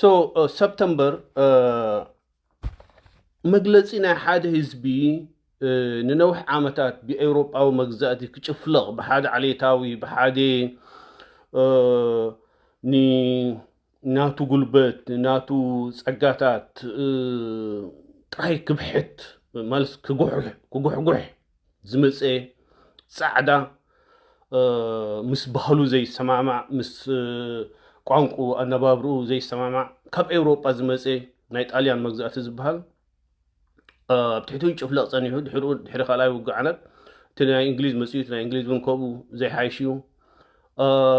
So ሰፕተምበር መግለፂ ናይ ሓደ ህዝቢ ንነዊሕ ዓመታት ብኤውሮጳዊ መግዛእቲ ክጭፍለቕ፣ ብሓደ ዓሌታዊ፣ ብሓደ ናቱ ጉልበት፣ ናቱ ጸጋታት ጥራይ ክብሕት፣ ማለት ክጉሕጉሕ ዝመፀ ፃዕዳ፣ ምስ ባህሉ ዘይሰማማዕ፣ ምስ ቋንቁ ኣነባብርኡ ዘይሰማማዕ፣ ካብ ኤውሮጳ ዝመፀ ናይ ጣልያን መግዛእቲ ዝበሃል ኣብ ትሕቲኡ ይጭፍለቕ ጸኒሑ። ድሕሪኡ፣ ድሕሪ ካልኣይ ውግእ ዓለም እቲ ናይ እንግሊዝ መጺኡ፣ እቲ ናይ እንግሊዝ እውን ከምኡ ዘይሓይሽ እዩ።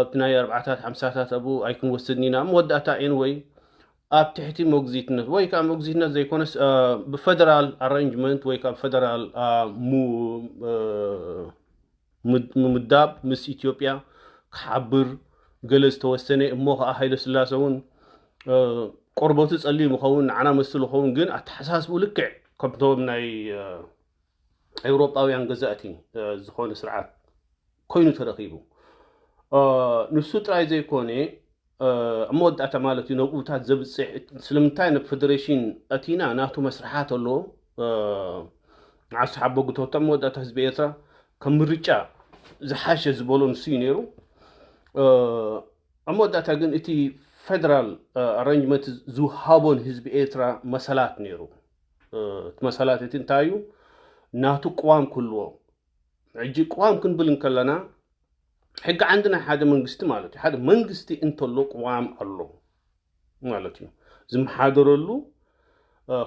እቲ ናይ ኣርባዓታት ሓምሳታት ኣብኡ ኣይክንወስድን ኢና። ኣብ መወዳእታ ኤንወይ ኣብ ትሕቲ ሞግዚትነት ወይ ከዓ ሞግዚትነት ዘይኮነስ ብፈደራል ኣረንጅመንት ወይ ከዓ ብፈደራል ምምዳብ ምስ ኢትዮጵያ ክሓብር ገለ ዝተወሰነ እሞ ከዓ ሃይለ ስላሰ እውን ቆርበቱ ጸሊም ይኸውን፣ ንዓና መስሉ ይኸውን፣ ግን ኣተሓሳስቡ ልክዕ ከምቶም ናይ ኤውሮጳውያን ገዛእቲ ዝኾነ ስርዓት ኮይኑ ተረኺቡ። ንሱ ጥራይ ዘይኮነ ኣብ መወዳእታ ማለት እዩ ነብኡታት ዘብፅሕ። ስለምንታይ ናብ ፌደሬሽን ኣቲና ናቱ መስርሓት ኣለዎ። ንዓሱ ሓቦ ግቶቶ ኣብ መወዳእታ ህዝቢ ኤርትራ ከም ምርጫ ዝሓሸ ዝበሎ ንሱ እዩ ነይሩ። ኣብ መወዳእታ ግን እቲ ፌደራል ኣረንጅመንት ዝውሃቦ ንህዝቢ ኤርትራ መሰላት ነይሩ። እቲ መሰላት እቲ እንታይ እዩ? ናቱ ቅዋም ክህልዎ። ሕጂ ቅዋም ክንብል እንከለና ሕጊ ዓንዲ ናይ ሓደ መንግስቲ ማለት እዩ። ሓደ መንግስቲ እንተሎ ቅዋም ኣሎ ማለት እዩ። ዝመሓደረሉ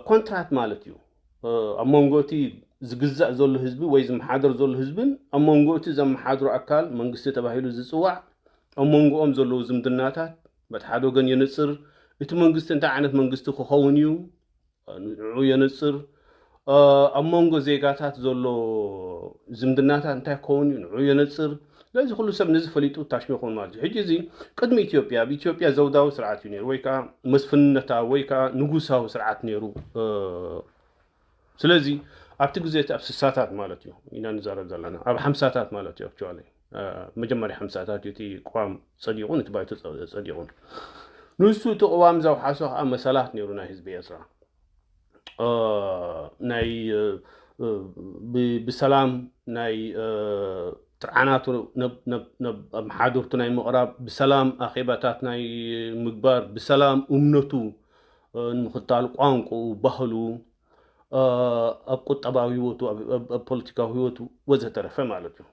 ኮንትራት ማለት እዩ። ኣብ መንጎ እቲ ዝግዛእ ዘሎ ህዝቢ ወይ ዝመሓደር ዘሎ ህዝብን ኣብ መንጎ እቲ ዘመሓድሮ ኣካል መንግስቲ ተባሂሉ ዝፅዋዕ ኣብ መንጎኦም ዘለዉ ዝምድናታት በቲ ሓደ ወገን የነፅር። እቲ መንግስቲ እንታይ ዓይነት መንግስቲ ክኸውን እዩ ንዑ የነፅር። ኣብ መንጎ ዜጋታት ዘሎ ዝምድናታት እንታይ ክኸውን እዩ ንዑ የነፅር። ስለዚ ኩሉ ሰብ ነዚ ፈሊጡ ታሽሙ ይኸውን ማለት እዩ። ሕጂ እዚ ቅድሚ ኢትዮጵያ ኣብ ኢትዮጵያ ዘውዳዊ ስርዓት እዩ ነይሩ ወይ ከዓ መስፍንነታዊ ወይ ከዓ ንጉሳዊ ስርዓት ነይሩ። ስለዚ ኣብቲ ግዜ እቲ ኣብ ስሳታት ማለት እዩ ኢና ንዛረብ ዘለና፣ ኣብ ሓምሳታት ማለት እዩ። ኣክቹዋሊ መጀመርያ ሓምሳታት እዩ እቲ ቅዋም ጸዲቑን እቲ ባይቶ ጸዲቑን። ንሱ እቲ ቅዋም ዘውሓሶ ከዓ መሰላት ነይሩ ናይ ህዝቢ ኤርትራ። ናይ ብሰላም ናይ ጥርዓናቱ ኣብ መሓድርቱ ናይ ምቕራብ፣ ብሰላም ኣኼባታት ናይ ምግባር፣ ብሰላም እምነቱ ንምኽታል፣ ቋንቁኡ፣ ባህሉ፣ ኣብ ቁጠባዊ ህይወቱ፣ ኣብ ፖለቲካዊ ህይወቱ ወዘተረፈ ማለት እዩ።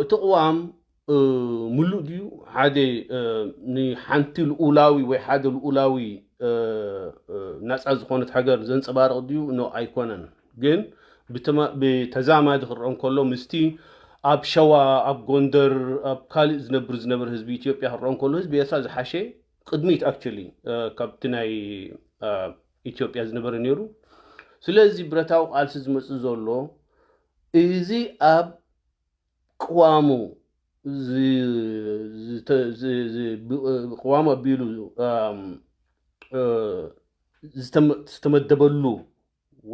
እቲ ቅዋም ምሉእ ድዩ? ሓደ ንሓንቲ ልኡላዊ ወይ ሓደ ልኡላዊ ናፃ ዝኾነት ሃገር ዘንፀባርቕ ድዩ? ኖ፣ ኣይኮነን። ግን ብተዛማዲ ክረአ እንከሎ ምስቲ ኣብ ሸዋ፣ ኣብ ጎንደር፣ ኣብ ካልእ ዝነብር ዝነበረ ህዝቢ ኢትዮጵያ ክረአ እንከሎ ህዝቢ ኤርትራ ዝሓሸ ቅድሚት ኣክቹሊ ካብቲ ናይ ኢትዮጵያ ዝነበረ ነይሩ። ስለዚ ብረታዊ ቃልሲ ዝመፅእ ዘሎ እዚ ኣብ ቅዋሙ ቅዋሙ ኣቢሉ ዝተመደበሉ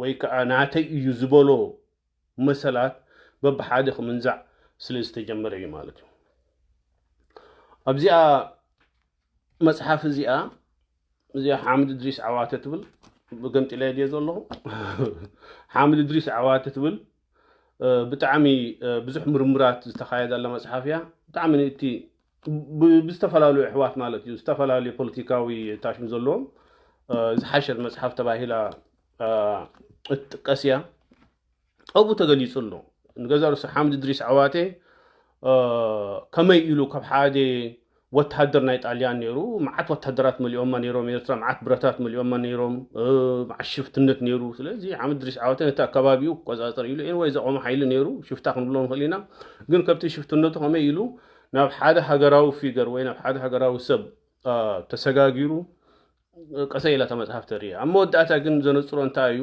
ወይ ከዓ ናተይ እዩ ዝበሎ መሰላት በብሓደ ክምንዛዕ ስለ ዝተጀመረ እዩ ማለት እዩ። ኣብዚኣ መፅሓፍ እዚኣ እዚኣ ሓምድ እድሪስ ዓዋተ ትብል ብገምጢለ ድየ ዘለኹ። ሓምድ እድሪስ ዓዋተ ትብል ብጣዕሚ ብዙሕ ምርምራት ዝተኻየደላ መፅሓፍ እያ። ብጣዕሚ እቲ ብዝተፈላለዩ ኣሕዋት ማለት እዩ ዝተፈላለዩ ፖለቲካዊ ታሽም ዘለዎም ዝሓሸት መፅሓፍ ተባሂላ እትጥቀስ እያ። ኣብኡ ተገሊፁ ኣሎ። ንገዛ ርእሱ ሓምድ እድሪስ ዓዋተ ከመይ ኢሉ ካብ ሓደ ወታደር ናይ ጣልያን ነይሩ፣ መዓት ወታደራት መሊኦማ ነይሮም፣ ኤርትራ መዓት ብረታት መሊኦማ ነይሮም፣ መዓት ሽፍትነት ነይሩ። ስለዚ ሓምድ እድሪስ ዓዋተ ነቲ ኣከባቢኡ ክቆፃፀር ኢሉ ኤንወይ ዘቆመ ሓይሊ ነይሩ፣ ሽፍታ ክንብሎ ንኽእል ኢና። ግን ከብቲ ሽፍትነቱ ከመይ ኢሉ ናብ ሓደ ሃገራዊ ፊገር ወይ ናብ ሓደ ሃገራዊ ሰብ ተሰጋጊሩ ቀሰ ኢላ እታ መፅሓፍ ተርኢ። ኣብ መወዳእታ ግን ዘነፅሮ እንታይ እዩ?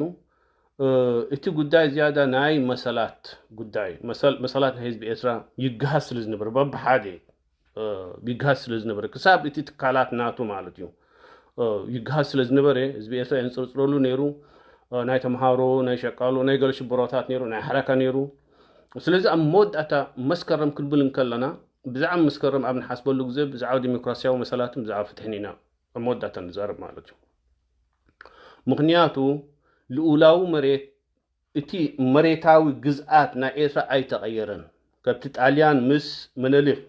እቲ ጉዳይ ዝያዳ ናይ መሰላት ጉዳይ፣ መሰላት ናይ ህዝቢ ኤርትራ ይግሃስ ስለ ዝነበረ፣ በብሓደ ይግሃስ ስለ ዝነበረ፣ ክሳብ እቲ ትካላት ናቱ ማለት እዩ ይግሃስ ስለ ዝነበረ፣ ህዝቢ ኤርትራ የንፅርፅረሉ ነይሩ። ናይ ተምሃሮ፣ ናይ ሸቃሎ፣ ናይ ገለ ሽበራታት ነይሩ፣ ናይ ሓረካ ነይሩ። ስለዚ ኣብ መወዳእታ መስከረም ክንብል እንከለና ብዛዕባ መስከረም ኣብ ንሓስበሉ ግዜ ብዛዕባ ዲሞክራሲያዊ መሰላትን ብዛዕባ ፍትሕን ኢና ኣብ መወዳእታ ንዛረብ ማለት እዩ። ምኽንያቱ ልኡላዊ መሬት፣ እቲ መሬታዊ ግዝኣት ናይ ኤርትራ ኣይተቐየረን። ከብቲ ጣልያን ምስ መነሊክ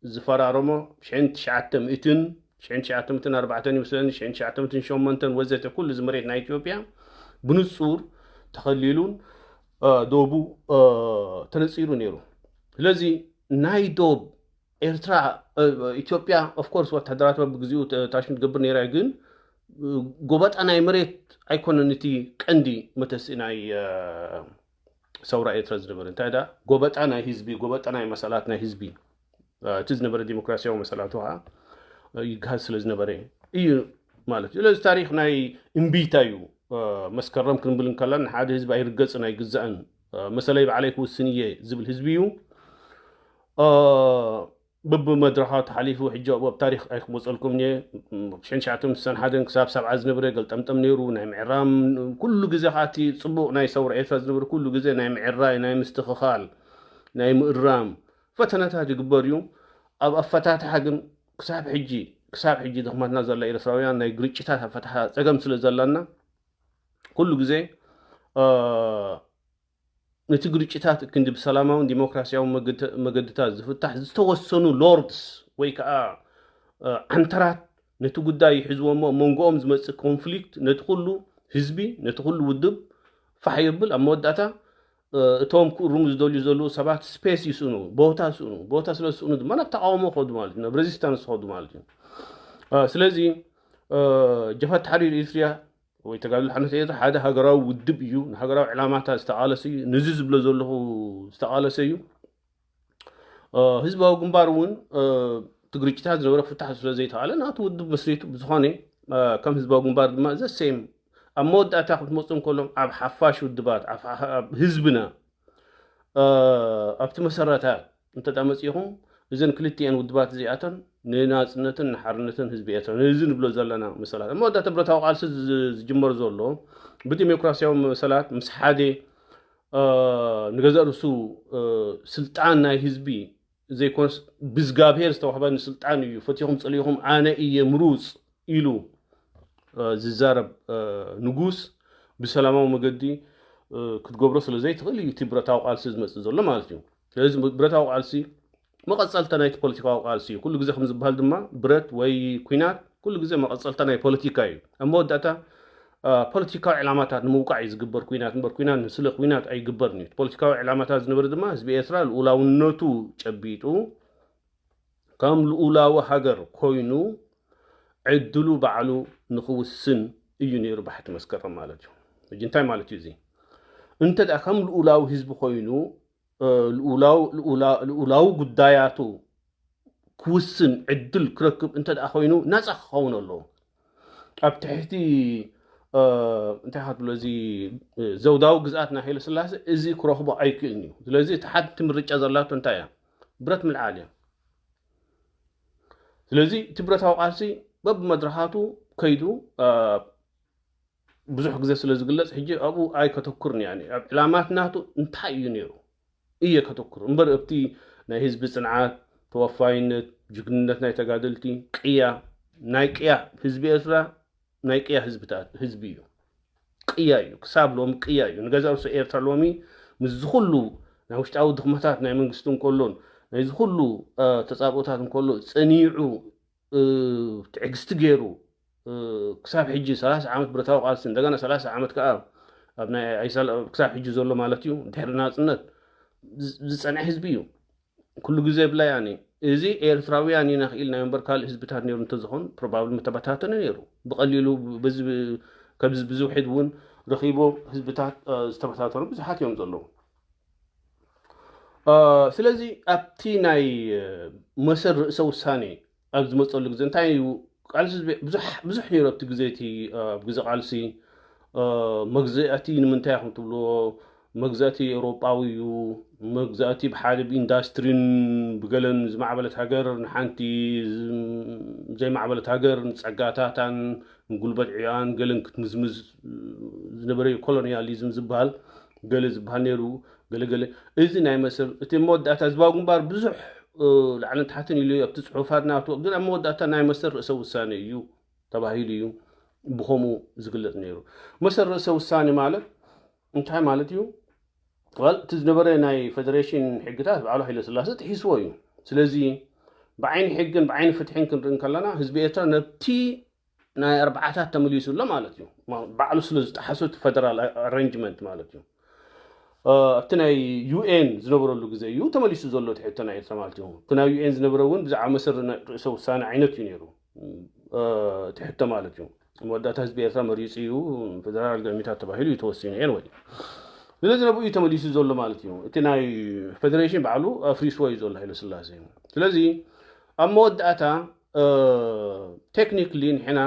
ዝፈራረሞ ሽሕን ትሽዓተ ሚእትን፣ ሽሕን ትሽዓተ ሚእትን ኣርባዕተን ይመስለኒ፣ ሽሕን ትሽዓተ ሚእትን ሸሞንተን ወዘተ፣ ኩሉ እዚ መሬት ናይ ኢትዮጵያ ብንጹር ተኸሊሉን ዶቡ ተነጺሩ ነይሩ። ስለዚ ናይ ዶብ ኤርትራ፣ ኢትዮጵያ ኦፍኮርስ ወታደራት በብግዚኡ ታሽም ትገብር ነይራ፣ ግን ጎበጣ ናይ መሬት ኣይኮነን እቲ ቀንዲ መተስኢ ናይ ሰውራ ኤርትራ ዝነበረ። እንታይ ዳ ጎበጣ ናይ ህዝቢ፣ ጎበጣ ናይ መሰላት ናይ ህዝቢ፣ እቲ ዝነበረ ዲሞክራሲያዊ መሰላቱ ከዓ ይግሃዝ ስለ ዝነበረ እዩ ማለት እዩ። ስለዚ ታሪኽ ናይ እምቢታ እዩ። መስከረም ክንብል እንከላ ንሓደ ህዝቢ ኣይርገጽን ኣይግዛእን፣ መሰለይ ባዕለይ ክውስን እየ ዝብል ህዝቢ እዩ። በብመድረኻ ተሓሊፉ ሕጂ ኣብኡ ኣብ ታሪኽ ኣይክመፀልኩም እየ። ሽሕን ትሽዓተ ሚእትን ስሳን ሓደን ክሳብ ሰብዓ ዝነበረ ገልጠምጠም ነይሩ። ናይ ምዕራም ኩሉ ግዜ ከዓ እቲ ፅቡቕ ናይ ሰውራ ኤርትራ ዝነበረ ኩሉ ግዜ ናይ ምዕራይ፣ ናይ ምስትኽኻል፣ ናይ ምእራም ፈተነታት ይግበር እዩ። ኣብ ኣፈታትሓ ግን ክሳብ ሕጂ ክሳብ ሕጂ ድኽመትና ዘላ ኤርትራውያን ናይ ግርጭታት ኣፈታትሓ ፀገም ስለ ዘላና ኩሉ ግዜ ነቲ ግርጭታት ክንዲ ብሰላማውን ዲሞክራሲያውን መገድታት ዝፍታሕ ዝተወሰኑ ሎርድስ ወይ ከዓ ዓንተራት ነቲ ጉዳይ ይሕዝዎ እሞ መንጎኦም ዝመፅእ ኮንፍሊክት ነቲ ኩሉ ህዝቢ ነቲ ኩሉ ውድብ ፋሕ የብል። ኣብ መወዳእታ እቶም ክእርሙ ዝደልዩ ዘለዉ ሰባት ስፔስ ይስእኑ፣ ቦታ ይስእኑ። ቦታ ስለ ዝስእኑ ድማ ናብ ተቃውሞ ከዱ ማለት እዩ፣ ናብ ሬዚስታንስ ከዱ ማለት እዩ። ስለዚ ጀብሃት ተሓሪር ኤርትርያ ወይ ተጋድሎ ሓርነት ኤርትራ ሓደ ሃገራዊ ውድብ እዩ፣ ንሃገራዊ ዕላማታት ዝተቃለሰ እዩ፣ ንዚ ዝብሎ ዘለኹ ዝተቃለሰ እዩ። ህዝባዊ ግንባር እውን እቲ ግርጭታት ዝነበረ ክፍታሕ ስለ ዘይተኻለ ናቱ ውድብ መስሪቱ ብዝኾነ ከም ህዝባዊ ግንባር ድማ ዘሰም ኣብ መወዳእታ ክትመፁ እንከሎም ኣብ ሓፋሽ ውድባት ህዝብና ኣብቲ መሰረታት እንተ መፂኹም እዘን ክልቲኤን ውድባት እዚኣተን ንናፅነትን ንሓርነትን ህዝቢ ኤርትራ ነዚ ንብሎ ዘለና መሰላት ኣብ መወዳእታ ብረታዊ ቃልሲ ዝጅመር ዘሎ ብዲሞክራሲያዊ መሰላት ምስ ሓደ ንገዛእ ርእሱ ስልጣን ናይ ህዝቢ ዘይኮነስ ብዝጋብሄር ዝተዋህበኒ ስልጣን እዩ፣ ፈቲኹም ጸሊኹም ኣነ እየ ምሩፅ ኢሉ ዝዛረብ ንጉስ ብሰላማዊ መገዲ ክትገብሮ ስለ ዘይትኽእል እዩ እቲ ብረታዊ ቃልሲ ዝመፅእ ዘሎ ማለት እዩ። ስለዚ ብረታዊ ቃልሲ መቐፀልታ ናይቲ ፖለቲካዊ ቃልሲ እዩ። ኩሉ ግዜ ከም ዝበሃል ድማ ብረት ወይ ኩናት ኩሉ ግዜ መቐፀልታ ናይ ፖለቲካ እዩ። ኣብ መወዳእታ ፖለቲካዊ ዕላማታት ንምውቃዕ እዩ ዝግበር ኩናት እምበር ኩናት ንስለ ኩናት ኣይግበርን እዩ። ፖለቲካዊ ዕላማታት ዝነበረ ድማ ህዝቢ ኤርትራ ልኡላውነቱ ጨቢጡ ከም ልኡላዊ ሃገር ኮይኑ ዕድሉ ባዕሉ ንክውስን እዩ ነይሩ ባሕቲ መስከረም ማለት እዩ። ሕጂ እንታይ ማለት እዩ እዚ? እንተ ደኣ ከም ልኡላዊ ህዝቢ ኮይኑ ልኡላዊ ጉዳያቱ ክውስን ዕድል ክረክብ እንተ ደኣ ኮይኑ ናፃ ክኸውን ኣለዎ። ኣብ ትሕቲ እንታይ ክትብሎ እዚ ዘውዳዊ ግዝኣት ናይ ሃይለ ስላሴ እዚ ክረኽቦ ኣይክእልን እዩ። ስለዚ እቲ ሓንቲ ምርጫ ዘላቶ እንታይ እያ? ብረት ምልዓል እያ። ስለዚ እቲ ብረታዊ ቃልሲ በብመድረኻቱ ከይዱ ብዙሕ ግዜ ስለ ዝግለጽ ሕጂ ኣብኡ ኣይከተኩርን እያ። ኣብ ዕላማት ናቱ እንታይ እዩ ነይሩ እየ ከተኩር እምበር ኣብቲ ናይ ህዝቢ ጽንዓት፣ ተወፋይነት፣ ጅግንነት ናይ ተጋደልቲ፣ ቅያ ናይ ቅያ ህዝቢ ኤርትራ ናይ ቅያ ህዝብታት ህዝቢ እዩ። ቅያ እዩ፣ ክሳብ ሎሚ ቅያ እዩ። ንገዛ ርእሱ ኤርትራ ሎሚ ምስዚ ኩሉ ናይ ውሽጣዊ ድኽመታት ናይ መንግስቲ እንከሎን ናይዚ ኩሉ ተጻብኦታት እንከሎ ጸኒዑ ትዕግስቲ ገይሩ ክሳብ ሕጂ ሰላሳ ዓመት ብረታዊ ቃልሲ እንደገና ሰላሳ ዓመት ከዓ ኣብ ናይ ኣይሳል ክሳብ ሕጂ ዘሎ ማለት እዩ ድሕሪ ናፅነት ዝፀንዐ ህዝቢ እዩ። ኩሉ ግዜ ብላ ያኒ እዚ ኤርትራውያን ኢና ክኢልናዮ እምበር ካልእ ህዝብታት ነይሩ እንተዝኾን ፕሮባብሊ ምተበታተነ ነይሩ ብቐሊሉ። ከዚ ብዙ ውሒድ እውን ረኺቦ ህዝብታት ዝተበታተኑ ብዙሓት እዮም ዘለዉ። ስለዚ ኣብቲ ናይ መሰል ርእሰ ውሳኔ ኣብ ዝመፀሉ ግዜ እንታይ እዩ ቃልሲ ብዙሕ ነይሩ ኣብቲ ግዜ እቲ ኣብ ግዜ ቃልሲ መግዛእቲ ንምንታይ ኢኹም ትብልዎ? መግዛእቲ ኤውሮጳዊ እዩ። መግዛእቲ ብሓደ ብኢንዳስትሪን ብገለን ዝማዕበለት ሃገር ንሓንቲ ዘይማዕበለት ሃገር ንጸጋታታን ንጉልበት ዕዮኣን ገለን ክትምዝምዝ ዝነበረ እዩ ኮሎኒያሊዝም ዝበሃል ገለ ዝበሃል ነይሩ። ገለ ገለ እዚ ናይ መሰል እቲ መወዳእታ ህዝባዊ ግንባር ብዙሕ ላዕልን ታሕትን ኢሉ ኣብቲ ፅሑፋት ናቱ፣ ግን ኣብ መወዳእታ ናይ መሰል ርእሰ ውሳኔ እዩ ተባሂሉ እዩ ብኸምኡ ዝግለፅ ነይሩ። መሰል ርእሰ ውሳኔ ማለት እንታይ ማለት እዩ? ዋል እቲ ዝነበረ ናይ ፌደሬሽን ሕግታት በዓሉ ሃይለስላሴ ጥሒስዎ እዩ። ስለዚ ብዓይኒ ሕግን ብዓይኒ ፍትሕን ክንርኢ ከለና ህዝቢ ኤርትራ ነብቲ ናይ ኣርባዓታት ተመሊሱ ኣሎ ማለት እዩ። ባዕሉ ስለ ዝጠሓሶ እቲ ፌደራል ኣረንጅመንት ማለት እዩ። ኣብቲ ናይ ዩኤን ዝነበረሉ ግዜ እዩ ተመሊሱ ዘሎ እቲ ሕቶ ናይ ኤርትራ ማለት እዩ። እቲ ናይ ዩኤን ዝነበረ እውን ብዛዕባ መሰል ርእሰ ውሳነ ዓይነት እዩ ነይሩ እቲ ሕቶ ማለት እዩ። መወዳእታ ህዝቢ ኤርትራ መሪፁ እዩ፣ ፌደራል ገሚታት ተባሂሉ እዩ ተወሲኑ። ኤንወይ ስለዚ ነብኡ እዩ ተመሊሱ ዘሎ ማለት እዩ። እቲ ናይ ፌደሬሽን ባዕሉ ኣፍሪስዎ እዩ ዘሎ ሃይለ ስላሴ። ስለዚ ኣብ መወዳእታ ቴክኒክሊ ንሕና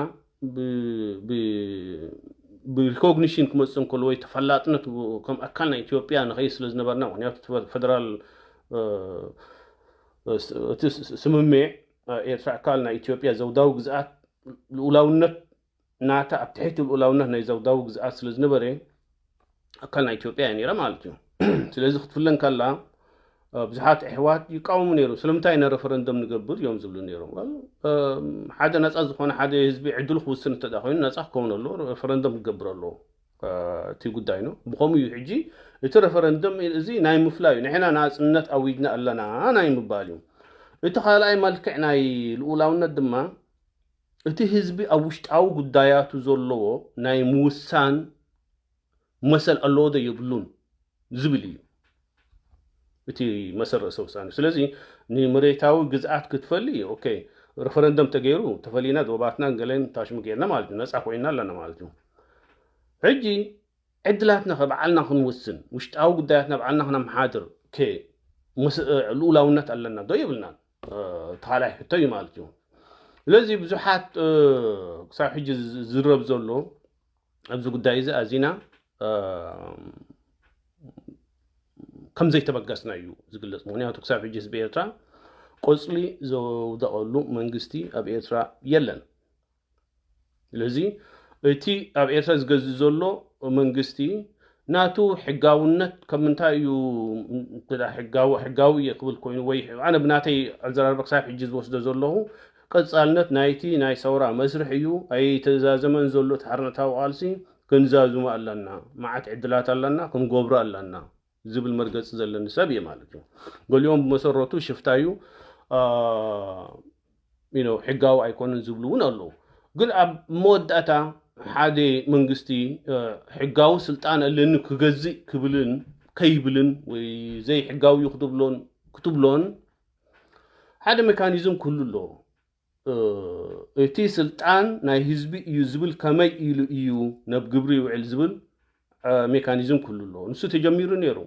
ብሪኮግኒሽን ክመፅእ እንከሎ ወይ ተፈላጥነት ከም ኣካል ናይ ኢትዮጵያ ንኸይ ስለ ዝነበርና፣ ምክንያቱ ፌደራል እቲ ስምምዕ ኤርትራ ኣካል ናይ ኢትዮጵያ ዘውዳዊ ግዝኣት ልኡላውነት ናታ ኣብ ትሕቲ ልኡላውነት ናይ ዘውዳዊ ግዝኣት ስለ ዝነበረ ኣካል ናይ ኢትዮጵያ እያ ነይራ ማለት እዩ። ስለዚ ክትፍለ እንከላ ብዙሓት ኣሕዋት ይቃወሙ ነይሩ። ስለምንታይ ኢና ረፈረንደም ንገብር እዮም ዝብሉ ነይሮም። ሓደ ነፃ ዝኾነ ሓደ ህዝቢ ዕድሉ ክውስን እንተ ኮይኑ ነፃ ክኸውን ኣለዎ፣ ረፈረንደም ክገብር ኣለዎ። እቲ ጉዳይ ነው። ብኸምኡ እዩ ሕጂ እቲ ረፈረንደም እዚ ናይ ምፍላይ እዩ። ንሕና ናፅነት ኣዊጅና ኣለና ናይ ምባል እዩ። እቲ ካልኣይ መልክዕ ናይ ልኡላውነት ድማ እቲ ህዝቢ ኣብ ውሽጣዊ ጉዳያቱ ዘለዎ ናይ ምውሳን መሰል ኣለዎ ዶ የብሉን ዝብል እዩ እቲ መሰል ርእሰ ውሳኔ። ስለዚ ንመሬታዊ ግዝኣት ክትፈሊ ኦኬ፣ ረፈረንደም ተገይሩ ተፈሊና ዶባትናን ገለን ታሽሙ ገይርና ማለት እዩ፣ ነፃ ኮይና ኣለና ማለት እዩ። ሕጂ ዕድላትና ከ ባዕልና ክንውስን፣ ውሽጣዊ ጉዳያትና ባዕልና ክነመሓድር ከ ምስ- ልኡላውነት ኣለና ዶ የብልናን? እቲ ካልኣይ ሕቶ እዩ ማለት እዩ። ስለዚ ብዙሓት ክሳብ ሕጂ ዝዝረብ ዘሎ ኣብዚ ጉዳይ እዚ ኣዚና ከም ዘይተበገስና እዩ ዝግለፅ። ምክንያቱ ክሳብ ሕጂ ህዝቢ ኤርትራ ቆፅሊ ዘውደቐሉ መንግስቲ ኣብ ኤርትራ የለን። ስለዚ እቲ ኣብ ኤርትራ ዝገዝእ ዘሎ መንግስቲ ናቱ ሕጋውነት ከም ምንታይ እዩ? እንተ ደኣ ሕጋዊ ሕጋዊ እየ ክብል ኮይኑ ወይ ኣነ ብናተይ ኣዘራርባ ክሳብ ሕጂ ዝወስዶ ዘለኹ ቀጻልነት ናይቲ ናይ ሰውራ መስርሕ እዩ። ኣይተዛዘመን ዘሎ እቲ ሓርነታዊ ቃልሲ ክንዛዝሞ ኣለና። መዓት ዕድላት ኣለና፣ ክንገብሮ ኣለና ዝብል መርገፂ ዘለኒ ሰብ እየ ማለት እዩ። ገሊኦም ብመሰረቱ ሽፍታ እዩ ሕጋዊ ኣይኮነን ዝብሉ እውን ኣለዉ። ግን ኣብ መወዳእታ ሓደ መንግስቲ ሕጋዊ ስልጣን ኣለኒ ክገዝእ ክብልን ከይብልን ወይ ዘይሕጋዊ እዩ ክትብሎን ክትብሎን ሓደ ሜካኒዝም ክህሉ ኣለዎ። እቲ ስልጣን ናይ ህዝቢ እዩ ዝብል ከመይ ኢሉ እዩ ናብ ግብሪ ይውዕል ዝብል ሜካኒዝም ክህሉ ኣለዎ። ንሱ ተጀሚሩ ነይሩ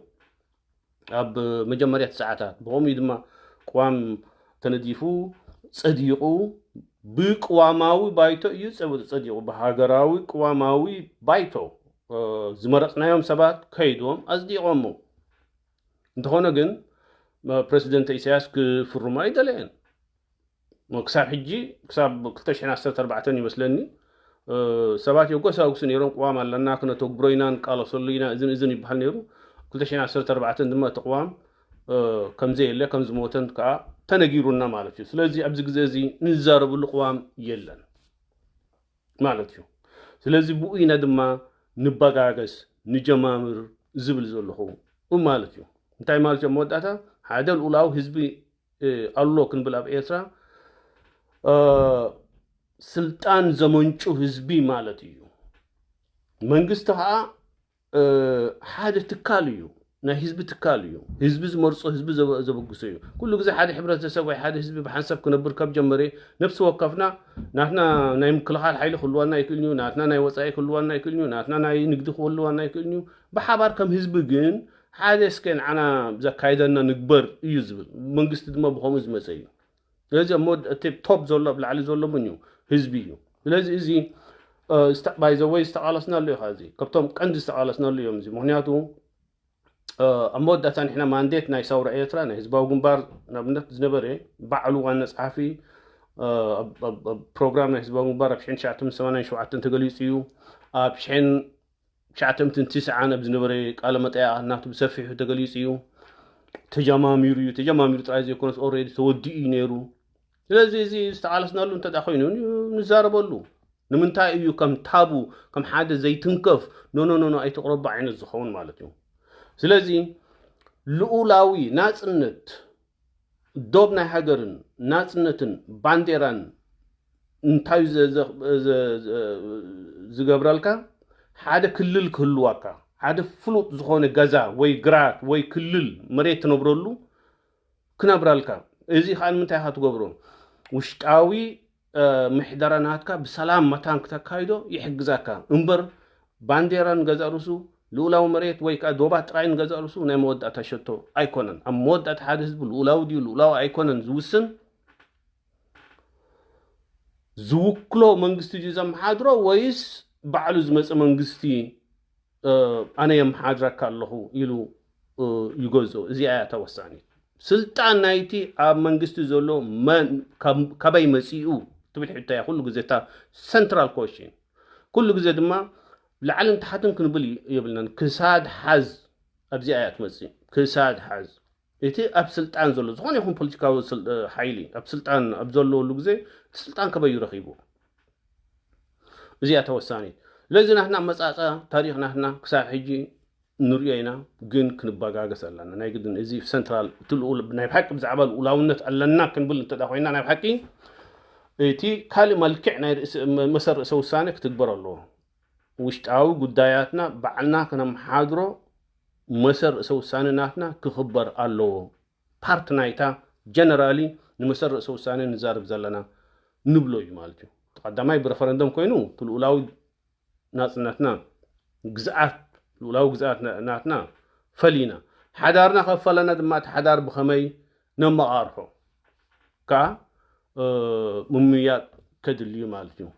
ኣብ መጀመርያ ሰዓታት። ብኸምኡ ድማ ቅዋም ተነዲፉ ጸዲቑ ብቅዋማዊ ባይቶ እዩ ጸ- ጸዲቑ፣ ብሃገራዊ ቅዋማዊ ባይቶ ዝመረጽናዮም ሰባት ከይዶም ኣጽዲቖሞ። እንተኾነ ግን ፕረዚደንት ኢሳያስ ክፍርሞ ኣይደለየን። ክሳብ ሕጂ ክሳብ ክልተ ሽሕን ዓሰርተ ኣርባዕተን ይመስለኒ ሰባት የጎሳጉሱ ነይሮም። ቅዋም ኣለና፣ ክነተግብሮ ኢና፣ ንቃለሰሉ ኢና፣ እዝን እዝን ይበሃል ነይሩ። ክልተ ሽሕን ዓሰርተ ኣርባዕተን ድማ እቲ ቅዋም ከምዘየለ ከም ዝሞተን ከዓ ተነጊሩና ማለት እዩ። ስለዚ ኣብዚ ግዜ እዚ ንዛረብሉ ቅዋም የለን ማለት እዩ። ስለዚ ብኡ ኢና ድማ ንበጋገስ ንጀማምር ዝብል ዘለኹ ማለት እዩ። እንታይ ማለት እዩ? መወዳእታ ሓደ ልኡላዊ ህዝቢ ኣሎ ክንብል ኣብ ኤርትራ ስልጣን ዘመንጩ ህዝቢ ማለት እዩ። መንግስቲ ከዓ ሓደ ትካል እዩ፣ ናይ ህዝቢ ትካል እዩ። ህዝቢ ዝመርፆ ህዝቢ ዘበግሶ እዩ። ኩሉ ግዜ ሓደ ሕብረተሰብ ወይ ሓደ ህዝቢ ብሓንሳብ ክነብር ካብ ጀመረ ነብሲ ወከፍና ናትና ናይ ምክልኻል ሓይሊ ክህልዋና ይክእል እዩ፣ ናትና ናይ ወፃኢ ክህልዋና ይክእል እዩ፣ ናትና ናይ ንግዲ ክህልዋና ይክእል እዩ። ብሓባር ከም ህዝቢ ግን ሓደ እስከ ንዓና ዘካይደና ንግበር እዩ ዝብል። መንግስቲ ድማ ብኸምኡ ዝመፀ እዩ። ስለዚ ኣብ መወድ እቲ ቶፕ ዘሎ ኣብ ላዕሊ ዘሎ ምን እዩ? ህዝቢ እዩ። ስለዚ እዚ ባይዘወይ ዝተቃለስናሉ እዩ። እዚ ካብቶም ቀንዲ ዝተቃለስናሉ እዮም። እዚ ምክንያቱ ኣብ መወዳእታ ንሕና ማንዴት ናይ ሰውራ ኤርትራ ናይ ህዝባዊ ግንባር ንኣብነት ዝነበረ ባዕሉ ዋና ጸሓፊ ፕሮግራም ናይ ህዝባዊ ግንባር ኣብ ሽሕን ትሽዓተ ሚእትን ሰማንያን ሸውዓተን ተገሊጹ እዩ። ኣብ ሽሕን ትሽዓተ ሚእትን ትስዓን ኣብ ዝነበረ ቃለ መጠይቃት ናቱ ብሰፊሑ ተገሊጹ እዩ። ተጀማሚሩ እዩ። ተጀማሚሩ ጥራይ ዘይኮነስ ኦልሬዲ ተወዲኡ እዩ ነይሩ። ስለዚ እዚ ዝተቓለስናሉ እንተ ኮይኑ ንዛረበሉ። ንምንታይ እዩ ከም ታቡ፣ ከም ሓደ ዘይትንከፍ፣ ኖ ኖ ኖ ኣይትቕረቦ ዓይነት ዝኸውን ማለት እዩ። ስለዚ ልኡላዊ ናፅነት፣ ዶብ ናይ ሃገርን ናፅነትን ባንዴራን እንታይ ዝገብረልካ? ሓደ ክልል ክህልዋካ፣ ሓደ ፍሉጥ ዝኾነ ገዛ ወይ ግራት ወይ ክልል መሬት ትነብረሉ ክነብረልካ። እዚ ከዓ ንምንታይ ኢኻ ትገብሮ? ውሽጣዊ ምሕደራ ናትካ ብሰላም መታን ክተካይዶ ይሕግዘካ እምበር፣ ባንዴራ ንገዛእ ርእሱ፣ ልኡላዊ መሬት ወይ ከዓ ዶባት ጥራይ ንገዛእ ርእሱ ናይ መወዳእታ ሸቶ ኣይኮነን። ኣብ መወዳእታ ሓደ ህዝቢ ልኡላዊ ድዩ ልኡላዊ ኣይኮነን ዝውስን ዝውክሎ መንግስቲ ድዩ ዘመሓድሮ ወይስ ባዕሉ ዝመፀ መንግስቲ ኣነ የመሓድረካ ኣለኹ ኢሉ ይገዝኦ? እዚኣ እያ እታ ወሳኒት። ስልጣን ናይቲ ኣብ መንግስቲ ዘሎ መን፣ ካበይ መፂኡ ትብል ሕቶ እያ ኩሉ ግዜ እታ ሰንትራል ኮሽን። ኩሉ ግዜ ድማ ላዕልን ታሕትን ክንብል የብልናን። ክሳድ ሓዝ ኣብዚኣ እያ ትመፅእ። ክሳድ ሓዝ እቲ ኣብ ስልጣን ዘሎ ዝኾነ ይኹን ፖለቲካዊ ሓይሊ ኣብ ስልጣን ኣብ ዘለወሉ ግዜ እቲ ስልጣን ከበዩ ረኺቡ? እዚኣ ተወሳኒት። ስለዚ ናትና መጻጻ ታሪኽ ናትና ክሳብ ሕጂ ንሪኦ ኢና፣ ግን ክንበጋገስ ኣለና። ናይ ግድን እዚ ሰንትራል እቲ ልኡል ናይ ብሓቂ ብዛዕባ ልኡላውነት ኣለና ክንብል እንተ ኮይና ናይ ብሓቂ እቲ ካልእ መልክዕ ናይ መሰል ርእሰ ውሳነ ክትግበር ኣለዎ። ውሽጣዊ ጉዳያትና ባዕልና ክነመሓድሮ መሰል ርእሰ ውሳነ ናትና ክኽበር ኣለዎ። ፓርት ናይታ ጀነራሊ ንመሰል ርእሰ ውሳነ ንዛረብ ዘለና ንብሎ እዩ ማለት እዩ። ቀዳማይ ብረፈረንደም ኮይኑ እቲ ልኡላዊ ናፅነትና ግዝኣት ልኡላዊ ግዝኣት ናትና ፈሊና ሓዳርና ከፈለና ድማ እቲ ሓዳር ብኸመይ ነመቓርሖ ከዓ ምምያጥ ከድልዩ ማለት እዩ።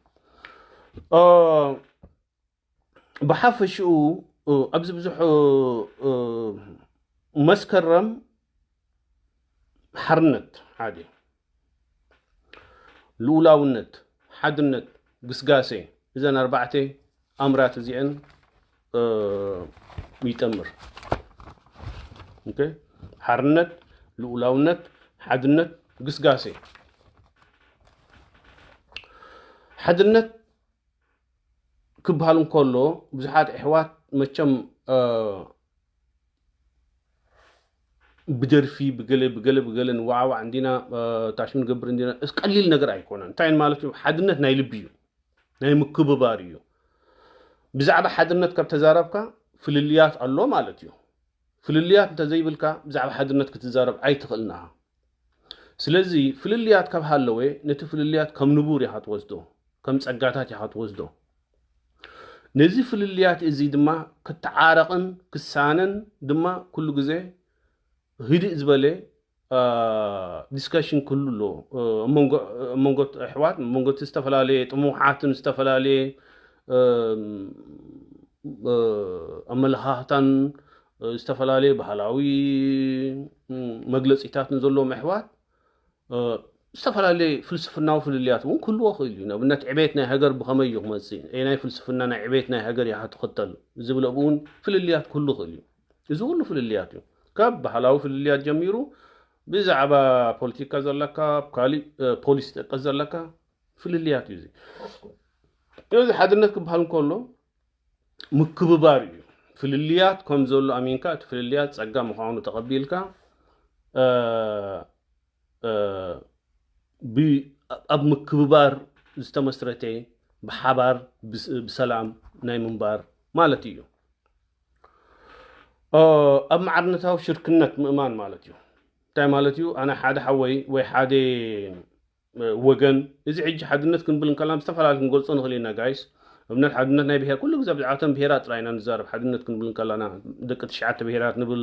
ብሓፈሽኡ ኣብዚ ብዙሕ መስከረም ሓርነት ሓደ ልኡላውነት ሓድነት ግስጋሴ እዘን ኣርባዕተ ኣምራት እዚአን ይጠምር። ሓርነት፣ ልኡላውነት፣ ሓድነት፣ ግስጋሴ። ሓድነት ክበሃል እንከሎ ብዙሓት ኣሕዋት መቸም ብደርፊ ብገለ ብገለ ብገለ ንዋዕዋዕ እንዲና ታሽም ንገብር እንዲና ቀሊል ነገር ኣይኮነን። እንታይ ማለት እዩ? ሓድነት ናይ ልቢ እዩ፣ ናይ ምክብባር እዩ። ብዛዕባ ሓድነት ካብ ተዛረብካ ፍልልያት ኣሎ ማለት እዩ። ፍልልያት እንተዘይብልካ ብዛዕባ ሓድነት ክትዛረብ ኣይትኽእልን ኢኻ። ስለዚ ፍልልያት ካብ ሃለወ ነቲ ፍልልያት ከም ንቡር ኢኻ ትወስዶ፣ ከም ጸጋታት ኢኻ ትወስዶ። ነዚ ፍልልያት እዚ ድማ ክተዓረቕን ክሳነን ድማ ኩሉ ግዜ ህድእ ዝበለ ዲስካሽን ክህሉ ኣለዎ። ኣብ መንጎ ኣሕዋት፣ ኣብ መንጎ እቲ ዝተፈላለየ ጥሙሓትን ዝተፈላለየ ኣመለኻኽታን ዝተፈላለየ ባህላዊ መግለፂታትን ዘለዎም ኣሕዋት ዝተፈላለየ ፍልስፍናዊ ፍልልያት እውን ክህልዎ ክእል እዩ። ንኣብነት ዕቤት ናይ ሃገር ብኸመይ እዩ ክመፅእ? ናይ ፍልስፍና ናይ ዕቤት ናይ ሃገር ኢኻ ትኽተል ዝብል ኣብኡ እውን ፍልልያት ክህሉ ክእል እዩ። እዚ ኩሉ ፍልልያት እዩ። ካብ ባህላዊ ፍልልያት ጀሚሩ ብዛዕባ ፖለቲካ ዘለካ፣ ኣብ ካሊእ ፖሊሲ ጠቀስ ዘለካ ፍልልያት እዩ። እዚ ስለዚ ሓድነት ክበሃል እንከሎ ምክብባር እዩ። ፍልልያት ከም ዘሎ ኣሚንካ እቲ ፍልልያት ጸጋ ምዃኑ ተቐቢልካ ኣብ ምክብባር ዝተመስረተ ብሓባር ብሰላም ናይ ምንባር ማለት እዩ። ኣብ ማዕርነታዊ ሽርክነት ምእማን ማለት እዩ። እንታይ ማለት እዩ? ኣነ ሓደ ሓወይ ወይ ሓደ ወገን እዚ ሕጂ ሓድነት ክንብል እንከለና ብዝተፈላለዩ ክንገልጾ ንኽእል ኢና ጋይስ። ኣብነት ሓድነት ናይ ብሄር ኩሉ ግዜ ብዛዕባተን ብሄራት ጥራይ ኢና ንዛረብ። ሓድነት ክንብል እንከለና ደቂ ትሽዓተ ብሄራት ንብል፣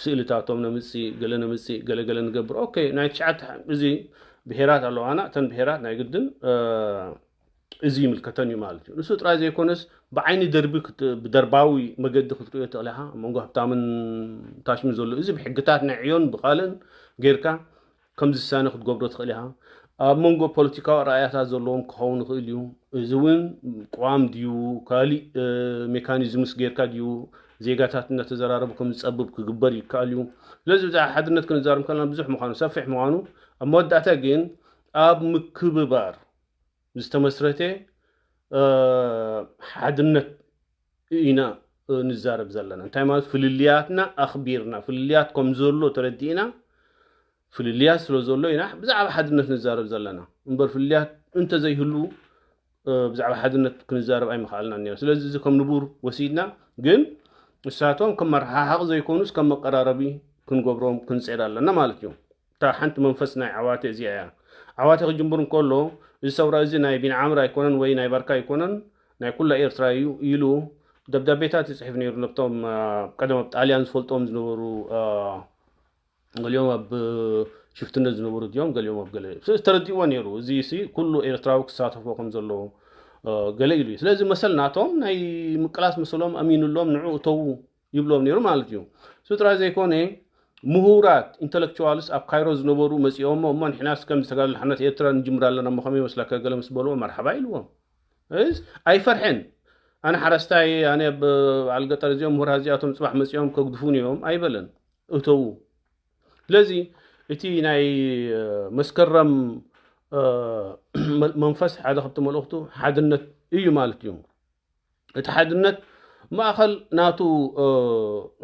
ስእልታቶም ነምፅእ፣ ገለ ነምፅእ፣ ገለ ገለ ንገብር። ኦኬ ናይ ትሽዓተ እዚ ብሄራት ኣለዋና። እተን ብሄራት ናይ ግድን እዚ ይምልከተን እዩ ማለት እዩ። ንሱ ጥራይ ዘይኮነስ ብዓይኒ ደርቢ ብደርባዊ መገዲ ክትሪኦ ትኽእል ኢኻ። ኣብ መንጎ ሃብታምን ታሽምን ዘሎ እዚ ብሕግታት ናይ ዕዮን ብኻልእን ጌርካ ከም ዝሳነ ክትገብሮ ትኽእል ኢኻ። ኣብ መንጎ ፖለቲካዊ ኣረኣእያታት ዘለዎም ክኸውን ይኽእል እዩ። እዚ እውን ቅዋም ድዩ ካሊእ ሜካኒዝምስ ጌርካ ድዩ ዜጋታት እናተዘራረቡ ከም ዝፀብብ ክግበር ይከኣል እዩ። ስለዚ ብዛዕባ ሓድነት ክንዛረብ ከለና ብዙሕ ምዃኑ፣ ሰፊሕ ምዃኑ፣ ኣብ መወዳእታ ግን ኣብ ምክብባር ዝተመስረተ ሓድነት ኢና ንዛረብ ዘለና። እንታይ ማለት? ፍልልያትና ኣኽቢርና፣ ፍልልያት ከም ዘሎ ተረዲእና፣ ፍልልያት ስለ ዘሎ ኢና ብዛዕባ ሓድነት ንዛረብ ዘለና እምበር፣ ፍልልያት እንተዘይህሉ ብዛዕባ ሓድነት ክንዛረብ ኣይምኽኣልና ነይሩ። ስለዚ እዚ ከም ንቡር ወሲድና፣ ግን እሳቶም ከም መረሓሓቂ ዘይኮኑስ ከም መቀራረቢ ክንገብሮም ክንፅዕር ኣለና ማለት እዩ። እታ ሓንቲ መንፈስ ናይ ዓዋተ እዚኣ እያ። ዓዋተ ክጅምር እንከሎ፣ እዚ ሰውራ እዚ ናይ ቢንዓምር ኣይኮነን ወይ ናይ ባርካ ኣይኮነን፣ ናይ ኩላ ኤርትራ እዩ ኢሉ ደብዳቤታት ይፅሕፍ ነይሩ። ነብቶም ቀደም ኣብ ጣልያን ዝፈልጦም ዝነበሩ፣ ገሊኦም ኣብ ሽፍትነት ዝነበሩ እዮም፣ ገሊኦም ኣብ ገለ ተረዲእዎ ነይሩ። እዚ ኩሉ ኤርትራዊ ክሳተፎ ከም ዘለዎ ገለ ኢሉ እዩ። ስለዚ መሰል ናቶም ናይ ምቅላስ መሰሎም ኣሚኑሎም ንዑ እተዉ ይብሎም ነይሩ ማለት እዩ። እሱ ጥራይ ዘይኮነ፣ ምሁራት ኢንተለክቹዋልስ ኣብ ካይሮ ዝነበሩ መፂኦሞ፣ እሞ ንሕናስ ከም ዝተጋድለ ሓርነት ኤርትራ ንጅምር ኣለና፣ እሞ ከመይ መስለካ ገለ ምስ በልዎ መርሓባ ኢልዎም። እስ ኣይፈርሐን። ኣነ ሓረስታይ፣ ኣነ በዓል ገጠር፣ እዚኦም ምሁራት እዚኣቶም ፅባሕ መፂኦም ከግድፉን እዮም ኣይበለን። እተዉ። ስለዚ እቲ ናይ መስከረም መንፈስ ሓደ ካብቲ መልእኽቱ ሓድነት እዩ ማለት እዩ። እቲ ሓድነት ማእኸል ናቱ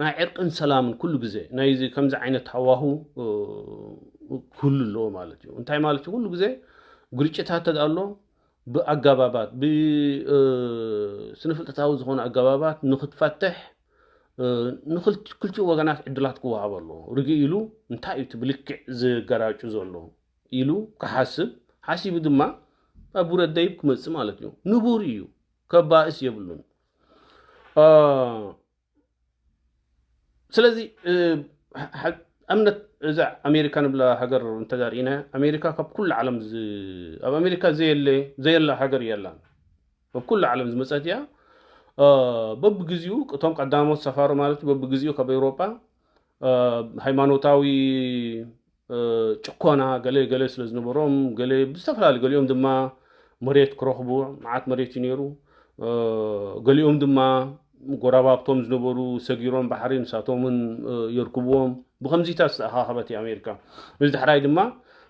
ናይ ዕርቅን ሰላምን ኩሉ ግዜ ናይዚ ከምዚ ዓይነት ሃዋሁ ክህሉ ኣለዎ ማለት እዩ። እንታይ ማለት እዩ? ኩሉ ግዜ ግርጭታት ተድኣ ኣሎ ብኣጋባባት ብስነፍልጠታዊ ዝኾነ ኣጋባባት ንክትፈትሕ ንክልቲኡ ወገናት ዕድላት ክወሃብ ኣለዎ። ርግእ ኢሉ እንታይ እዩ እቲ ብልክዕ ዝገራጩ ዘሎ ኢሉ ክሓስብ፣ ሓሲቡ ድማ ኣብ ውረድ ደይብ ክመፅእ ማለት እዩ። ንቡር እዩ፣ ከባእስ የብሉን። ስለዚ ኣብነት እዛ ኣሜሪካ ንብላ ሃገር እንተዛርኢና፣ ኣሜሪካ ካብ ኩሉ ዓለም ኣብ ኣሜሪካ ዘየለ ዘየላ ሃገር የላን። ካብ ኩሉ ዓለም ዝመፀት እያ። በብግዜኡ እቶም ቀዳሞት ሰፋሮ ማለት በብግዜኡ ካብ ኤውሮጳ ሃይማኖታዊ ጭኮና ገለ ገለ ስለ ዝነበሮም፣ ገለ ብዝተፈላለዩ፣ ገሊኦም ድማ መሬት ክረኽቡ፣ መዓት መሬት እዩ ነይሩ። ገሊኦም ድማ ጎራባብቶም ዝነበሩ ሰጊሮም ባሕሪ ንሳቶምን የርክብዎም። ብከምዚታት ዝተኣኻኸበት እያ ኣሜሪካ። እዚ ዳሕራይ ድማ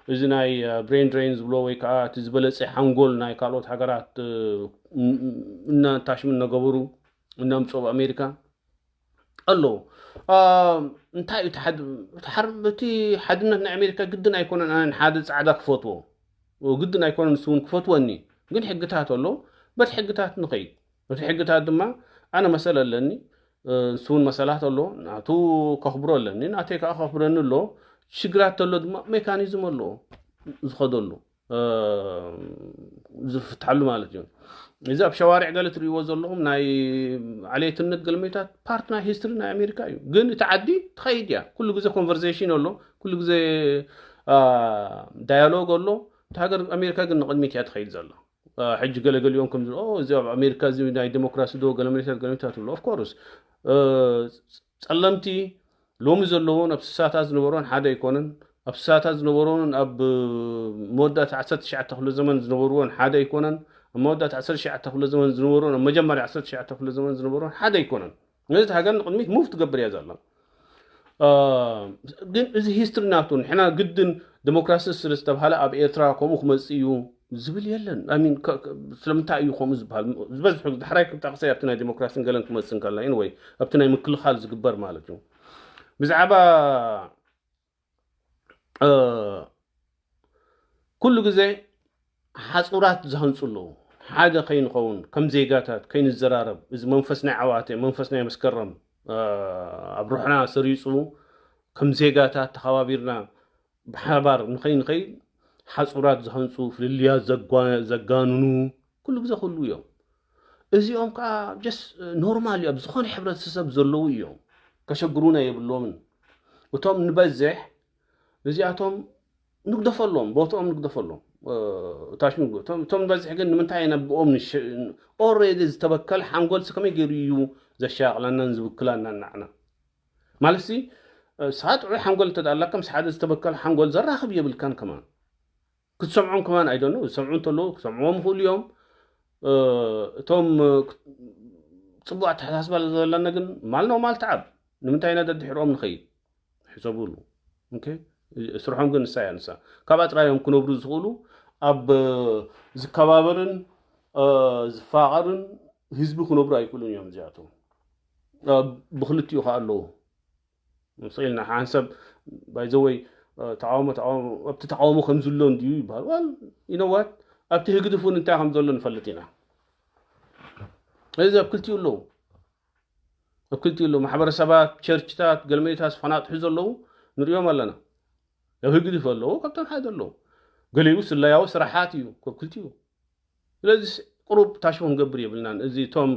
እዚ ናይ ብሬን ድሬን ዝብሎ ወይ ከዓ እቲ ዝበለፀ ሓንጎል ናይ ካልኦት ሃገራት እናታሽሙ እናገበሩ እናምፅኦ ኣብ ኣሜሪካ ኣለዉ። እንታይ እዩ እቲ ሓድነት ናይ ኣሜሪካ? ግድን ኣይኮነን ኣነ ንሓደ ፃዕዳ ክፈትዎ፣ ግድን ኣይኮነን ንሱ እውን ክፈትወኒ። ግን ሕግታት ኣሎ፣ በቲ ሕግታት ንኸይድ። በቲ ሕግታት ድማ ኣነ መሰል ኣለኒ፣ ንሱ እውን መሰላት ኣሎ፣ ናቱ ከኽብሮ ኣለኒ፣ ናተይ ከዓ ከኽብረኒ ኣሎ። ሽግራት ተሎ ድማ ሜካኒዝም ኣለዎ ዝኸደሉ። ዝፍትሓሉ ማለት እዩ። እዚ ኣብ ሸዋርዕ ገለ ትርእይዎ ዘለኹም ናይ ዓሌትነት ገለመታት ፓርት ናይ ሂስትሪ ናይ ኣሜሪካ እዩ። ግን እቲ ዓዲ ትኸይድ እያ። ኩሉ ግዜ ኮንቨርሴሽን ኣሎ፣ ኩሉ ግዜ ዳያሎግ ኣሎ። እቲ ሃገር ኣሜሪካ ግን ንቕድሚት እያ ትኸይድ ዘላ። ሕጂ ገለገሊኦም ከም እዚ ኣብ ኣሜሪካ እዚ ናይ ዴሞክራሲ ዶ ገለመታት ገለመታት ኣሎ። ኦፍኮርስ ፀለምቲ ሎሚ ዘለዎን ኣብ ስሳታት ዝነበሮን ሓደ ኣይኮነን። ኣብ ስሳታት ዝነበሮን ኣብ መወዳእታ ዓሰርተ ትሽዓተ ክፍለ ዘመን ዝነበርዎን ሓደ ኣይኮነን። ኣብ መወዳእታ ዓሰርተ ትሽዓተ ክፍለ ዘመን ዝነበሮን ኣብ መጀመርያ ዓሰርተ ትሽዓተ ክፍለ ዘመን ዝነበሮን ሓደ ኣይኮነን። ነዚ ሃገር ንቕድሚት ሙቭ ትገብር እያ ዘላ። ግን እዚ ሂስትሪ ናቱ ንሕና ግድን ዴሞክራሲ ስለ ዝተባሃለ ኣብ ኤርትራ ከምኡ ክመፅእ እዩ ዝብል የለን። ስለምንታይ እዩ ከምኡ ዝበሃል? ዝበዝሑ ዳሕራይ ክጠቕሰ ኣብቲ ናይ ዴሞክራሲን ገለን ክመፅእ እንከላ ወይ ኣብቲ ናይ ምክልኻል ዝግበር ማለት እዩ። ብዛዕባ ኩሉ ግዜ ሓፁራት ዝሃንፁ ኣለዉ። ሓደ ከይንኸውን ከም ዜጋታት ከይንዘራረብ፣ እዚ መንፈስ ናይ ዓዋተ መንፈስ ናይ መስከረም ኣብ ሩሕና ሰሪፁ ከም ዜጋታት ተኸባቢርና ብሓባር ንኸይንኸይድ ሓፁራት ዝሃንፁ፣ ፍልልያት ዘጋንኑ ኩሉ ግዜ ክህልዉ እዮም። እዚኦም ከዓ ጀስ ኖርማል እዩ፣ ኣብ ዝኾነ ሕብረተሰብ ዘለዉ እዮም። ከሸግሩና የብሎምን። እቶም ንበዝሕ እዚኣቶም ንግደፈሎም፣ ቦትኦም ንግደፈሎም። እታሽሙ እቶም ንበዝሕ ግን ንምንታይ ኢና ብኦም ኦሬዲ ዝተበከለ ሓንጎልሲ ከመይ ገይሩ እዩ ዘሻቕለናን ዝብክለናን ንዓና? ማለት ሲ ሳጥዑ ሓንጎል እንተ ኣለካ ምስ ሓደ ዝተበከለ ሓንጎል ዘራኽብ የብልካን ከማን። ክትሰምዖም ከማን ኣይደኖ ዝሰምዑ እንተለዉ ክሰምዕዎም ይኽእሉ እዮም። እቶም ፅቡቅ ኣተሓሳስባ ዘለና ግን ማል ነው ማል ተዓብ ንምንታይ ኢና ደድሕሮም ንኸይድ? ሕሰብሉ። ስርሖም ግን ንሳ እያ ንሳ። ካብኣ ጥራይ እዮም ክነብሩ ዝኽእሉ። ኣብ ዝከባበርን ዝፋቐርን ህዝቢ ክነብሩ ኣይክእሉን እዮም እዚኣቶም። ብክልቲኡ ከዓ ኣለዉ። ስኢልና ሓንሰብ ባይዘወይ ተቃውሞ ኣብቲ ተቃውሞ ከም ዝሎ እንድዩ ይበሃል። ዋል ኢነዋት ኣብቲ ህግድፍ እውን እንታይ ከም ዘሎ ንፈልጥ ኢና። እዚ ኣብ ክልቲኡ ኣለዉ። ኣብ ክልቲኡ ኣለዉ። ማሕበረሰባት፣ ቸርችታት፣ ገልመይታት ዝፈናጥሑ ዘለዉ ንሪኦም ኣለና። ኣብ ህግድፍ ኣለዉ፣ ካብቶም ሓደ ኣለዉ። ገሊኡ ስለያዊ ስራሓት እዩ፣ ካብ ክልቲኡ። ስለዚ ቁሩብ ታሽቦ ክንገብር የብልናን። እዚ እቶም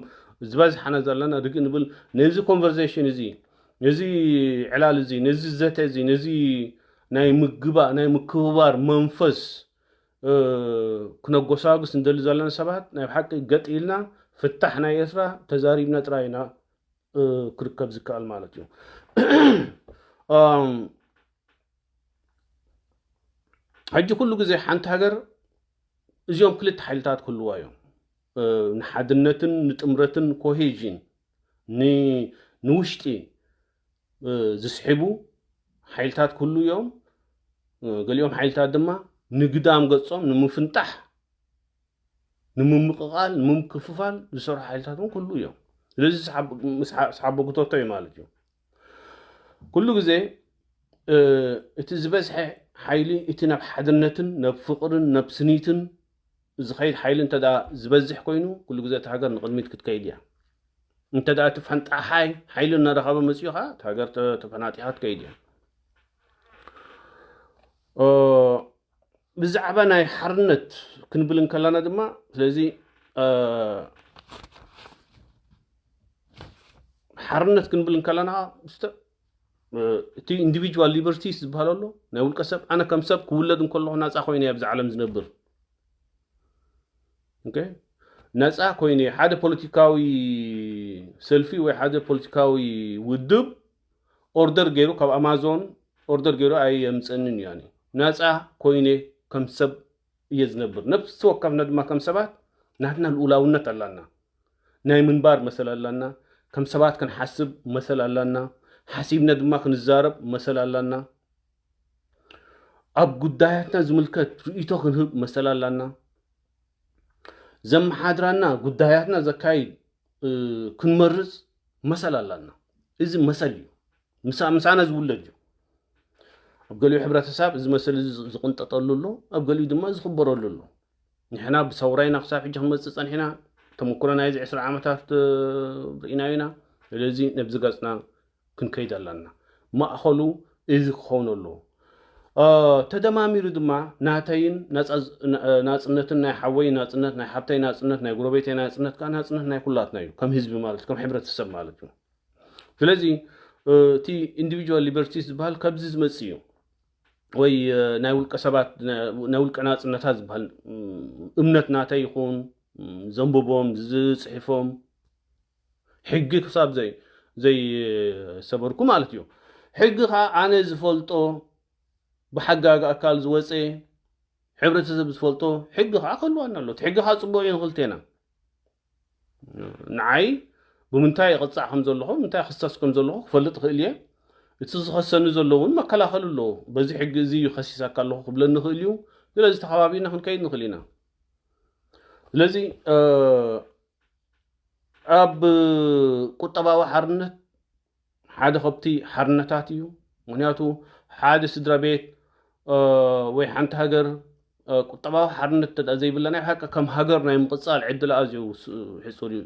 ዝበዝሓና ዘለና ርግእ ንብል፣ ነዚ ኮንቨርሴሽን እዚ፣ ነዚ ዕላል እዚ፣ ነዚ ዘተ እዚ፣ ነዚ ናይ ምግባእ፣ ናይ ምክብባር መንፈስ ክነጎሳጉስ እንደሊ ዘለና ሰባት ናይ ብሓቂ ገጥ ኢልና ፍታሕ ናይ ኤርትራ ተዛሪብና ጥራይ ኢና ክርከብ ዝከኣል ማለት እዩ። ሕጂ ኩሉ ግዜ ሓንቲ ሃገር እዚኦም ክልተ ሓይልታት ክህልዋ እዮም። ንሓድነትን ንጥምረትን ኮሄዥን ንውሽጢ ዝስሕቡ ሓይልታት ክህሉ እዮም። ገሊኦም ሓይልታት ድማ ንግዳም ገጾም ንምፍንጣሕ፣ ንምምቕቓል፣ ንምክፍፋል ዝሰርሑ ሓይልታት እውን ክህሉ እዮም። ስለዚ ስሓቦ ክተቶ እዩ ማለት እዩ። ኩሉ ግዜ እቲ ዝበዝሐ ሓይሊ እቲ ናብ ሓድነትን ናብ ፍቕርን ናብ ስኒትን ዝኸይድ ሓይሊ እንተ ዝበዝሕ ኮይኑ ኩሉ ግዜ እቲ ሃገር ንቕድሚት ክትከይድ እያ። እንተ እቲ ፈንጣሓይ ሓይሊ እናረኸበ መፅኡ ከዓ እቲ ሃገር ተፈናጢኻ ትከይድ እያ። ብዛዕባ ናይ ሓርነት ክንብል እንከለና ድማ ስለዚ ሓርነት ክንብል እንከለና እቲ ኢንዲቪጁዋል ሊበርቲስ ዝበሃል ኣሎ ናይ ውልቀ ሰብ። ኣነ ከም ሰብ ክውለድ እንከለኹ ናፃ ኮይነ ኣብዚ ዓለም ዝነብር ናፃ ኮይነ ሓደ ፖለቲካዊ ሰልፊ ወይ ሓደ ፖለቲካዊ ውድብ ኦርደር ገይሩ ካብ ኣማዞን ኦርደር ገይሩ ኣየምፀንን እዩ። ናፃ ኮይነ ከም ሰብ እየ ዝነብር። ነፍሲ ወከፍና ድማ ከም ሰባት ናትና ልኡላውነት ኣላና። ናይ ምንባር መሰል ኣላና። ከም ሰባት ክንሓስብ መሰል ኣላና። ሓሲብና ድማ ክንዛረብ መሰል ኣላና። ኣብ ጉዳያትና ዝምልከት ርእይቶ ክንህብ መሰል ኣላና። ዘመሓድራና ጉዳያትና ዘካይድ ክንመርፅ መሰል ኣላና። እዚ መሰል እዩ። ምሳና ዝውለድ እዩ። ኣብ ገሊኡ ሕብረተሰብ እዚ መሰል እዚ ዝቕንጠጠሉ ኣሎ፣ ኣብ ገሊኡ ድማ ዝኽበረሉ ኣሎ። ንሕና ብሰውራ ኢና ክሳብ ሕጂ ክንመፅእ ፀኒሕና። ተመኩሮ ናይዚ ዕስራ ዓመታት ርኢናዮ ኢና። ስለዚ ነብዚ ገፅና ክንከይድ ኣለና። ማእኸሉ እዚ ክኸውን ኣለዎ። ተደማሚሩ ድማ ናተይን ናፅነትን ናይ ሓወይ ናፅነት ናይ ሓብተይ ናፅነት ናይ ጎረቤተይ ናፅነት ከዓ ናፅነት ናይ ኩላትና እዩ። ከም ህዝቢ ማለት ከም ሕብረተሰብ ማለት እዩ። ስለዚ እቲ ኢንዲቪጁዋል ሊበርቲስ ዝበሃል ካብዚ ዝመፅእ እዩ። ወይ ናይ ውልቀ ሰባት ናይ ውልቀ ናፅነታት ዝበሃል እምነት ናተይ ይኹን ዘንብቦም ዝፅሕፎም ሕጊ ክሳብ ዘይ ዘይሰበርኩ ማለት እዩ። ሕጊ ከዓ ኣነ ዝፈልጦ ብሓጋጊ ኣካል ዝወፀ ሕብረተሰብ ዝፈልጦ ሕጊ ከዓ ክህልዋና ኣሎ። ሕጊ ከዓ ፅቡቅ እዩ ንክልቴና። ንዓይ ብምንታይ ይቕፃዕ ከም ዘለኹ ምንታይ ክሰስ ከም ዘለኹ ክፈልጥ ክእል እየ። እቲ ዝኸሰኒ ዘሎ እውን መከላኸሊ ኣለዎ። በዚ ሕጊ እዚ እዩ ከሲሳካ ኣለኹ ክብለኒ ይኽእል እዩ። ስለዚ ተኸባቢና ክንከይድ ንኽእል ኢና። ስለዚ ኣብ ቁጠባዊ ሓርነት ሓደ ከብቲ ሓርነታት እዩ። ምክንያቱ ሓደ ስድራ ቤት ወይ ሓንቲ ሃገር ቁጠባዊ ሓርነት እንተ ዘይብላ ናይ ሓቂ ከም ሃገር ናይ ምቕፃል ዕድል ኣዝዩ ሕፁር እዩ።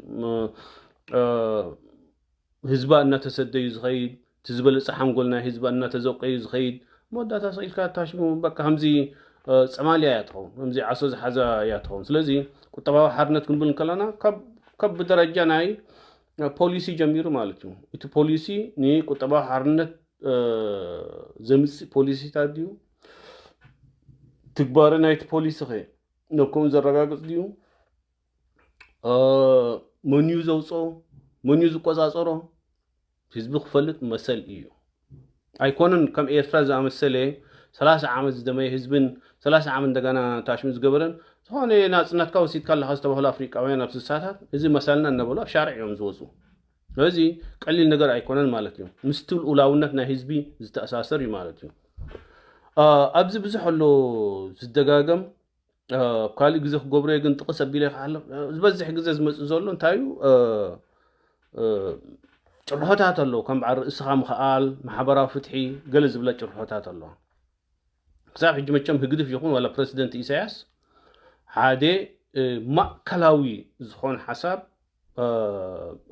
ህዝባ እናተሰደዩ ዝኸይድ እቲ ዝበለፀ ሓንጎል ናይ ህዝባ እናተዘውቀዩ ዝኸይድ መወዳእታ ስኢልካ ታሽሙ በቃ ከምዚ ፀማልያ እያ ትኸውን፣ ከምዚ ዓሶ ዝሓዛ እያ ትኸውን። ስለዚ ቁጠባዊ ሓርነት ክንብል እንከለና ካብ ብደረጃ ናይ ፖሊሲ ጀሚሩ ማለት እዩ። እቲ ፖሊሲ ንቁጠባዊ ሓርነት ዘምፅእ ፖሊሲታት ድዩ? ትግባረ ናይቲ ፖሊሲ ኸ ነብከም ዘረጋግፅ ድዩ? መን እዩ ዘውፅኦ? መን እዩ ዝቆፃፀሮ? ህዝቢ ክፈልጥ መሰል እዩ። ኣይኮነን ከም ኤርትራ ዝኣመሰለ ሰላሳ ዓመት ዝደመየ ህዝብን ሰላሳ ዓመት እንደገና ታሽሙ ዝገበረን ዝኾነ ናፅነትካ ወሲድካ ኣለኻ ዝተባህሉ ኣፍሪቃውያን ኣብ ስሳታት እዚ መሰልና እናበሉ ኣብ ሻርዕ እዮም ዝወፁ። ስለዚ ቀሊል ነገር ኣይኮነን ማለት እዩ። ምስቲ ልኡላውነት ናይ ህዝቢ ዝተኣሳሰር እዩ ማለት እዩ። ኣብዚ ብዙሕ ኣሎ ዝደጋገም። ኣብ ካልእ ግዜ ክገብሮ ግን ጥቕስ ኣቢለ ክሓልፍ ዝበዝሕ ግዜ ዝመፅእ ዘሎ እንታይ እዩ? ጭርሖታት ኣሎ፣ ከም በዓል ርእስኻ ምኽኣል፣ ማሕበራዊ ፍትሒ፣ ገለ ዝብለ ጭርሖታት ኣሎ። ክሳብ ሕጂ መቸም ህግድፍ ይኹን ዋላ ፕረሲደንት ኢሳያስ ሓደ ማእከላዊ ዝኾነ ሓሳብ፣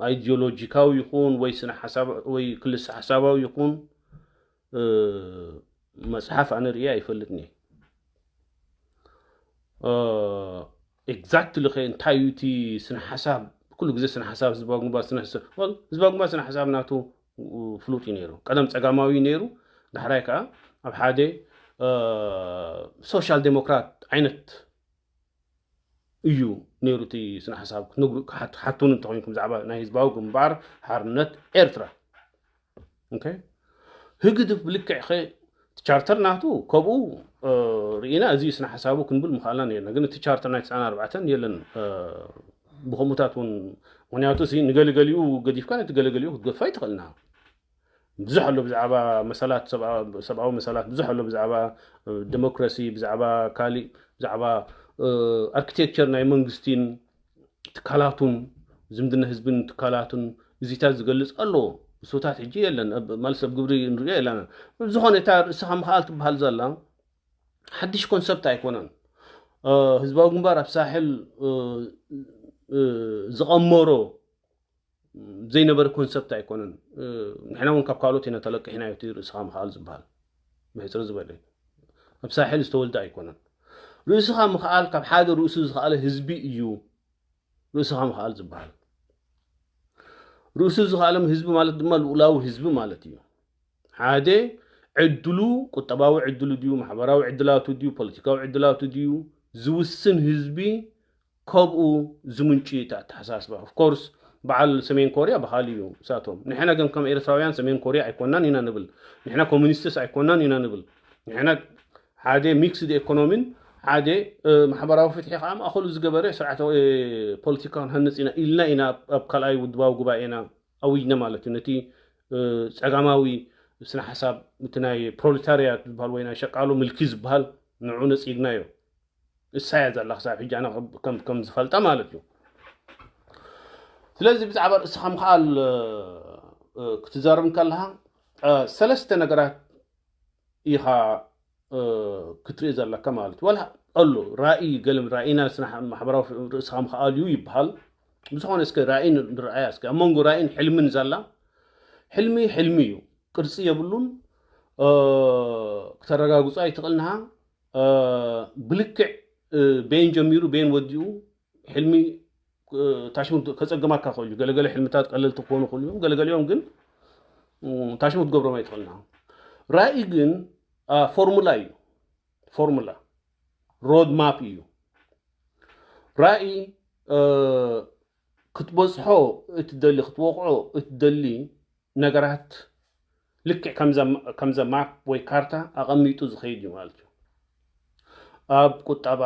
ኣይዲዮሎጂካዊ ይኹን ወይ ስነ ሓሳብ ወይ ክልሰ ሓሳባዊ ይኹን መፅሓፍ ኣነ ርእየ ኣይፈልጥን እየ። ኤግዛክትሊ ከ እንታይ እዩ እቲ ስነ ሓሳብ? ኩሉ ግዜ ስነ ሓሳብ ህዝባዊ ግንባር ስነ ሓሳብ፣ ህዝባዊ ግንባር ስነ ሓሳብ ናቱ ፍሉጥ እዩ ነይሩ። ቀደም ፀጋማዊ እዩ ነይሩ፣ ዳሕራይ ከዓ ኣብ ሓደ ሶሻል ዴሞክራት ዓይነት እዩ ነይሩ። እቲ ስነ ሓሳብ ክትነግሩ ክትሓቱን እንተኮይንኩም ብዛዕባ ናይ ህዝባዊ ግንባር ሓርነት ኤርትራ ህግድፍ ብልክዕ ኸ ቻርተር ናቱ ከብኡ ርኢና እዚ ስነ ሓሳቡ ክንብል ምኽኣልና ነርና። ግን እቲ ቻርተር ናይ ትስዓን ኣርባዕተን የለን። ብኸምኡታት እውን ምክንያቱ ንገሊገሊኡ ገዲፍካ ነቲ ገለገሊኡ ክትገድፋ ይትኽእልና። ብዙሕ ኣሎ ብዛዕባ መሰላት ሰብኣዊ መሰላት፣ ብዙሕ ኣሎ ብዛዕባ ዴሞክራሲ፣ ብዛዕባ ካሊእ ብዛዕባ ኣርኪቴክቸር ናይ መንግስቲን ትካላቱን ዝምድና ህዝብን ትካላቱን እዚታት ዝገልፅ ኣሎ። እሱታት ሕጂ የለን፣ ማለት ሰብ ግብሪ ንሪኦ የለን። ዝኾነ እታ ርእስኻ ምኽኣል ትበሃል ዘላ ሓድሽ ኮንሰፕት ኣይኮነን። ህዝባዊ ግንባር ኣብ ሳሕል ዝቐመሮ ዘይነበረ ኮንሰፕት ኣይኮነን። ንሕና እውን ካብ ካልኦት ኢና ተለቂሕናዮ እቲ ርእስኻ ምኽኣል ዝበሃል። ብሕፅር ዝበለ ኣብ ሳሕል ዝተወልደ ኣይኮነን። ርእስኻ ምኽኣል ካብ ሓደ ርእሱ ዝኸኣለ ህዝቢ እዩ ርእስኻ ምኽኣል ዝበሃል። ርእሱ ዝኸኣለ ህዝቢ ማለት ድማ ልኡላዊ ህዝቢ ማለት እዩ። ሓደ ዕድሉ፣ ቁጠባዊ ዕድሉ ድዩ፣ ማሕበራዊ ዕድላቱ ድዩ፣ ፖለቲካዊ ዕድላቱ ድዩ ዝውስን ህዝቢ፣ ከብኡ ዝምንጩ እዩ እቲ ኣተሓሳስባ። ኦፍኮርስ በዓል ሰሜን ኮርያ በሃሊ እዩ እሳቶም። ንሕና ግን ከም ኤርትራውያን ሰሜን ኮርያ ኣይኮናን ኢና ንብል። ንሕና ኮሚኒስትስ ኣይኮናን ኢና ንብል። ንሕና ሓደ ሚክስድ ኤኮኖሚን ሓደ ማሕበራዊ ፍትሒ ከዓ ማእኸሉ ዝገበረ ስርዓተ ፖለቲካ ክንሃንፅ ኢና ኢልና ኢና ኣብ ካልኣይ ውድባዊ ጉባኤና ኣዊጅና ማለት እዩ። ነቲ ፀጋማዊ ስነ ሓሳብ እቲ ናይ ፕሮሌታርያት ዝበሃል ወይ ናይ ሸቃሎ ምልኪ ዝበሃል ንዑ ነፂግናዮ። እሳያ ዘላ ክሳብ ሕጂ ኣነ ከም ዝፈልጣ ማለት እዩ። ስለዚ ብዛዕባ ርእስኻ ምኽኣል ክትዛረብ እንከለኻ ሰለስተ ነገራት ኢኻ ክትርኢ ዘለካ ማለት እዩ። ዋላ ኣሎ ራእይ ገለ ራእይና ስነ ማሕበራዊ ርእስኻ ምኽኣል እዩ ይበሃል። ብዝኾነ እስከ ራእይ ንርኣያ እስከ ኣብ መንጎ ራእይን ሕልምን ዘላ። ሕልሚ ሕልሚ እዩ፣ ቅርፂ የብሉን። ክተረጋግፁ ኣይትኽእልንኻ። ብልክዕ ቤን ጀሚሩ ቤን ወዲኡ ሕልሚ ታሽሙ ከፀግማካ ክእል እዩ። ገለገለ ሕልምታት ቀለልቲ ክኾኑ ክእሉ እዮም፣ ገለገሊኦም ግን ታሽሙ ትገብሮም ኣይትኽእልና። ራእይ ግን ፎርሙላ እዩ። ፎርሙላ ሮድ ማፕ እዩ። ራእይ ክትበፅሖ እትደሊ ክትወቕዖ እትደሊ ነገራት ልክዕ ከምዘ ማፕ ወይ ካርታ ኣቐሚጡ ዝኸይድ እዩ ማለት እዩ። ኣብ ቁጠባ፣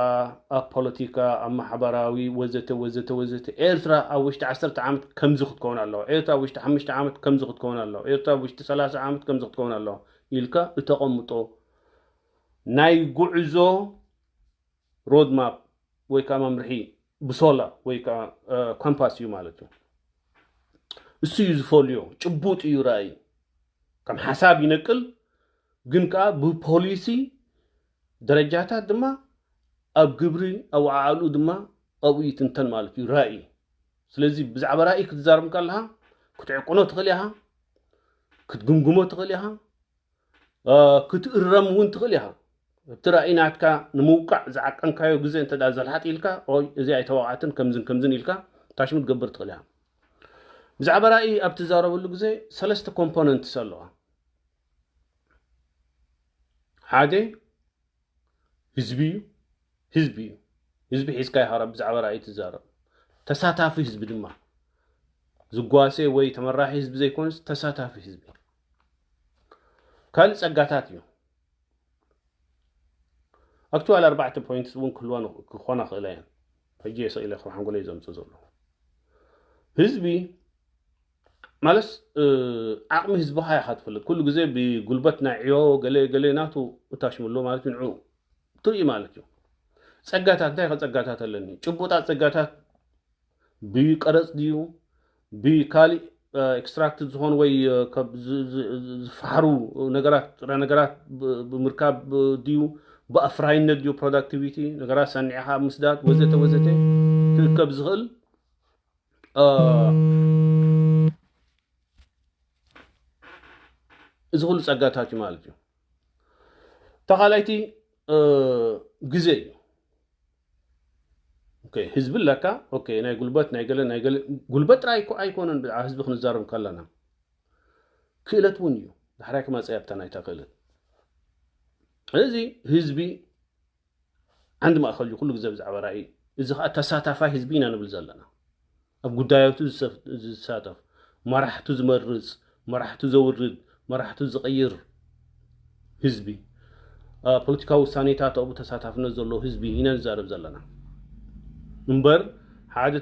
ኣብ ፖለቲካ፣ ኣብ ማሕበራዊ ወዘተ ወዘተ ወዘተ ኤርትራ ኣብ ውሽጢ ዓሰርተ ዓመት ከምዚ ክትከውን ኣለዋ፣ ኤርትራ ኣብ ውሽጢ ሓሙሽተ ዓመት ከምዚ ክትከውን ኣለዋ፣ ኤርትራ ኣብ ውሽጢ ሰላሳ ዓመት ከምዚ ክትከውን ኣለዋ ኢልካ እተቐምጦ ናይ ጉዕዞ ሮድ ማፕ ወይ ከዓ መምርሒ ብሶላ ወይ ከዓ ኮምፓስ እዩ ማለት እዩ። እሱ እዩ ዝፈልዮ፣ ጭቡጥ እዩ ራእይ። ከም ሓሳብ ይነቅል፣ ግን ከዓ ብፖሊሲ ደረጃታት ድማ ኣብ ግብሪ ኣወዓዕልኡ ድማ ኣብኡ ይትንተን ማለት እዩ ራእይ። ስለዚ ብዛዕባ ራእይ ክትዛረብ ከለኻ ክትዕቅኖ ትኽእል ኢኻ፣ ክትግምግሞ ትኽእል ኢኻ፣ ክትእረም እውን ትኽእል ኢኻ። እቲ ራእይ ናትካ ንምውቃዕ ዝዓቀንካዮ ግዜ እንተ ዘልሓጥ ኢልካ ይ እዚ ኣይተወቃዕትን ከምዝን ከምዝን ኢልካ ታሽሙ ትገብር ትኽእል ኢኻ። ብዛዕባ ራእይ ኣብ ትዛረበሉ ግዜ ሰለስተ ኮምፖነንትስ ኣለዋ። ሓደ ህዝቢ እዩ። ህዝቢ እዩ። ህዝቢ ሒዝካ ኢኻ ብዛዕባ ራእይ ትዛረብ። ተሳታፊ ህዝቢ ድማ ዝጓሰ ወይ ተመራሒ ህዝቢ ዘይኮነስ ተሳታፊ ህዝቢ። ካልእ ጸጋታት እዩ። ኣክቹዋል ኣርባዕተ ፖይንትስ እውን ክህልዋ ክኾና ክእላ እየን። ሕጂ የሰኢለ ካብ ሓንጎለይ ዘምፅእ ዘሎ ህዝቢ ማለት ዓቕሚ ህዝብኻ ኢኻ ትፈልጥ። ኩሉ ግዜ ብጉልበት ናይ ዕዮ ገለ ገለ ናቱ እታሽምሎ ማለት ንዑ ትርኢ ማለት እዩ። ጸጋታት እንታይ ከ ጸጋታት ኣለኒ? ጭቡጣት ጸጋታት ብቀረጽ ድዩ ብካሊእ ኤክስትራክት ዝኾኑ ወይ ዝፋሕሩ ነገራት ጥረ ነገራት ብምርካብ ድዩ ብኣፍራይነት ድዩ ፕሮዳክቲቪቲ ነገራት ሰኒዕኻ ምስዳድ ወዘተ ወዘተ ክእከብ ዝኽእል እዚ ኩሉ ጸጋታት እዩ ማለት እዩ። ተኻላይቲ ግዜ እዩ። ህዝቢ ኣለካ ናይ ጉልበት ናይ ገለ ናይ ገለ ጉልበት ጥራይ ኣይኮነን ብዛዕባ ህዝቢ ክንዛረብ ከለና ክእለት እውን እዩ። ዳሕራይ ክመፀ ኣብታ ናይታ ክእለት እዚ ህዝቢ ዓንዲ ማእኸል እዩ ኩሉ ግዜ ብዛዕባ ራእይ። እዚ ከዓ ተሳታፋይ ህዝቢ ኢና ንብል ዘለና። ኣብ ጉዳያቱ ዝሳተፍ፣ መራሕቱ ዝመርፅ፣ መራሕቱ ዘውርድ፣ መራሕቱ ዝቕይር ህዝቢ፣ ፖለቲካዊ ውሳኔታት ኣብኡ ተሳታፍነት ዘለዎ ህዝቢ ኢና ንዛረብ ዘለና። እምበር ሓደ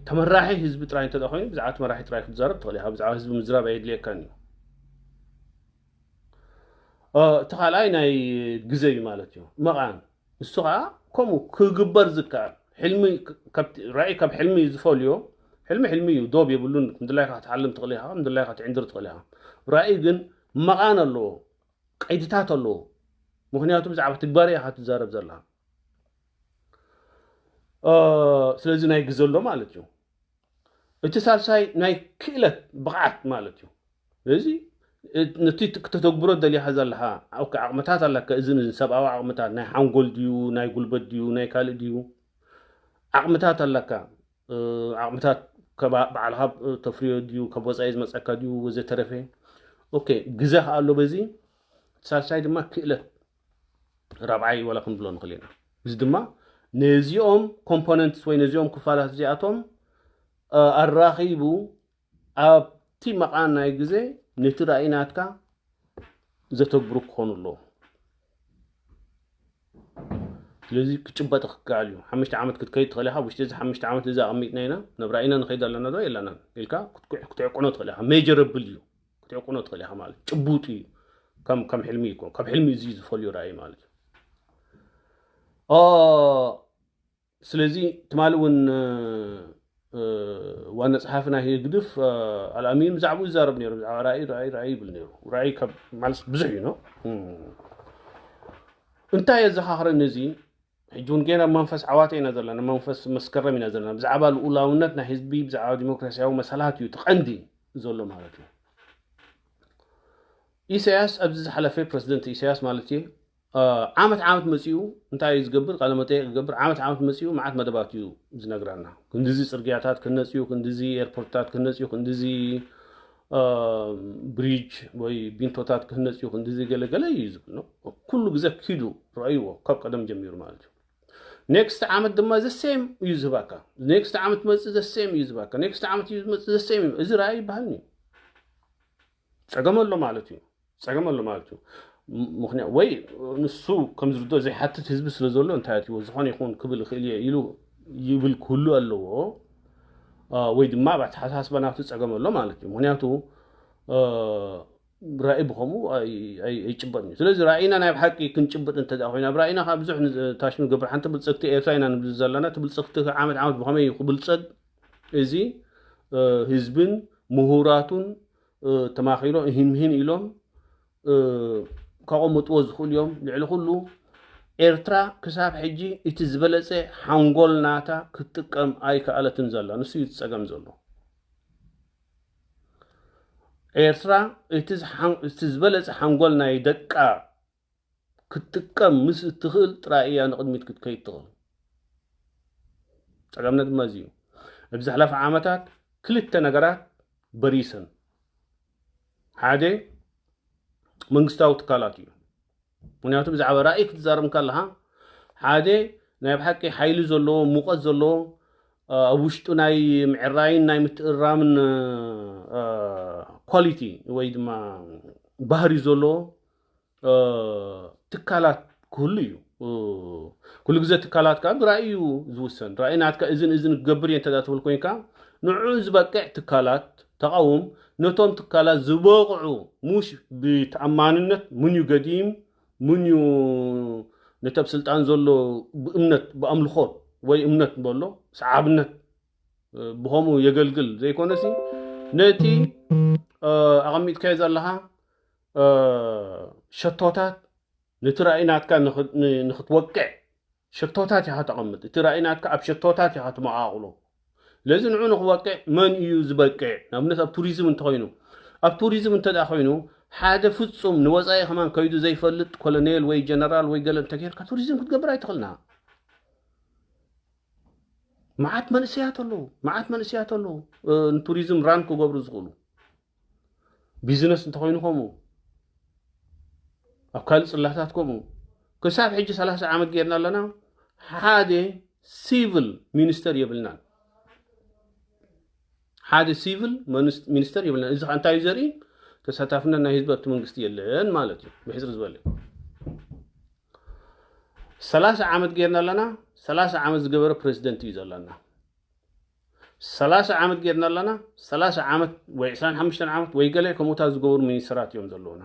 ተመራሒ ህዝቢ ጥራይ እንተ ኮይኑ ብዛዕባ ተመራሒ ጥራይ ክትዛረብ ትኽእል ኢኻ። ብዛዕባ ህዝቢ ምዝራብ ኣየድልየካን እዩ። እቲ ካልኣይ ናይ ግዜ እዩ ማለት እዩ። መቓን ንሱ ከዓ ከምኡ ክግበር ዝከኣል ሕልሚ ራእይ ካብ ሕልሚ እዩ ዝፈልዮ። ሕልሚ ሕልሚ እዩ፣ ዶብ የብሉን። ምድላይካ ክትሓልም ትኽእል ኢኻ፣ ምድላይካ ትዕንድር ትኽእል ኢኻ። ራእይ ግን መቓን ኣለዎ፣ ቀይድታት ኣለዎ። ምክንያቱ ብዛዕባ ትግባረ ኢኻ ትዛረብ ዘላ። ስለዚ ናይ ግዜ ኣሎ ማለት እዩ። እቲ ሳልሳይ ናይ ክእለት ብቕዓት ማለት እዩ። ስለዚ ነቲ ክተተግብሮ ደሊኻ ዘለኻ ዓቕምታት ኣለካ። እዚ ሰብኣዊ ዓቕምታት ናይ ሓንጎል ድዩ ናይ ጉልበት ድዩ ናይ ካልእ ድዩ ዓቕምታት ኣለካ። ዓቕምታት ባዕልኻ ተፍርዮ ድዩ ካብ ወፃኢ ዝመፀካ ድዩ ወዘተረፈ። ኦኬ ግዘ ከኣ ኣሎ። በዚ ሳልሳይ ድማ ክእለት ራብዓይ ዋላ ክንብሎ ንኽእል ኢና። እዚ ድማ ነዚኦም ኮምፖነንትስ ወይ ነዚኦም ክፋላት እዚኣቶም ኣራኺቡ ኣብቲ መቓን ናይ ግዜ ነቲ ራእይ ናትካ ዘተግብሩ ክኾኑ ኣለዎም። ስለዚ ክጭበጥ ክከኣል እዩ። ሓሙሽተ ዓመት ክትከይድ ትኽእል ኢኻ። ውሽጢ እዚ ሓሙሽተ ዓመት እዚ ኣቐሚጥና ኢና ናብ ራእይና ንኸይድ ኣለና ዶ የለናን ኢልካ ክትዕቁኖ ትኽእል ኢኻ። ሜጀረብል እዩ። ክትዕቁኖ ትኽእል ኢኻ ማለት ጭቡጥ እዩ። ከም ሕልሚ ይኮን ካብ ሕልሚ እዚ ዝፈልዩ ራእይ ማለት እዩ። ስለዚ ትማሊ እውን ዋና ጸሓፊ ናይ ህግድፍ ኣልኣሚን ብዛዕባኡ ይዛረብ ነይሩ። ብዛዕባ ራእይ ራእይ ራእይ ይብል ነይሩ። ራእይ ማለት ብዙሕ እዩ ነው። እንታይ የዘኻኽረኒ እዚ ሕጂ እውን ገና መንፈስ ዓዋተ ኢና ዘለና፣ መንፈስ መስከረም ኢና ዘለና። ብዛዕባ ልኡላውነት ናይ ህዝቢ ብዛዕባ ዲሞክራሲያዊ መሰላት እዩ ትቐንዲ ዘሎ ማለት እዩ። ኢሳያስ ኣብዚ ዝሓለፈ ፕረዚደንት ኢሳያስ ማለት እዩ ዓመት ዓመት መፂኡ እንታይ እዩ ዝገብር? ቃለ መጠየቅ ዝገብር ዓመት ዓመት መፂኡ መዓት መደባት እዩ ዝነግረና። ክንድዚ ፅርግያታት ክህነፅ እዩ፣ ክንድዚ ኤርፖርትታት ክህነፅ እዩ፣ ክንድዚ ብሪጅ ወይ ቢንቶታት ክህነፅ እዩ፣ ክንድዚ ገለገለ እዩ ዝብል ነው። ኩሉ ግዜ ኪዱ ረእይዎ ካብ ቀደም ጀሚሩ ማለት እዩ። ኔክስት ዓመት ድማ ዘሴም እዩ ዝህባካ። ኔክስት ዓመት መፅእ ዘሴም እዩ ዝህባካ። ኔክስት ዓመት እዩ ዝመፅእ ዘሴም እዩ። እዚ ረኣይ ይበሃል እዩ። ፀገም ኣሎ ማለት እዩ። ፀገም ኣሎ ማለት እዩ። ምክንያት ወይ ንሱ ከም ዝርድኦ ዘይሓትት ህዝቢ ስለ ዘሎ እንታይ ኣትዎ ዝኾነ ይኹን ክብል ይኽእል እየ ኢሉ ይብል ክህሉ ኣለዎ። ወይ ድማ ኣብ ኣተሓሳስባ ናቱ ፀገም ኣሎ ማለት እዩ። ምክንያቱ ራእይ ብኸምኡ ኣይጭበጥን እዩ። ስለዚ ራእይና ናይ ብሓቂ ክንጭብጥ እንተ ኮይና ኣብ ራእይና ከዓ ብዙሕ ታሽም ገብር ሓንቲ ብልፀግቲ ኤርትራ ኢና ንብል ዘለና። እቲ ብልፀግቲ ዓመት ዓመት ብኸመይ ክብልፀግ እዚ ህዝብን ምሁራቱን ተማኺሮ ህንምህን ኢሎም ከቐምጥዎ ዝኽእሉ እዮም። ልዕሊ ኩሉ ኤርትራ ክሳብ ሕጂ እቲ ዝበለፀ ሓንጎል ናታ ክትጥቀም ኣይከኣለትን ዘላ። ንሱ እዩ ዝፀገም ዘሎ። ኤርትራ እቲ ዝበለፀ ሓንጎል ናይ ደቃ ክትጥቀም ምስ እትኽእል ጥራይ እያ ንቕድሚት ክትከይድ ትኽእል። ፀገምና ድማ እዚ እዩ። ኣብዚ ዝሓለፈ ዓመታት ክልተ ነገራት በሪሰን። ሓደ መንግስታዊ ትካላት እዩ። ምክንያቱ ብዛዕባ ራእይ ክትዛረብ ከለካ ሓደ ናይ ብሓቂ ሓይሊ ዘለዎ ሙቐት ዘለዎ ኣብ ውሽጡ ናይ ምዕራይን ናይ ምትእራምን ኳሊቲ ወይ ድማ ባህሪ ዘለዎ ትካላት ክህሉ እዩ። ኩሉ ግዜ ትካላት ከዓ ብራእይ እዩ ዝውሰን። ራእይ ናትካ እዝን እዝን ክገብር እየ እንተ ትብል ኮይንካ፣ ንዑ ዝበቅዕ ትካላት ተቃውም። ነቶም ትካላት ዝበቕዑ፣ ሙሽ ብተኣማንነት፣ ምን እዩ ገዲም፣ ምን እዩ ነቲ ኣብ ስልጣን ዘሎ ብእምነት፣ ብኣምልኾት ወይ እምነት በሎ ሰዓብነት ብኸምኡ የገልግል ዘይኮነሲ፣ ነቲ ኣቐሚጥካዮ ዘለኻ ሸቶታት፣ ነቲ ራእይ ናትካ ንኽትወቅዕ ሸቶታት ኢኻ ተቐምጥ። እቲ ራእይ ናትካ ኣብ ሸቶታት ኢኻ ትመቓቕሎ። ስለዚ ንዑ ንኽወቅዕ መን እዩ ዝበቅዕ? ንኣብነት ኣብ ቱሪዝም እንተኾይኑ፣ ኣብ ቱሪዝም እንተ ኮይኑ፣ ሓደ ፍጹም ንወፃኢ ከማን ከይዱ ዘይፈልጥ ኮሎኔል ወይ ጀነራል ወይ ገለ እንተጌርካ፣ ቱሪዝም ክትገብር ኣይትኽእልና። መዓት መንእሰያት ኣለዉ፣ መዓት መንእሰያት ኣለዉ ንቱሪዝም ራን ክገብሩ ዝኽእሉ። ቢዝነስ እንተኾይኑ ከምኡ፣ ኣብ ካልእ ጽላታት ከምኡ። ክሳብ ሕጂ ሰላሳ ዓመት ጌርና ኣለና፣ ሓደ ሲቪል ሚኒስተር የብልናን። ሓደ ሲቪል ሚኒስተር የብልናን። እዚ እንታይ እዩ ዘርኢ? ተሳታፍነት ናይ ህዝቢ ኣብቲ መንግስቲ የለን ማለት እዩ። ብሕፅር ዝበለ ሰላሳ ዓመት ጌርና ኣለና። ሰላሳ ዓመት ዝገበረ ፕሬዚደንት እዩ ዘለና። ሰላሳ ዓመት ጌርና ኣለና። ሰላሳ ዓመት ወይ ዕስራን ሓሙሽተን ዓመት ወይ ገለ ከምኡታት ዝገበሩ ሚኒስተራት እዮም ዘለውና።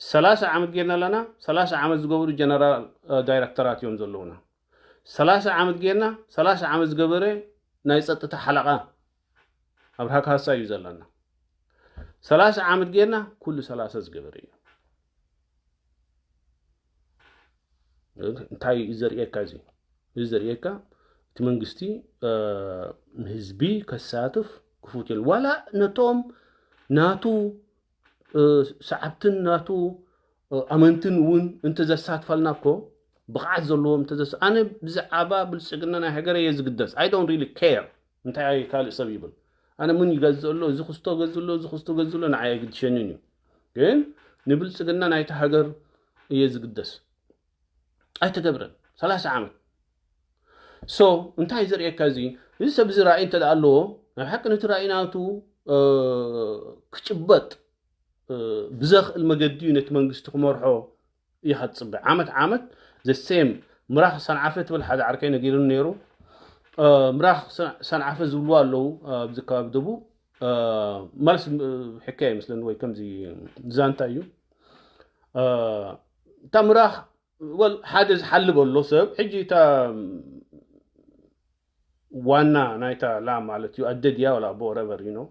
ሰላሳ ዓመት ጌርና ኣለና። ሰላሳ ዓመት ዝገበሩ ጀነራል ዳይረክተራት እዮም ዘለውና። ሰላሳ ዓመት ጌርና፣ ሰላሳ ዓመት ዝገበረ ናይ ጸጥታ ሓለቓ ኣብርሃ ካሳ እዩ ዘለና። ሰላሳ ዓመት ጌርና፣ ኩሉ ሰላሳ ዝገበረ እዩ። እንታይ እዩ ዘርእየካ? እዚ እዚ ዘርእየካ እቲ መንግስቲ ንህዝቢ ከሳትፍ ክፉት የለን። ዋላ ነቶም ናቱ ሰዓብትን ናቱ ኣመንትን እውን እንተዘሳትፈልና እኮ፣ ብቕዓት ዘለዎም እንተዘስ ኣነ ብዛዕባ ብልፅግና ናይ ሃገር እየ ዝግደስ። I don't really care እንታይ ካልእ ሰብ ይብል። ኣነ ምን ይገዝእ ኣሎ፣ እዚ ክስቶ ገዝእ ኣሎ፣ እዚ ክስቶ ገዝእ ኣሎ፣ ንዓይ ኣይግድሸንን እዩ። ግን ንብልፅግና ናይቲ ሃገር እየ ዝግደስ። ኣይተገብረን። ሰላሳ ዓመት። ሶ እንታይ ዘርእየካ? እዚ እዚ ሰብ እዚ ራእይ እንተ ኣለዎ፣ ናይ ሓቂ ነቲ ራእይ ናቱ ክጭበጥ ብዘኽእል መገዲ እዩ ነቲ መንግስቲ ክመርሖ ኢኻ ትጽበ። ዓመት ዓመት ዘሴም ምራኽ ሰንዓፈ ትብል ሓደ ዓርከይ ነጊሩኒ ነይሩ። ምራኽ ሰንዓፈ ዝብልዎ ኣለዉ ኣብዚ ከባቢ ደቡብ። መልስ ሕካየ ይመስለኒ ወይ ከምዚ ዛንታ እዩ። እታ ምራኽ ወል ሓደ ዝሓልብ ኣሎ ሰብ ሕጂ እታ ዋና ናይታ ላም ማለት እዩ ኣደ ድያ ወላ ኣቦ ወረቨር ዩ ኖ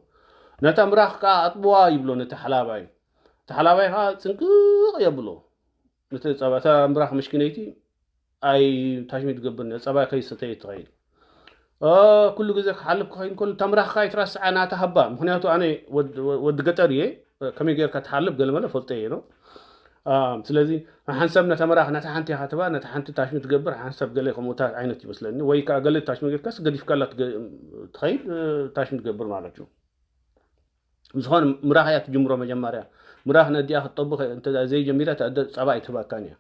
ነታ ምራኽ ከዓ ኣጥብዋ ይብሎ ነቲ ሓላባይ። እቲ ሓላባይ ከዓ ፅንቅቕ የብሎ ነቲ ፃባ። እታ ምራኽ ምሽኪነይቲ ኣይ ታሽሚ ትገብር ጸባይ ከይሰተየ ትኸይድ። ኩሉ ግዜ ክሓልፍ ክኸይድ ከሎ እታ ምራኽ ከዓ ኣይትረስዓ ናታ ሃባ። ምክንያቱ ኣነ ወዲ ገጠር እየ፣ ከመይ ጌርካ ትሓልፍ ገለመለ ፈልጠ እየ ነው። ስለዚ ሓንሳብ ነታ ምራኽ ነታ ሓንቲ ኢኻ ትባ ነታ ሓንቲ ታሽሚ ትገብር ሓንሳብ ገለ ከምኡታት ዓይነት ይመስለኒ፣ ወይ ከዓ ገለ ታሽሚ ጌርካስ ገዲፍካላ ትኸይድ፣ ታሽሚ ትገብር ማለት እዩ። ዝኾነ ምራኽ እያ ትጅምሮ መጀመርያ። ምራኽ ነዲኣ ክትጠቡ ዘይጀሚራ ተኣደ ጸባ ኣይትህባካን እያ።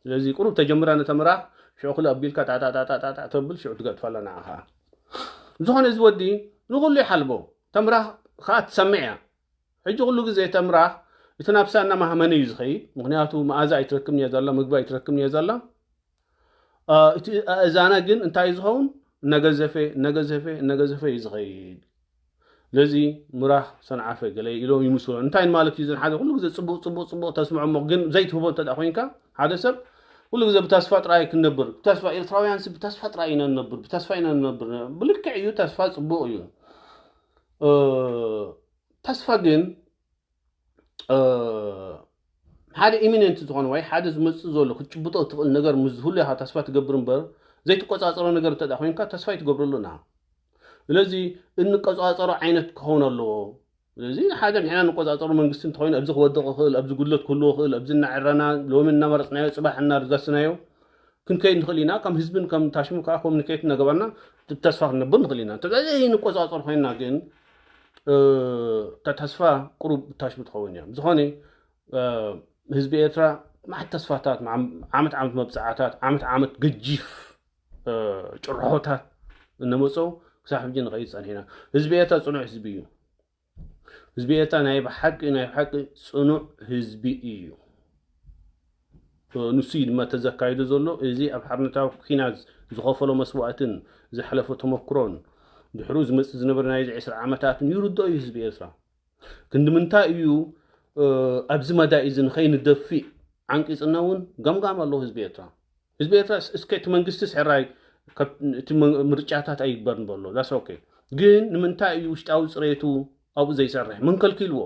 ስለዚ ቁሩብ ተጀምራ ነተ ምራኽ ሽዑ ክልእ ኣቢልካ ጣጣጣጣጣ ተብል ሽዑ ትገጥፋላ ንዓ ከዓ። ዝኾነ እዚ ወዲ ንኹሉ ይሓልቦ። ተምራኽ ከዓ ትሰምዕ እያ። ሕጂ ኩሉ ግዜ ተምራኽ እቲ ናብሳ እናማህመነ እዩ ዝኸይድ። ምክንያቱ መኣዛ ኣይትረክብን እያ ዘላ፣ ምግቢ ኣይትረክብን እያ ዘላ። እቲ ኣእዛና ግን እንታይ እዩ ዝኸውን? እናገዘፈ እናገዘፈ እናገዘፈ እዩ ዝኸይድ። ስለዚ ምራኽ ሰንዓፈ ገለ ኢሎም ይምስሎ። እንታይ ማለት እዩ? ዘን ሓደ ኩሉ ግዜ ጽቡቕ ጽቡቕ ጽቡቕ ተስምዖ እሞ ግን ዘይትህቦ እንተ ኮይንካ ሓደ ሰብ ኩሉ ግዜ ብተስፋ ጥራይ ክንነብር፣ ብተስፋ ኤርትራውያን ሲ ብተስፋ ጥራይ ኢና ንነብር፣ ብተስፋ ኢና ንነብር። ብልክዕ እዩ፣ ተስፋ ጽቡቕ እዩ። ተስፋ ግን ሓደ ኢሚነንት ዝኾነ ወይ ሓደ ዝመፅእ ዘሎ ክትጭብጦ ትኽእል ነገር ምስ ዝህሉ ኢኻ ተስፋ ትገብር እምበር ዘይትቆፃፀሮ ነገር እንተ ኮይንካ ተስፋ ይትገብረሉ ና። ስለዚ እንቆፃፀሮ ዓይነት ክኸውን ኣለዎ። ስለዚ ሓደ ንሕና እንቆፃፀሮ መንግስቲ እንተኮይኑ ኣብዚ ክወድቕ ይኽእል፣ ኣብዚ ጉድለት ክህልዎ ይኽእል፣ ኣብዚ እናዕረና ሎሚ እናመረፅናዮ ፅባሕ እናርገስናዮ ክንከይድ ንኽእል ኢና። ከም ህዝብን ከም ታሽሙ ከዓ ኮሚኒኬት እናገበርና ተስፋ ክንነብር ንኽእል ኢና። እንተ ዘይንቆፃፀር ኮይንና ግን እታ ተስፋ ቁሩብ ታሽሙ ትኸውን እያ። ብዝኾነ ህዝቢ ኤርትራ መዓት ተስፋታት፣ ዓመት ዓመት መብፅዓታት፣ ዓመት ዓመት ገጂፍ ጭርሖታት እነመፀው ክሳብ ሕጂ ንኸይድ ፀኒሕና። ህዝቢ ኤርትራ ፅኑዕ ህዝቢ እዩ። ህዝቢ ኤርትራ ናይ ብሓቂ ናይ ብሓቂ ፅኑዕ ህዝቢ እዩ። ንሱ እዩ ድማ ተዘካይዶ ዘሎ። እዚ ኣብ ሓርነታዊ ኲናት ዝኸፈሎ መስዋእትን ዝሓለፎ ተመክሮን ድሕሩ ዝመፅእ ዝነበረ ናይዚ ዕስራ ዓመታትን ይርድኦ እዩ ህዝቢ ኤርትራ። ክንዲ ምንታይ እዩ ኣብዚ መዳይ እዚ ንኸይንደፊእ ዓንቂፅና እውን ገምጋም ኣለዎ ህዝቢ ኤርትራ። ህዝቢ ኤርትራ እስከ እቲ መንግስቲ ስሕራይ እቲ ምርጫታት ኣይግበር ንበሎ ዳስ ኦኬ። ግን ንምንታይ እዩ ውሽጣዊ ፅሬቱ ኣብኡ ዘይሰርሕ? መን ከልኪልዎ?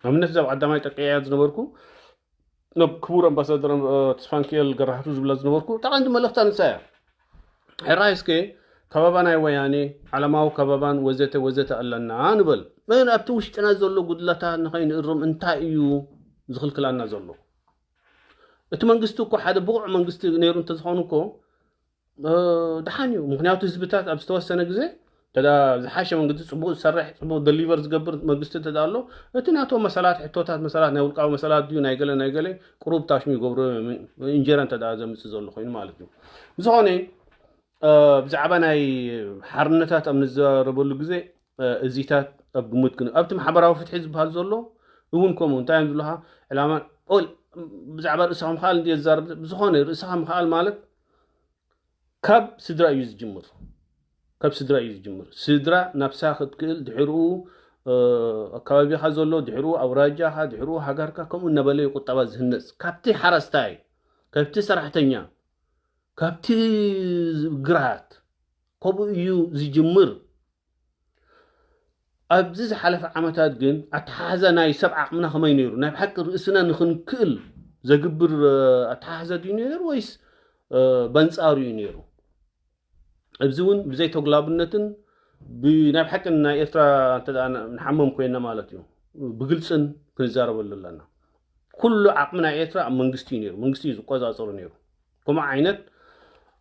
ኣብነት እዛ ኣብ ቀዳማይ ጠቀያ ዝነበርኩ ናብ ክቡር ኣምባሳደር ተስፋንክኤል ገራህቱ ዝብላ ዝነበርኩ ጠቐንዲ መልእኽታ ንሳ እያ። ሕራይ እስከ ከባባ ናይ ወያኔ ዓለማዊ ከባባን ወዘተ ወዘተ ኣለና ንበል። መን ኣብቲ ውሽጥና ዘሎ ጉድለታት ንኸይንእርም እንታይ እዩ ዝኽልክላና ዘሎ? እቲ መንግስቲ እኮ ሓደ ብቑዕ መንግስቲ ነይሩ እንተዝኾኑ እኮ ደሓን እዩ። ምክንያቱ ህዝብታት ኣብ ዝተወሰነ ግዜ ዝሓሸ መንግስቲ፣ ፅቡቅ ዝሰርሕ፣ ፅቡቅ ደሊቨር ዝገብር መንግስቲ እንተ ኣሎ፣ እቲ ናቶም መሰላት፣ ሕቶታት መሰላት፣ ናይ ውልቃዊ መሰላት ድዩ ናይ ገለ ናይ ገለ፣ ቁሩብ ታሽሙ ይገብሮ። እንጀራ እንተ ዘምፅእ ዘሎ ኮይኑ ማለት እዩ። ብዝኾነ ብዛዕባ ናይ ሓርነታት ኣብ ንዘረበሉ ግዜ እዚታት ኣብ ግምት ግን ኣብቲ ማሕበራዊ ፍትሒ ዝበሃል ዘሎ እውን ከምኡ እንታይ እዮም ዝብሉካ ዕላማ ብዛዕባ ርእስኻ ምክኣል እንዲ ዘዛርብ ብዝኾነ ርእስኻ ምክኣል ማለት ካብ ስድራ እዩ ዝጅምር። ካብ ስድራ እዩ ዝጅምር። ስድራ ናብሳ ክትክእል ድሕርኡ ኣካባቢኻ ዘሎ ድሕርኡ ኣውራጃኻ ድሕርኡ ሃገርካ ከምኡ እናበለ እዩ ቁጠባ ዝህነፅ። ካብቲ ሓረስታይ፣ ካብቲ ሰራሕተኛ፣ ካብቲ ግራት ከምኡ እዩ ዝጅምር። ኣብዚ ዝሓለፈ ዓመታት ግን ኣተሓሕዛ ናይ ሰብ ዓቕምና ከመይ ነይሩ? ናይ ብሓቂ ርእስና ንኽንክእል ዘግብር ኣተሓሕዛ ድዩ ነይሩ ወይስ በንጻሩ እዩ ነይሩ? ኣብዚ እውን ብዘይተጉላብነትን ናይ ብሓቂ ናይ ኤርትራ ንሓመም ኮይና ማለት እዩ ብግልፅን ክንዛረበሉ ኣለና። ኩሉ ዓቕሚ ናይ ኤርትራ ኣብ መንግስቲ እዩ ነይሩ። መንግስቲ እዩ ዝቆፃፀሩ ነይሩ። ከምኡ ዓይነት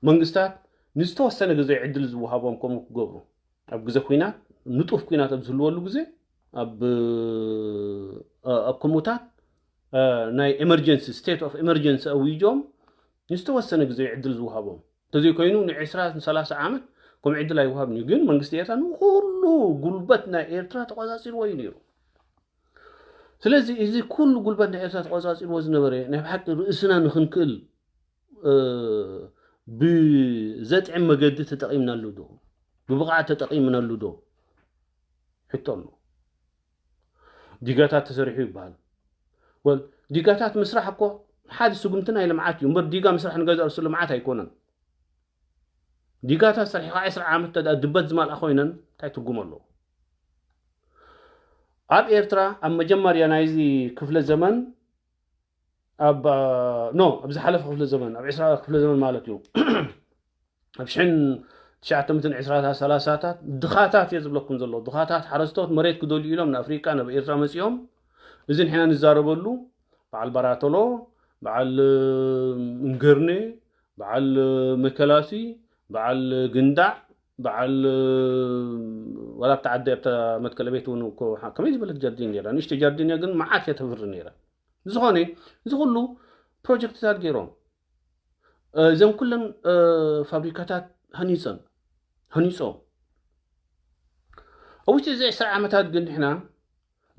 መንግስታት ንዝተወሰነ ግዜ ዕድል ዝወሃቦም ከምኡ ክገብሩ ኣብ ግዜ ኩናት ንጡፍ ኩናት ኣብ ዝህልወሉ ግዜ ኣብ ኣብ ከምኡታት ናይ ኤመርጀንሲ ስቴት ኦፍ ኤመርጀንሲ ኣዊጆም ንዝተወሰነ ግዜ ዕድል ዝወሃቦም እንተዘይኮይኑ ንዕስራ ንሰላሳ ዓመት ከም ዕድል ኣይወሃብን እዩ። ግን መንግስቲ ኤርትራ ንኩሉ ጉልበት ናይ ኤርትራ ተቆፃፂርዎ እዩ ነይሩ። ስለዚ እዚ ኩሉ ጉልበት ናይ ኤርትራ ተቆፃፂርዎ ዝነበረ ናይ ብሓቂ ርእስና ንክንክእል ብዘጥዕም መገዲ ተጠቒምናሉ ዶ? ብብቕዓት ተጠቒምናሉ ዶ? ሕቶ ኣሎ። ዲጋታት ተሰሪሑ ይበሃል። ወል ዲጋታት ምስራሕ እኮ ሓደ ስጉምቲ ናይ ልምዓት እዩ እምበር ዲጋ ምስራሕ ንገዛ ርእሱ ልምዓት ኣይኮነን። ዲጋታት ሰሪሕካ ዕስራ ዓመት ተዳ ድበት ዝማልኣ ኮይነን እንታይ ትርጉም ኣለዎ? ኣብ ኤርትራ ኣብ መጀመርያ ናይዚ ክፍለ ዘመን ኣብ ኖ ኣብ ዝሓለፈ ክፍለ ዘመን ኣብ ዕስራ ክፍለ ዘመን ማለት እዩ ኣብ ሽሕን ትሽዓተ ሚእትን ዕስራታት ሰላሳታት ድኻታት እየ ዝብለኩም ዘሎ ድኻታት ሓረስቶት መሬት ክደልዩ ኢሎም ንኣፍሪቃ ናብ ኤርትራ መፂኦም እዚ ንሕና ንዛረበሉ በዓል ባራተሎ በዓል እንገርኔ በዓል መከላሲ በዓል ግንዳዕ በዓል ዋላ ኣብታ ዓዲ ኣብታ መትከለ ቤት እውን እኮ ከመይ ዝበለት ጃርዲን ነራ ንእሽተ ጃርዲን ግን መዓት እያ ተፍሪ ነራ ብዝኾነ እዚ ኩሉ ፕሮጀክትታት ገይሮም እዘም ኩለን ፋብሪካታት ሃኒፀን ሃኒፆም ኣብ ውሽጢ እዚ ዕስራ ዓመታት ግን ንሕና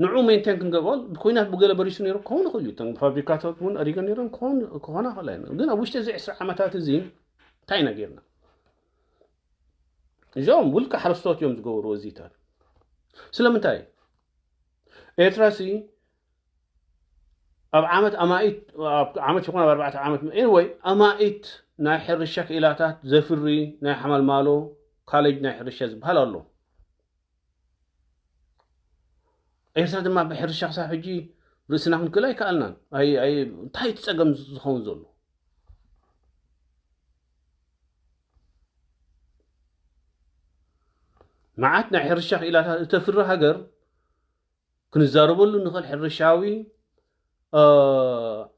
ንዑ ሜንቴን ክንገብሮ ብኩናት ብገለ በሪሱ ነይሩ ክኸውን ይኽእል እዩ እቶም ፋብሪካታት እውን ኣሪገን ነይሮም ክኾና ይኽእላ ግን ኣብ ውሽጢ እዚ ዕስራ ዓመታት እዚ እንታይ ኢና ጌርና እዚኦም ውልቀ ሓረስቶት እዮም ዝገበሩ እዚታት ስለምንታይ ኤርትራ ሲ ኣብ ዓመት ኣማኢት ዓመት ይኹን ኣብ ኣርባዕተ ዓመት ወይ ኣማኢት ናይ ሕርሻ ክኢላታት ዘፍሪ ናይ ሓማልማሎ ካሌጅ ናይ ሕርሻ ዝበሃል ኣሎ ኤርትራ ድማ ብሕርሻ ክሳብ ሕጂ ርእስና ክንክእል ኣይከኣልናን እንታይ እቲ ፀገም ዝኸውን ዘሎ መዓት ናይ ሕርሻ ክኢላታት እተፍሪ ሃገር ክንዛረበሉ ንኽእል ሕርሻዊ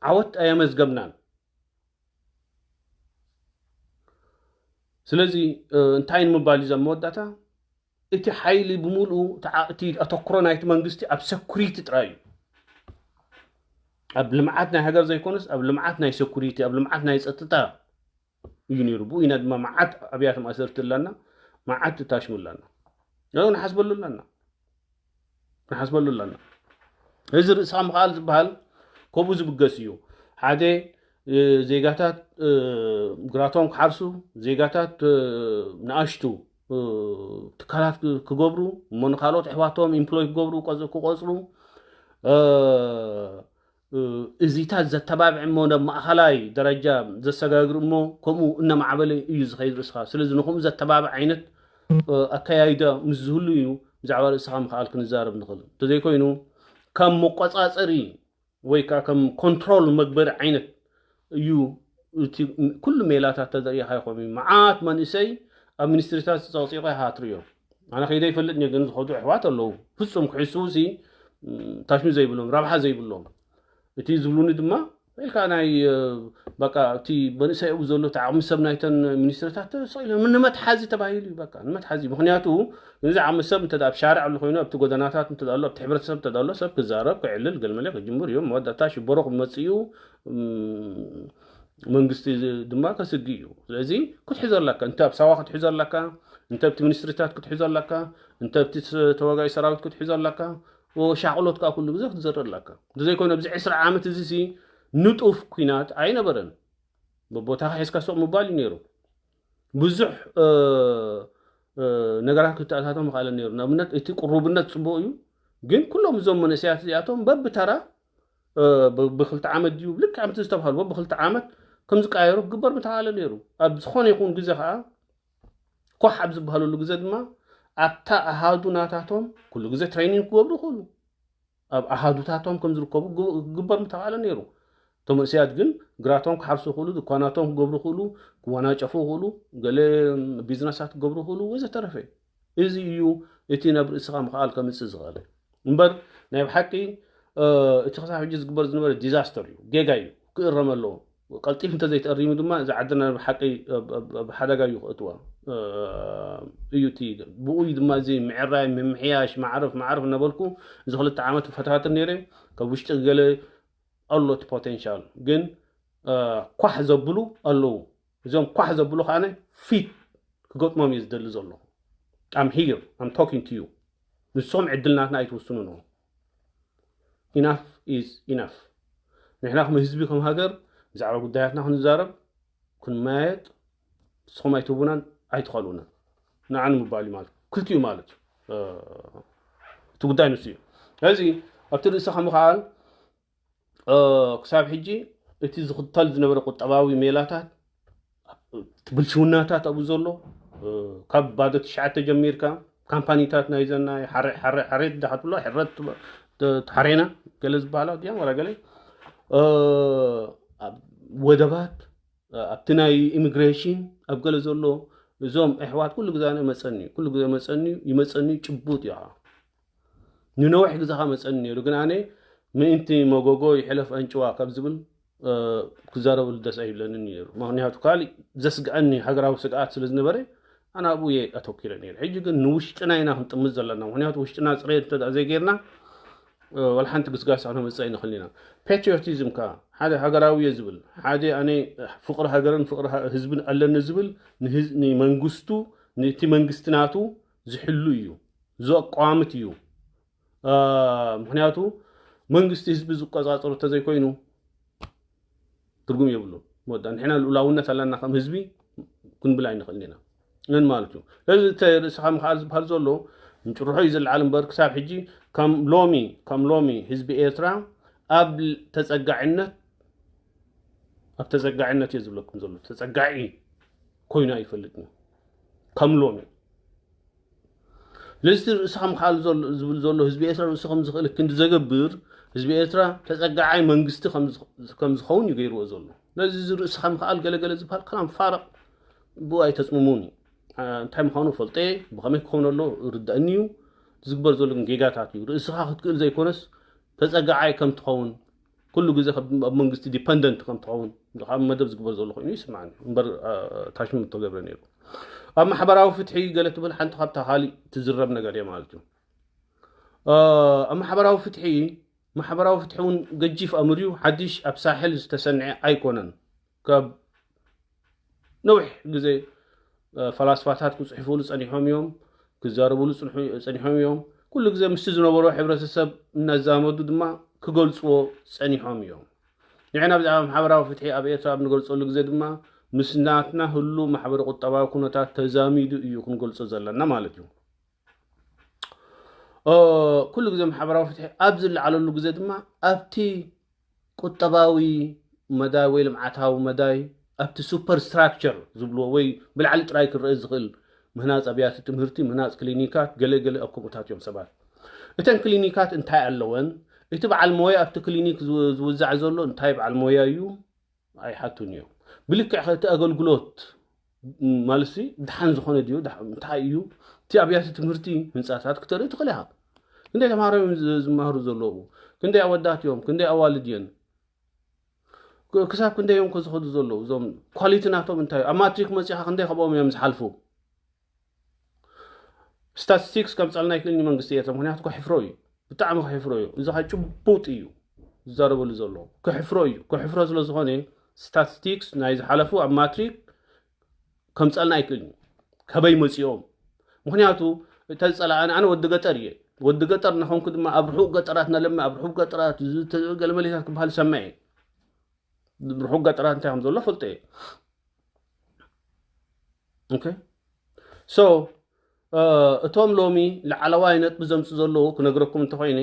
ዓወት ኣየመዝገብናን ስለዚ እንታይ ንምባል እዩ ኣብ መወዳእታ እቲ ሓይሊ ብምሉኡ እቲ ኣተኩሮ ናይቲ መንግስቲ ኣብ ሰኩሪቲ ጥራይ እዩ ኣብ ልምዓት ናይ ሃገር ዘይኮነስ ኣብ ልምዓት ናይ ሰኩሪቲ ኣብ ልምዓት ናይ ፀጥታ እዩ ነይሩ ብኡ ኢና ድማ መዓት ኣብያተ ማእሰርቲ ኣለና መዓት ትታሽሙ ኣለና ንሓስበሉ ኣለና ንሓስበሉ ኣለና እዚ ርእስኻ ምኽኣል ዝበሃል ከምኡ ዝብገስ እዩ ሓደ ዜጋታት ግራቶም ክሓርሱ፣ ዜጋታት ንኣሽቱ ትካላት ክገብሩ፣ እሞ ንካልኦት ኣሕዋቶም ኢምፕሎይ ክገብሩ ክቆፅሩ፣ እዚታት ዘተባብዕ እሞ ናብ ማእኸላይ ደረጃ ዘሰጋግር እሞ ከምኡ እናማዕበለ እዩ ዝኸይድ ርእስኻ። ስለዚ ንከምኡ ዘተባብዕ ዓይነት ኣከያይዳ ምስ ዝህሉ እዩ ብዛዕባ ርእስኻ ምኽኣል ክንዛረብ ንኽእል። እንተዘይኮይኑ ከም መቆፃፀሪ ወይ ከዓ ከም ኮንትሮል መግበሪ ዓይነት እዩ። እቲ ኩሉ ሜላታት ተዘርእኻ ይኾም እዩ። መዓት መንእሰይ ኣብ ሚኒስትሪታት ዝፀቕፂቑ ኢኻ ትርእዮ። ኣነ ከይደ ይፈልጥ እየ፣ ግን ዝኸዱ ኣሕዋት ኣለዉ። ፍጹም ክሕስዉ ሲ ታሽሚ ዘይብሎም፣ ረብሓ ዘይብሎም። እቲ ዝብሉኒ ድማ ኢልካ ናይ በቃ እቲ መንእሰይ ኣብኡ ዘሎ እቲ ዓቕሚ ሰብ ናይተን ሚኒስትሪታት ተሰቂሉ ንመትሓዚ ተባሂሉ እዩ። በቃ ንመትሓዚ። ምክንያቱ እዚ ዓቕሚ ሰብ እንተ ኣብ ሻርዕ ኣሎ ኮይኑ ኣብቲ ጎደናታት እንተ ኣሎ ኣብቲ ሕብረተሰብ እንተ ኣሎ ሰብ ክዛረብ ክዕልል ገልመለ ክጅምር እዩ። መወዳእታ ሽበሮ ክመጽእ እዩ። መንግስቲ ድማ ከስጊ እዩ። ስለዚ ክትሕዞ ኣለካ። እንተ ኣብ ሳዋ ክትሕዞ ኣለካ፣ እንተ ኣብቲ ሚኒስትሪታት ክትሕዞ ኣለካ፣ እንተ ኣብቲ ተዋጋኢ ሰራዊት ክትሕዞ ኣለካ። ሻቕሎት ከዓ ኩሉ ግዜ ክትዘርእ ኣለካ። እንተዘይኮይኑ ኣብዚ ዕስራ ዓመት እዚ ሲ ንጡፍ ኲናት ኣይነበረን። በቦታኻ ሒዝካ ስቕ ምባል እዩ ነይሩ። ብዙሕ ነገራት ክተኣታቶ ምኽኣለ ነይሩ። ንኣብነት እቲ ቅሩብነት ፅቡቕ እዩ፣ ግን ኩሎም እዞም መንእሰያት እዚኣቶም በብተራ ብክልተ ዓመት ድዩ ልክዕ ዓመት ዝተባሃሉ በብክልተ ዓመት ከም ዝቀያየሩ ክግበር ምተኻእለ ነይሩ። ኣብ ዝኾነ ይኹን ግዜ ከዓ ኳሕ ኣብ ዝበሃለሉ ግዜ ድማ ኣብታ ኣሃዱ ናታቶም ኩሉ ግዜ ትሬኒንግ ክገብሩ ይኽእሉ፣ ኣብ ኣሃዱታቶም ከም ዝርከቡ ክግበር ምተኻእለ ነይሩ። እቶም መንእሰያት ግን ግራቶም ክሓርሱ ይኽእሉ፣ ድኳናቶም ክገብሩ ይኽእሉ፣ ክወናጨፉ ይኽእሉ፣ ገለ ቢዝነሳት ክገብሩ ይኽእሉ ወዘተረፈ። እዚ እዩ እቲ ናብ ርእስኻ ምኽኣል ከምፅእ ዝኽእል እምበር ናይ ብሓቂ እቲ ክሳብ ሕጂ ዝግበር ዝነበረ ዲዛስተር እዩ፣ ጌጋ እዩ፣ ክእረም ኣለዎ። ቀልጢፍ እንተዘይተእሪሙ ድማ እዚ ዓድና ብሓቂ ኣብ ሓደጋ እዩ ክእትዋ እዩ። እቲ ብኡ ድማ እዚ ምዕራይ ምምሕያሽ ማዕርፍ ማዕርፍ እናበልኩ እዚ ክልተ ዓመት ፈታትን ነይረ። ካብ ውሽጢ ገለ ኣሎ እቲ ፖቴንሻል፣ ግን ኳሕ ዘብሉ ኣለዉ። እዞም ኳሕ ዘብሉ ከዓነ ፊት ክገጥሞም እየ ዝደሊ ዘለኹ። I'm here, I'm talking to you። ንሶም ዕድል ናትና ኣይትውስኑ ነው። ኢናፍ ኢዝ ኢናፍ። ንሕና ከም ህዝቢ ከም ሃገር ብዛዕባ ጉዳያትና ክንዛረብ ክንመያየጥ ንስኹም ኣይትህቡናን ኣይትኸልኡናን። ንዓኒ ምባል እዩ ማለት ክልቲኡ ማለት እዩ። እቲ ጉዳይ ንሱ እዩ። ስለዚ ኣብቲ ርእስኻ ምኽኣል ክሳብ ሕጂ እቲ ዝኽተል ዝነበረ ቁጠባዊ ሜላታት ብልሽውናታት ኣብኡ ዘሎ ካብ ባዶ ትሽዓተ ጀሚርካ ካምፓኒታት ናይ ዘናይ ሓሬት ዳሓትብሎ ሕረት ሓሬና ገለ ዝበሃላ ድያ ወላ ገለ ወደባት ኣብቲ ናይ ኢሚግሬሽን ኣብ ገለ ዘሎ እዞም ኣሕዋት ኩሉ ግዜ መፀኒ ኩሉ ግዜ መፀኒ ይመፀኒ ጭቡጥ እዩ። ንነዊሕ ግዜ ከመፀኒ ነይሩ፣ ግን ኣነ ምእንቲ መጎጎ ይሕለፍ ኣንጭዋ ካብ ዝብል ክዛረበሉ ደስ ኣይብለንን ነይሩ። ምክንያቱ ካሊእ ዘስግኣኒ ሃገራዊ ስግኣት ስለ ዝነበረ ኣነ ኣብኡ እየ ኣተኪረ ነይሩ። ሕጂ ግን ንውሽጥና ኢና ክንጥምት ዘለና። ምክንያቱ ውሽጥና ፅሬት እንተ ዘይጌርና ዋላ ሓንቲ ግስጋስ ክነምፅእ ኣይንኽእልን ኢና። ፓትሪዮቲዝም ከ ሓደ ሃገራዊ እየ ዝብል፣ ሓደ ኣነ ፍቕሪ ሃገርን ፍቕሪ ህዝብን ኣለኒ ዝብል ንመንግስቱ፣ ነቲ መንግስቲ ናቱ ዝሕሉ እዩ፣ ዘቋምት እዩ። ምክንያቱ መንግስቲ ህዝቢ ዝቆፃፀሩ እንተዘይኮይኑ ትርጉም የብሉ። ወዳ ንሕና ልኡላውነት ኣለና ከም ህዝቢ ክንብል ኣይንኽእል ኢና ን ማለት እዩ። ስለዚ እቲ ርእስኻ ምኽኣል ዝበሃል ዘሎ ምጭርሖ እዩ ዝለዓል እምበር ክሳብ ሕጂ ከም ሎሚ ከም ሎሚ ህዝቢ ኤርትራ ኣብ ተፀጋዕነት ኣብ ተፀጋዕነት እየ ዝብለኩም ዘሎ ተፀጋዒ ኮይኑ ኣይፈልጥን እዩ ከም ሎሚ ስለዚ ርእስኻ ምኽኣል ዝብል ዘሎ ህዝቢ ኤርትራ ርእሱ ከም ዝኽእል ክንዲ ዘገብር ህዝቢ ኤርትራ ተፀጋዓይ መንግስቲ ከም ዝኸውን እዩ ገይርዎ ዘሎ። ስለዚ እዚ ርእስኻ ምኽኣል ገለገለ ዝበሃል ከላም ፋረቕ ብኡ ኣይተፅምሙን እዩ። እንታይ ምዃኑ ፈልጠ ብኸመይ ክኸውን ኣሎ ርዳእኒ እዩ። ዝግበር ዘሎ ግን ጌጋታት እዩ። ርእስኻ ክትክእል ዘይኮነስ ተፀጋዓይ ከም ትኸውን ኩሉ ግዜ ኣብ መንግስቲ ዲፐንደንት ከም ትኸውን ካብ መደብ ዝግበር ዘሎ ኮይኑ ይስማዓኒ እምበር ታሽሚ ምተገብረ ነይሩ። ኣብ ማሕበራዊ ፍትሒ ገለ ትብል ሓንቲ ካብታ ካሊእ ትዝረብ ነገር እየ ማለት እዩ። ኣብ ማሕበራዊ ፍትሒ ማሕበራዊ ፍትሒ እውን ገጂፍ ኣምር እዩ። ሓድሽ ኣብ ሳሕል ዝተሰንዐ ኣይኮነን። ካብ ነዊሕ ግዜ ፈላስፋታት ክፅሕፉሉ ፀኒሖም እዮም፣ ክዛረቡሉ ፀኒሖም እዮም። ኩሉ ግዜ ምስቲ ዝነበሮ ሕብረተሰብ እናዛመዱ ድማ ክገልፅዎ ፀኒሖም እዮም። ንሕና ብዛዕባ ማሕበራዊ ፍትሒ ኣብ ኤርትራ ኣብ ንገልጸሉ ግዜ ድማ ምስ ናትና ህሉ ማሕበረ ቁጠባዊ ኩነታት ተዛሚዱ እዩ ክንገልጾ ዘለና ማለት እዩ። ኩሉ ግዜ ማሕበራዊ ፍትሒ ኣብ ዝለዓለሉ ግዜ ድማ ኣብቲ ቁጠባዊ መዳይ ወይ ልምዓታዊ መዳይ ኣብቲ ሱፐር ስትራክቸር ዝብልዎ ወይ ብላዕሊ ጥራይ ክረአ ዝኽእል ምህናፅ ኣብያተ ትምህርቲ፣ ምህናፅ ክሊኒካት፣ ገለ ገለ ኣብ ከምኡታት እዮም ሰባት። እተን ክሊኒካት እንታይ ኣለወን? እቲ በዓል ሞያ ኣብቲ ክሊኒክ ዝውዛዕ ዘሎ እንታይ በዓል ሞያ እዩ? ኣይሓቱን እዮም። ብልክዕ ከ እቲ ኣገልግሎት ማለት ድሓን ዝኾነ ድዩ? እንታይ እዩ? እቲ ኣብያተ ትምህርቲ ህንፃታት ክተርኢ ትኽእል ኢኻ። ክንደይ ተምሃሮ እዮም ዝመሃሩ ዘለዉ? ክንደይ ኣወዳት እዮም? ክንደይ ኣዋልድ እየን? ክሳብ ክንደይ እዮም ከዝኸዱ ዘለዉ? እዞም ኳሊቲ ናቶም እንታይ እዩ? ኣብ ማትሪክ መፂኻ ክንደይ ካብኦም እዮም ዝሓልፉ? ስታቲስቲክስ ከምፀልና ይክእል መንግስቲ ኤርትራ፣ ምክንያቱ ክሕፍሮ እዩ። ብጣዕሚ ክሕፍሮ እዩ። እዚ ካ ጭቡጥ እዩ ዝዛረበሉ ዘሎ። ክሕፍሮ እዩ። ክሕፍሮ ስለ ዝኾነ ስታቲስቲክስ ናይ ዝሓለፉ ኣብ ማትሪክ ከምፀልና ኣይክእልን እዩ። ከበይ መፂኦም? ምክንያቱ እተ ዝፀላኣኒ ኣነ ወዲ ገጠር እየ። ወዲ ገጠር እናኾንኩ ድማ ኣብ ርሑቕ ገጠራት ነለሚ ኣብ ርሑቕ ገጠራት ዝተገለመሌታት ክበሃል ሰምዐ እየ። ርሑቕ ገጠራት እንታይ ከም ዘሎ ፈልጦ እየ። ኦኬ። ሶ እቶም ሎሚ ላዕለዋይ ነጥቢ ዘምፁ ዘለዉ ክነግረኩም እንተኮይነ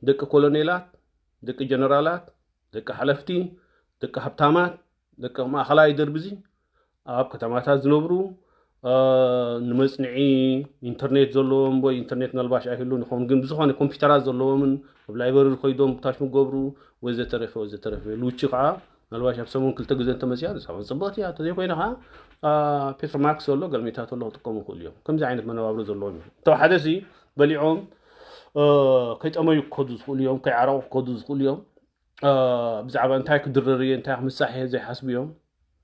ደቂ ኮሎኔላት፣ ደቂ ጀነራላት፣ ደቂ ሓለፍቲ፣ ደቂ ሃብታማት፣ ደቂ ማእኸላይ ደርቢ እዚ ኣብ ከተማታት ዝነብሩ ንመፅንዒ ኢንተርኔት ዘለዎም ወይ ኢንተርኔት ናልባሽ ኣይህሉ ንኸውን ግን ብዝኾነ ኮምፒውተራት ዘለዎምን ኣብ ላይብረሪ ኮይዶም ብታሽ ምገብሩ ወዘተረፈ ወዘተረፈ ልውቺ ከዓ ናልባሽ ኣብ ሰሙን ክልተ ግዜ እንተመፅያ ንሳውን ፅብቕቲ እያ እንተዘይኮይና ከዓ ፔትሮማክስ ዘሎ ገልሜታት ኣሎ ክጥቀሙ ይኽእሉ እዮም። ከምዚ ዓይነት መነባብሮ ዘለዎም እዮም። እተው ሓደ ሲ በሊዖም ከይጠመዩ ክከዱ ዝኽእሉ እዮም፣ ከይዓረቑ ክከዱ ዝኽእሉ እዮም። ብዛዕባ እንታይ ክድረር እየ እንታይ ክምሳሕ እየ ዘይሓስቡ እዮም።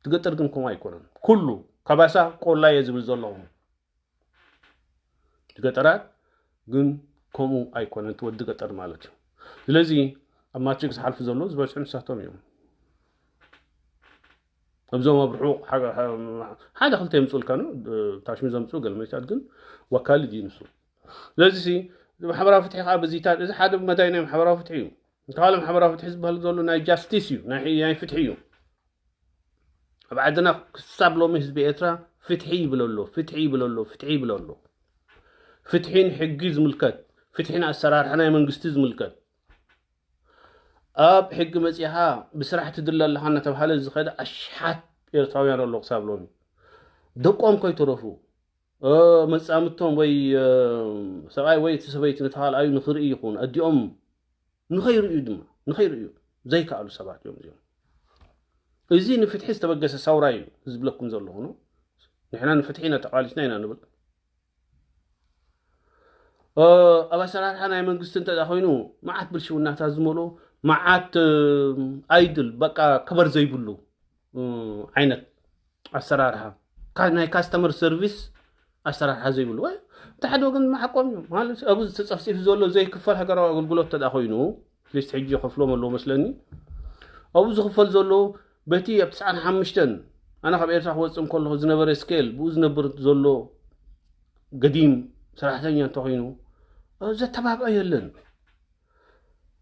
ትገጠር ግን ከምኡ ኣይኮነን። ኩሉ ካባሳ ቆላ እየ ዝብል ዘለኹም። ገጠራት ግን ከምኡ ኣይኮነን። እቲ ወዲ ገጠር ማለት እዩ። ስለዚ ኣብ ማትሪክ ዝሓልፉ ዘለዉ ዝበዝሑ ንሳቶም እዮም። እብዞም ኣብ ርሑቕ ሓደ ክልተ የምፅኡልካ ነው ታሽሚ ዘምፅኡ ገለመታት ግን ወካሊ ድዩ ንሱ። ስለዚ ማሕበራዊ ፍትሒ ከዓ በዚታት እዚ ሓደ መዳይ ናይ ማሕበራዊ ፍትሒ እዩ። እንተካለ ማሕበራዊ ፍትሒ ዝበሃል ዘሎ ናይ ጃስቲስ እዩ፣ ናይ ፍትሒ እዩ። ኣብ ዓድና ክሳብ ሎሚ ህዝቢ ኤርትራ ፍትሒ ይብል ኣሎ፣ ፍትሒ ይብል ኣሎ፣ ፍትሒ ይብል ኣሎ። ፍትሒ ንሕጊ ዝምልከት፣ ፍትሒ ንኣሰራርሓ ናይ መንግስቲ ዝምልከት። ኣብ ሕጊ መጺኻ ብስራሕ ትድለ ኣለኻ እናተባሃለ ዝኸደ ኣሽሓት ኤርትራውያን ኣለዉ ክሳብ ሎሚ። ደቆም ከይተረፉ መጻምቶም ወይ ሰብኣይ ወይ እቲ ሰበይቲ ነቲ ካልኣዩ ንኽርኢ ይኹን ኣዲኦም ንኸይርእዩ ድማ ንኸይርእዩ ዘይከኣሉ ሰባት እዮም እዚኦም። እዚ ንፍትሒ ዝተበገሰ ሰውራ እዩ ዝብለኩም ዘለኹ። ንሕና ንፍትሒ ኢና ተቓሊስና ኢና ንብል። ኣብ ኣሰራርሓ ናይ መንግስቲ እንተ ኮይኑ መዓት ብልሽውናታት ዝመልኦ መዓት ኣይድል በቃ ከበር ዘይብሉ ዓይነት ኣሰራርሓ ናይ ካስተመር ሰርቪስ ኣሰራርሓ ዘይብሉ ወይ እቲ ሓደ ወገን መሓቆም እዩ ማለት ኣብኡ ዝተፀፍፂፍ ዘሎ ዘይክፈል ሃገራዊ ኣገልግሎት ተዳ ኮይኑ ሊስት ሕጂ ከፍሎም ኣለዎ መስለኒ። ኣብኡ ዝኽፈል ዘሎ በቲ ኣብ ትስዓን ሓሙሽተን ኣነ ካብ ኤርትራ ክወፅእ ከለኹ ዝነበረ ስኬል ብኡ ዝነብር ዘሎ ገዲም ሰራሕተኛ እንተኮይኑ ዘተባብዖ የለን።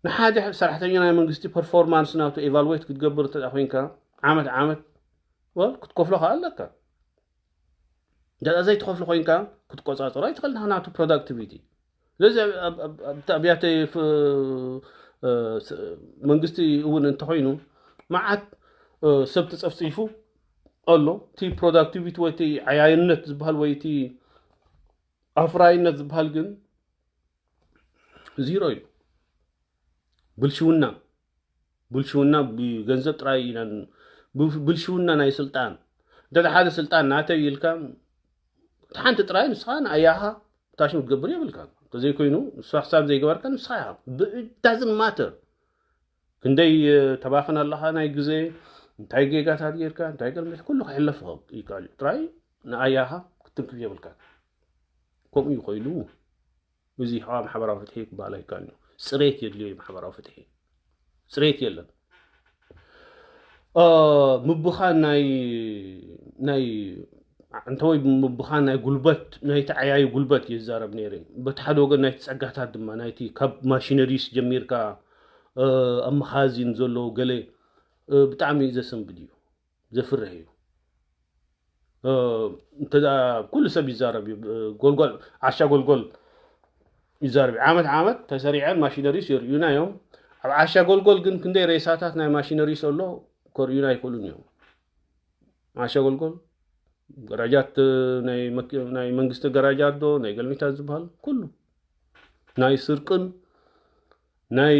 ንሓደ ሰራሕተኛ ናይ መንግስቲ ፐርፎርማንስ ናቱ ኤቫሉዌት ክትገብር እንተ ኮይንካ ዓመት ዓመት ክትከፍሎ ከዓ ኣለካ። እንተ ዘይትኸፍሎ ኮይንካ ክትቆፃፀሮ ኣይትኽእል ናቱ ፕሮዳክቲቪቲ። ስለዚ ኣብቲ ኣብያተ መንግስቲ እውን እንተኮይኑ መዓት ሰብ ተፀፍፂፉ ኣሎ። እቲ ፕሮዳክቲቪቲ ወይ እቲ ዓያይነት ዝበሃል ወይ እቲ ኣፍራይነት ዝበሃል ግን ዚሮ እዩ። ብልሽውና ብልሽውና ብገንዘብ ጥራይ ኢና ብልሽውና ናይ ስልጣን እንተ ሓደ ስልጣን ናተይ ኢልካ ሓንቲ ጥራይ ንስኻ ንኣያኻ ታሽሙ ትገብር የብልካ። እንተዘይኮይኑ ንሱ ክሳብ ዘይገበርካ ንስኻ ኢኻ ብዳዝን ማተር ክንደይ ተባኽን ኣለኻ ናይ ግዜ እንታይ ጌጋታት ጌርካ እንታይ ቅድሚት ኩሉ ክሕለፍ ይከኣል እዩ። ጥራይ ንኣያኻ ክትትንክፍ የብልካ። ከምኡ እዩ ኮይሉ እዚ ከዓ ማሕበራዊ ፍትሒ ክበሃል ኣይከኣልን እዩ። ፅሬት የድልዮ እዩ ማሕበራዊ ፍትሒ። ፅሬት የለን። ምብኻን ናይ ናይ እንተወይ ምብኻን ናይ ጉልበት ናይ ተዓያዩ ጉልበት እየ ዝዛረብ ነይረ። በቲ ሓደ ወገን ናይቲ ፀጋታት ድማ ናይቲ ካብ ማሽነሪስ ጀሚርካ ኣብ መኻዚን ዘለዉ ገለ ብጣዕሚ ዘሰንብድ እዩ፣ ዘፍርህ እዩ። እንተ ኩሉ ሰብ ይዛረብ እዩ። ጎልጎል፣ ዓሻ ጎልጎል ይዛረብ እዩ። ዓመት ዓመት ተሰሪዐን ማሽነሪስ የርእዩና እዮም። ኣብ ዓሻ ጎልጎል ግን ክንደይ ሬሳታት ናይ ማሽነሪስ ኣሎ፣ ከርእዩና ኣይክእሉን እዮም። ዓሻ ጎልጎል ገራጃት፣ ናይ መንግስቲ ገራጃት ዶ ናይ ገልሚታት ዝበሃል ኩሉ ናይ ስርቅን ናይ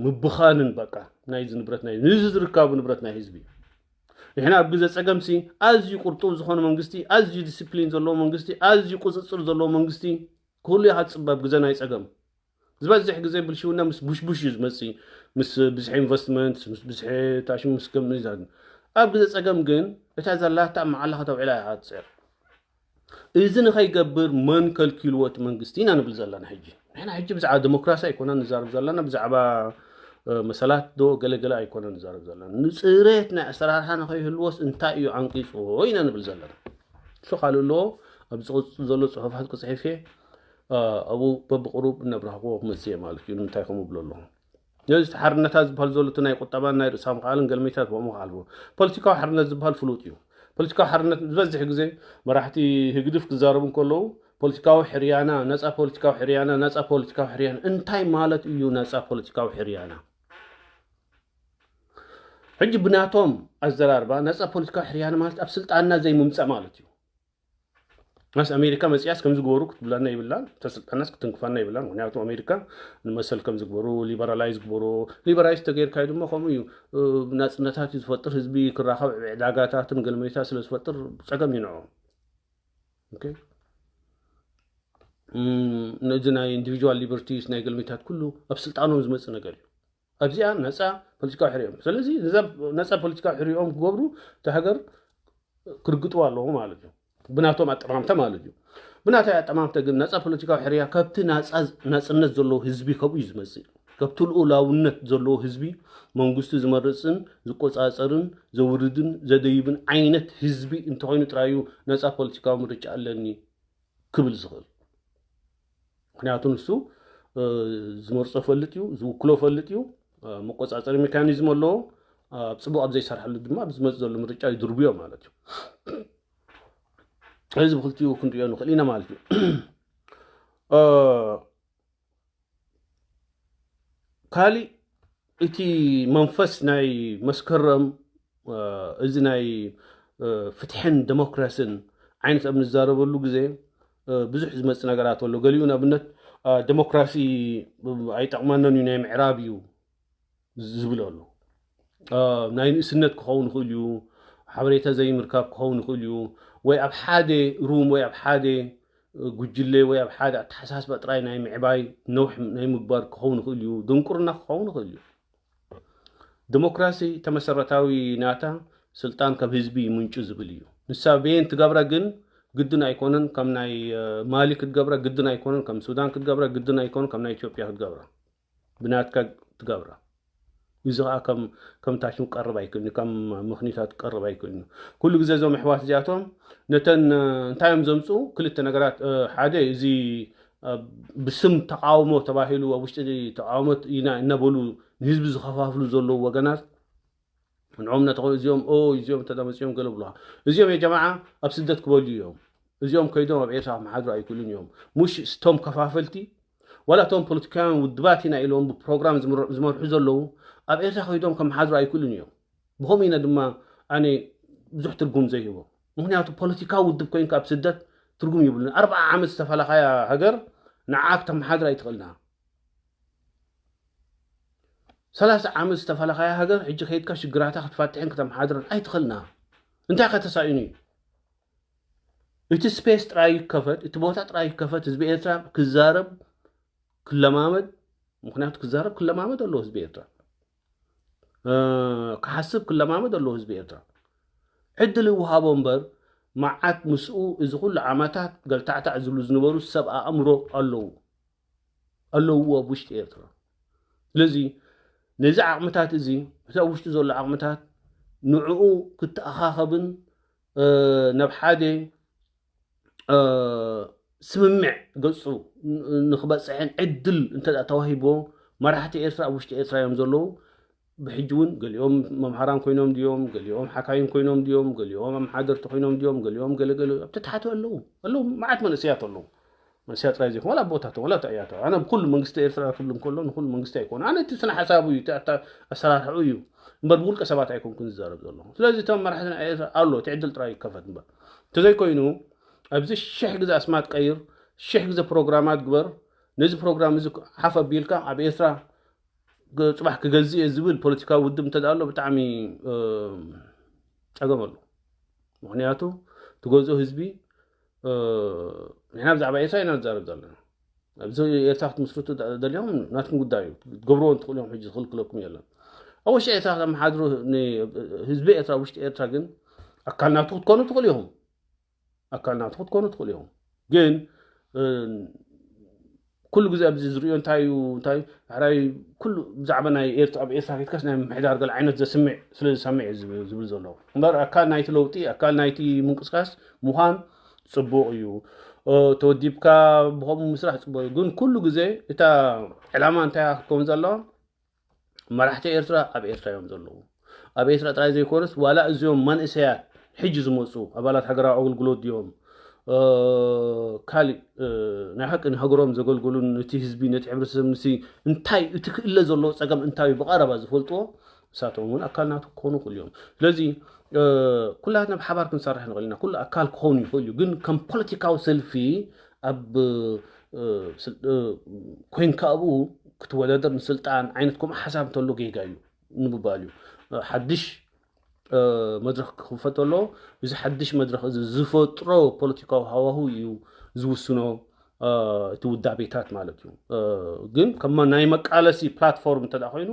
ምብኻንን፣ በቃ ናይ ንብረት ናይ ንህዝቢ ዝርካቡ ንብረት ናይ ህዝቢ። ንሕና ኣብ ግዜ ጸገምሲ ኣዝዩ ቁርጡብ ዝኾነ መንግስቲ፣ ኣዝዩ ዲስፕሊን ዘለዎ መንግስቲ፣ ኣዝዩ ቁጽጽር ዘለዎ መንግስቲ ክህሉ ኢኻ ትጽበ ኣብ ግዜ ናይ ጸገም። ዝበዝሕ ግዜ ብልሽውና ምስ ቡሽቡሽ እዩ ዝመጽእ፣ ምስ ብዝሒ ኢንቨስትመንት፣ ምስ ብዝሒ ታሽም፣ ምስ ከም ንዛን። ኣብ ግዜ ጸገም ግን እታ ዘላታ ኣብ መዓላ ከተውዕላ ኢኻ ትጽዕር። እዚ ንኸይገብር መን ከልኪልዎ እቲ መንግስቲ ኢና ንብል ዘለና። ሕጂ ንሕና ሕጂ ብዛዕባ ዲሞክራሲ ኣይኮና ንዛረብ ዘለና፣ ብዛዕባ መሰላት ዶ ገለገለ ኣይኮና ንዛረብ ዘለና። ንፅሬት ናይ ኣሰራርሓ ንኸይህልዎስ እንታይ እዩ ዓንቂፅዎ ኢና ንብል ዘለና። እሱ ካልእ ኣለዎ። ኣብ ዝቕፅል ዘሎ ፅሑፋት ክፅሒፍ እየ። ኣብኡ በብቕሩብ እናብራህክዎ ክመፅእ እየ ማለት እዩ። ንምንታይ ከምኡ እብሎ ኣለኹ? ነዚ ሓርነታት ዝበሃል ዘሎ እቲ ናይ ቁጠባን ናይ ርእሳ ምኽኣልን ገልሚታት ብኦም ክሓልፎ። ፖለቲካዊ ሓርነት ዝበሃል ፍሉጥ እዩ። ፖለቲካዊ ሓርነት ዝበዝሕ ግዜ መራሕቲ ህግድፍ ክዛረቡ እንከለዉ ፖለቲካዊ ሕርያና፣ ነፃ ፖለቲካዊ ሕርያና፣ ነፃ ፖለቲካዊ ሕርያና። እንታይ ማለት እዩ ነፃ ፖለቲካዊ ሕርያና? ሕጂ ብናቶም ኣዘራርባ ነፃ ፖለቲካዊ ሕርያና ማለት ኣብ ስልጣንና ዘይምምፃእ ማለት እዩ። ምስ ኣሜሪካ መፅያስ ከምዚ ግበሩ ክትብላና ይብላን፣ ተስልጣናስ ክትንክፋና ይብላን። ምክንያቱ ኣሜሪካ ንመሰል ከምዚ ግበሩ፣ ሊበራላይዝ ግበሩ። ሊበራይዝ ተገይርካዩ ድማ ከምኡ እዩ። ናፅነታት እዩ ዝፈጥር፣ ህዝቢ ክራኸብ ዕዳጋታትን ገልመይታ ስለ ዝፈጥር ፀገም እዩ ንዑ። ነዚ ናይ ኢንዲቪጁዋል ሊበርቲስ ናይ ገልመይታት ኩሉ ኣብ ስልጣኖም ዝመፅእ ነገር እዩ። ኣብዚኣ ነፃ ፖለቲካዊ ሕርዮም። ስለዚ ነፃ ፖለቲካዊ ሕርዮም ክገብሩ እቲ ሃገር ክርግጥዋ ኣለዎ ማለት እዩ። ብናቶም ኣጠማምተ ማለት እዩ። ብናታይ ኣጠማምተ ግን ነፃ ፖለቲካዊ ሕርያ ካብቲ ናፅነት ዘለዎ ህዝቢ ከብኡ እዩ ዝመፅእ። ካብቲ ልኡላውነት ዘለዎ ህዝቢ መንግስቱ ዝመርፅን ዝቆፃፀርን ዘውርድን ዘደይብን ዓይነት ህዝቢ እንተኮይኑ ጥራዩ ነፃ ፖለቲካዊ ምርጫ ኣለኒ ክብል ዝኽእል። ምክንያቱ ንሱ ዝመርፆ ፈልጥ እዩ፣ ዝውክሎ ፈልጥ እዩ። መቆፃፀሪ ሜካኒዝም ኣለዎ። ኣብ ፅቡቅ ኣብ ዘይሰርሐሉ ድማ ኣብ ዝመፅ ዘሎ ምርጫ ይድርብዮ ማለት እዩ። እዚ ብክልቲኡ ክንሪኦ ንኽእል ኢና ማለት እዩ። ካሊእ እቲ መንፈስ ናይ መስከረም እዚ ናይ ፍትሕን ደሞክራስን ዓይነት ኣብ ንዛረበሉ ግዜ ብዙሕ ዝመፅ ነገራት ኣሎ። ገሊኡ ንኣብነት ደሞክራሲ ኣይጠቕመነን እዩ፣ ናይ ምዕራብ እዩ ዝብል ኣሎ። ናይ ንእስነት ክኸውን ይኽእል እዩ፣ ሓበሬታ ዘይምርካብ ክኸውን ይኽእል እዩ፣ ወይ ኣብ ሓደ ሩም ወይ ኣብ ሓደ ጉጅለ ወይ ኣብ ሓደ ኣተሓሳስባ ጥራይ ናይ ምዕባይ ነውሕ ናይ ምግባር ክኸውን ይኽእል እዩ፣ ድንቁርና ክኸውን ይኽእል እዩ። ዲሞክራሲ ተመሰረታዊ ናታ ስልጣን ካብ ህዝቢ ይምንጩ ዝብል እዩ። ንሳ በየን ትገብራ ግን ግድን ኣይኮነን ከም ናይ ማሊ ክትገብራ ግድን ኣይኮነን፣ ከም ሱዳን ክትገብራ ግድን ኣይኮነን፣ ከም ናይ ኢትዮጵያ ክትገብራ ብናትካ ትገብራ። እዚ ከዓ ከም ከም ታሽም ቀርብ ኣይክእልን፣ ከም ምኽኒታት ቀርብ ኣይክእልን። ኩሉ ግዜ እዞም ኣሕዋት እዚኣቶም ነተን እንታይ እዮም ዘምፅኡ? ክልተ ነገራት። ሓደ እዚ ብስም ተቃውሞ ተባሂሉ ኣብ ውሽጢ ተቃውሞት ኢና እናበሉ ንህዝቢ ዝኸፋፍሉ ዘለዉ ወገናት ንዖም ነተኾ እዚኦም ኦ እዚኦም ተዳመፅኦም ገለ ብለዋ። እዚኦም የጀማዓ ኣብ ስደት ክበሉ እዮም። እዚኦም ከይዶም ኣብ ኤርትራ ክመሓድሩ ኣይክእሉን እዮም። ሙሽ ስቶም ከፋፈልቲ ዋላ እቶም ፖለቲካውያን ውድባት ኢና ኢሎም ብፕሮግራም ዝመርሑ ዘለዉ ኣብ ኤርትራ ከይዶም ከመሓድሩ ኣይክእሉን እዮም። ብኸምኡ ኢና ድማ ኣነ ብዙሕ ትርጉም ዘይህቦ። ምክንያቱ ፖለቲካዊ ውድብ ኮይንካ ኣብ ስደት ትርጉም ይብሉን። ኣርባዓ ዓመት ዝተፈለኻያ ሃገር ንዓ ክተመሓድር ኣይትኽእልና። ሰላሳ ዓመት ዝተፈለኻያ ሃገር ሕጂ ከይድካ ሽግራታ ክትፋትሕን ክተመሓድርን ኣይትኽእልና። እንታይ ከተሳኢኑ እዩ? እቲ ስፔስ ጥራይ ይከፈት፣ እቲ ቦታ ጥራይ ይከፈት። ህዝቢ ኤርትራ ክዛረብ ክለማመድ፣ ምክንያቱ ክዛረብ ክለማመድ ኣለዎ ህዝቢ ኤርትራ። ክሓስብ ክለማመድ ኣለዎ ህዝቢ ኤርትራ። ዕድል ይወሃቦ እምበር መዓት ምስኡ እዚ ኩሉ ዓመታት ገልታዕታዕ ዝብሉ ዝነበሩ ሰብ ኣእምሮ ኣለዉ ኣለዉ ኣብ ውሽጢ ኤርትራ። ስለዚ ነዚ ዓቕምታት እዚ እቲ ኣብ ውሽጢ ዘሎ ዓቕምታት ንዕኡ ክተኣኻኸብን ናብ ሓደ ስምምዕ ገጹ ንክበፅሕን ዕድል እንተ ተዋሂቦ መራሕቲ ኤርትራ ኣብ ውሽጢ ኤርትራ እዮም ዘለዉ። ብሕጂ እውን ገሊኦም መምሃራን ኮይኖም ድዮም፣ ገሊኦም ሓካይም ኮይኖም ድዮም፣ ገሊኦም ኣመሓደርቲ ኮይኖም ድዮም፣ ገሊኦም ገለገለ ኣብቲ ታሕቲ ኣለዉ ኣለዉ። መዓት መንእሰያት ኣለዉ። መንእሰያት ጥራይ ዘይኮኑ፣ ዋላ ኣቦታት፣ ዋላ ኣያታት። ኣነ ብኩሉ መንግስቲ ኤርትራ ክብል እንከሎ ንኩሉ መንግስቲ ኣይኮነ። ኣነ እቲ ስነ ሓሳቡ እዩ፣ እቲ ኣታ-፣ ኣሰራርሕኡ እዩ። እምበር ብውልቀ ሰባት ኣይኮንኩን ዝዛረብ ዘለኹ። ስለዚ እቶም መራሕትና ኤርትራ ኣሎ፣ እቲ ዕድል ጥራይ ይከፈት እምበር። እንተዘይኮይኑ ኣብዚ ሽሕ ግዜ ኣስማት ቀይር፣ ሽሕ ግዜ ፕሮግራማት ግበር። ነዚ ፕሮግራም እዚ ሓፍ ኣቢልካ ኣብ ኤርትራ ግ-፣ ጽባሕ ክገዝእ እየ ዝብል ፖለቲካዊ ውድብ እንተ ኣሎ ብጣዕሚ፣ እ፣ ጸገም ኣሎ። ምኽንያቱ ትገዝኦ ህዝቢ፣ እ፣ ንሕና ብዛዕባ ኤርትራ ኢና ንዛረብ ዘለና። ኣብዚ ኤርትራ ክትምስርቱ ደ-፣ ደሊኹም ናትኩም ጉዳይ እዩ። ክትገብርዎ እንትኽእሉ እዮም፣ ሕጂ ዝኽልክለኩም የለን። ኣብ ውሽጢ ኤርትራ ከተመሓድሩ ን-፣ ህዝቢ ኤርትራ ኣብ ውሽጢ ኤርትራ ግን ኣካል ናቱ ክትኮኑ ትኽእሉ ኢኹም። ኣካል ናቱ ክትኮኑ ትኽእሉ ኢኹም። ግን፣ እ፣ ኩሉ ግዜ ኣብዚ ዝርእዮ እንታይ እዩ፣ እንታይ እዩ፣ ሕራይ ኩሉ ብዛዕባ ናይ ኤርትራ፣ ኣብ ኤርትራ ኬድካስ ናይ ምምሕዳር ገለ ዓይነት ዘስምዕ ስለ ዝሰምዕ እዩ ዝብል፣ ዝብል ዘለኹ። እምበር ኣካል ናይቲ ለውጢ፣ ኣካል ናይቲ ምንቅስቃስ ምዃን ጽቡቕ እዩ። እ፣ ተወዲብካ ብኸምኡ ምስራሕ ጽቡቕ እዩ። ግን ኩሉ ግዜ እታ ዕላማ እንታይ እያ ክትከውን ዘለዋ? መራሕቲ ኤርትራ ኣብ ኤርትራ እዮም ዘለዉ። ኣብ ኤርትራ ጥራይ ዘይኮነስ ዋላ እዚኦም መንእሰያት ሕጂ ዝመጹ ኣባላት ሃገራዊ ኣገልግሎት ድዮም፣ እ፣ ካሊእ፣ እ፣ ናይ ሓቂ ንሃገሮም ዘገልግሉን ነቲ ህዝቢ፣ ነቲ ሕብረተሰብ፣ ንሲ እንታይ እቲ ክእለ ዘለዎ ጸገም እንታይ እዩ ብቐረባ ዝፈልጥዎ፣ ንሳቶም እውን ኣካል ናቱ ክኾኑ ይኽእሉ እዮም። ስለዚ፣ እ፣ ኩላትና ብሓባር ክንሰርሕ ንኽእል ኢና። ኩሉ ኣካል ክኸውን ይኽእል እዩ። ግን ከም ፖለቲካዊ ሰልፊ ኣብ፣ እ፣ ስል-፣ እ፣ ኮይንካ ኣብኡ ክትወዳደር ንስልጣን ዓይነት ከምኡ ሓሳብ እንተሎ ጌጋ እዩ ንምባል እዩ። እ፣ ሓድሽ፣ እ፣ መድረኽ ክኽፈት ኣሎ። እዚ ሓድሽ መድረኽ እዚ ዝፈጥሮ ፖለቲካዊ ሃዋሁ እዩ ዝውስኖ፣ እ፣ እቲ ውዳቤታት ማለት እዩ። እ፣ ግን ከም ናይ መቃለሲ ፕላትፎርም እንተ ደኣ ኮይኑ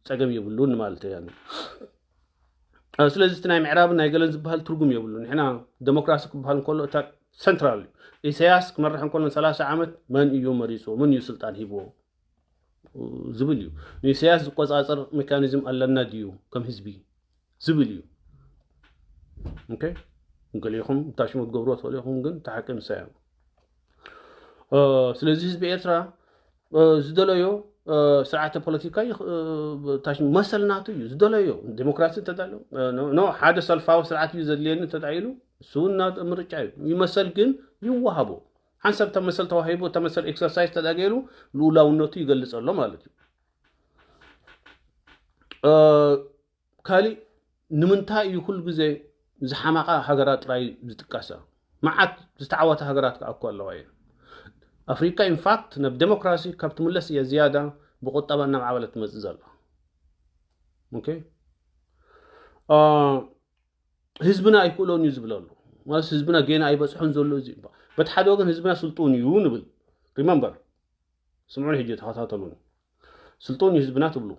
ጸገም የብሉን ማለት እያ። እ፣ ስለዚ እቲ ናይ ምዕራብን ናይ ገለን ዝበሃል ትርጉም የብሉን። ንሕና ደሞክራሲ ክበሃል እንከሎ እታ ሰንትራል እዩ። ኢሳያስ ክመርሕ እንከሎ ን ሰላሳ ዓመት መን እዩ መሪጽዎ? መን እዩ ስልጣን ሂብዎ? ዝብል እዩ። ንኢሳያስ ዝቆጻጸር ሜካኒዝም ኣለና ድዩ ከም ህዝቢ? ዝብል እዩ። ኦኬ? ገሊኹም ታሽሙ ትገብርዎ ትኽእሉ ኢኹም፣ ግን እቲ ሓቂ ምሳይ እዩ። እ፣ ስለዚ ህዝቢ ኤርትራ፣ እ፣ ዝደለዮ፣ እ፣ ስርዓተ ፖለቲካ ይኽ-፣ እ፣ ታሽሙ መሰል ናቱ እዩ። ዝደለዮ ዴሞክራሲ እንተዳልዮ፣ እ፣ ኖ፣ ኖ፣ ሓደ ሰልፋዊ ስርዓት እዩ ዘድልየኒ እንተዳ ኢሉ፣ እሱ እውን ናቱ ምርጫ እዩ። ይመሰል ግን ይወሃቦ። ሓንሳብ እታ መሰል ተዋሂቡ፣ እታ መሰል ኤክሰርሳይዝ ተዳ ገይሩ፣ ልኡላውነቱ ይገልጽ ኣሎ ማለት እዩ። እ፣ ካሊእ ንምንታይ እዩ ኩሉ ግዜ ዝሓማቓ ሃገራት ጥራይ ዝጥቀሳ? መዓት ዝተዓወታ ሃገራት ከኣ እኮ ኣለዋ እየን። ኣፍሪቃ ኢንፋክት ናብ ዴሞክራሲ ካብ ትምለስ እያ ዝያዳ ብቁጠባ እናማዕበለት ትመጽእ ዘላ። ኦኬ? እ፣ ህዝብና ኣይክእሎን እዩ ዝብል ኣሎ። ማለት ህዝብና ጌና ኣይበጽሖን ዘሎ እዚ እዩ። በቲ ሓደ ወገን ህዝብና ስልጡን እዩ ንብል። ሪመምበር፣ ስምዑኒ ሕጂ ተኸታተሉኒ። ስልጡን እዩ ህዝብና ትብሉ።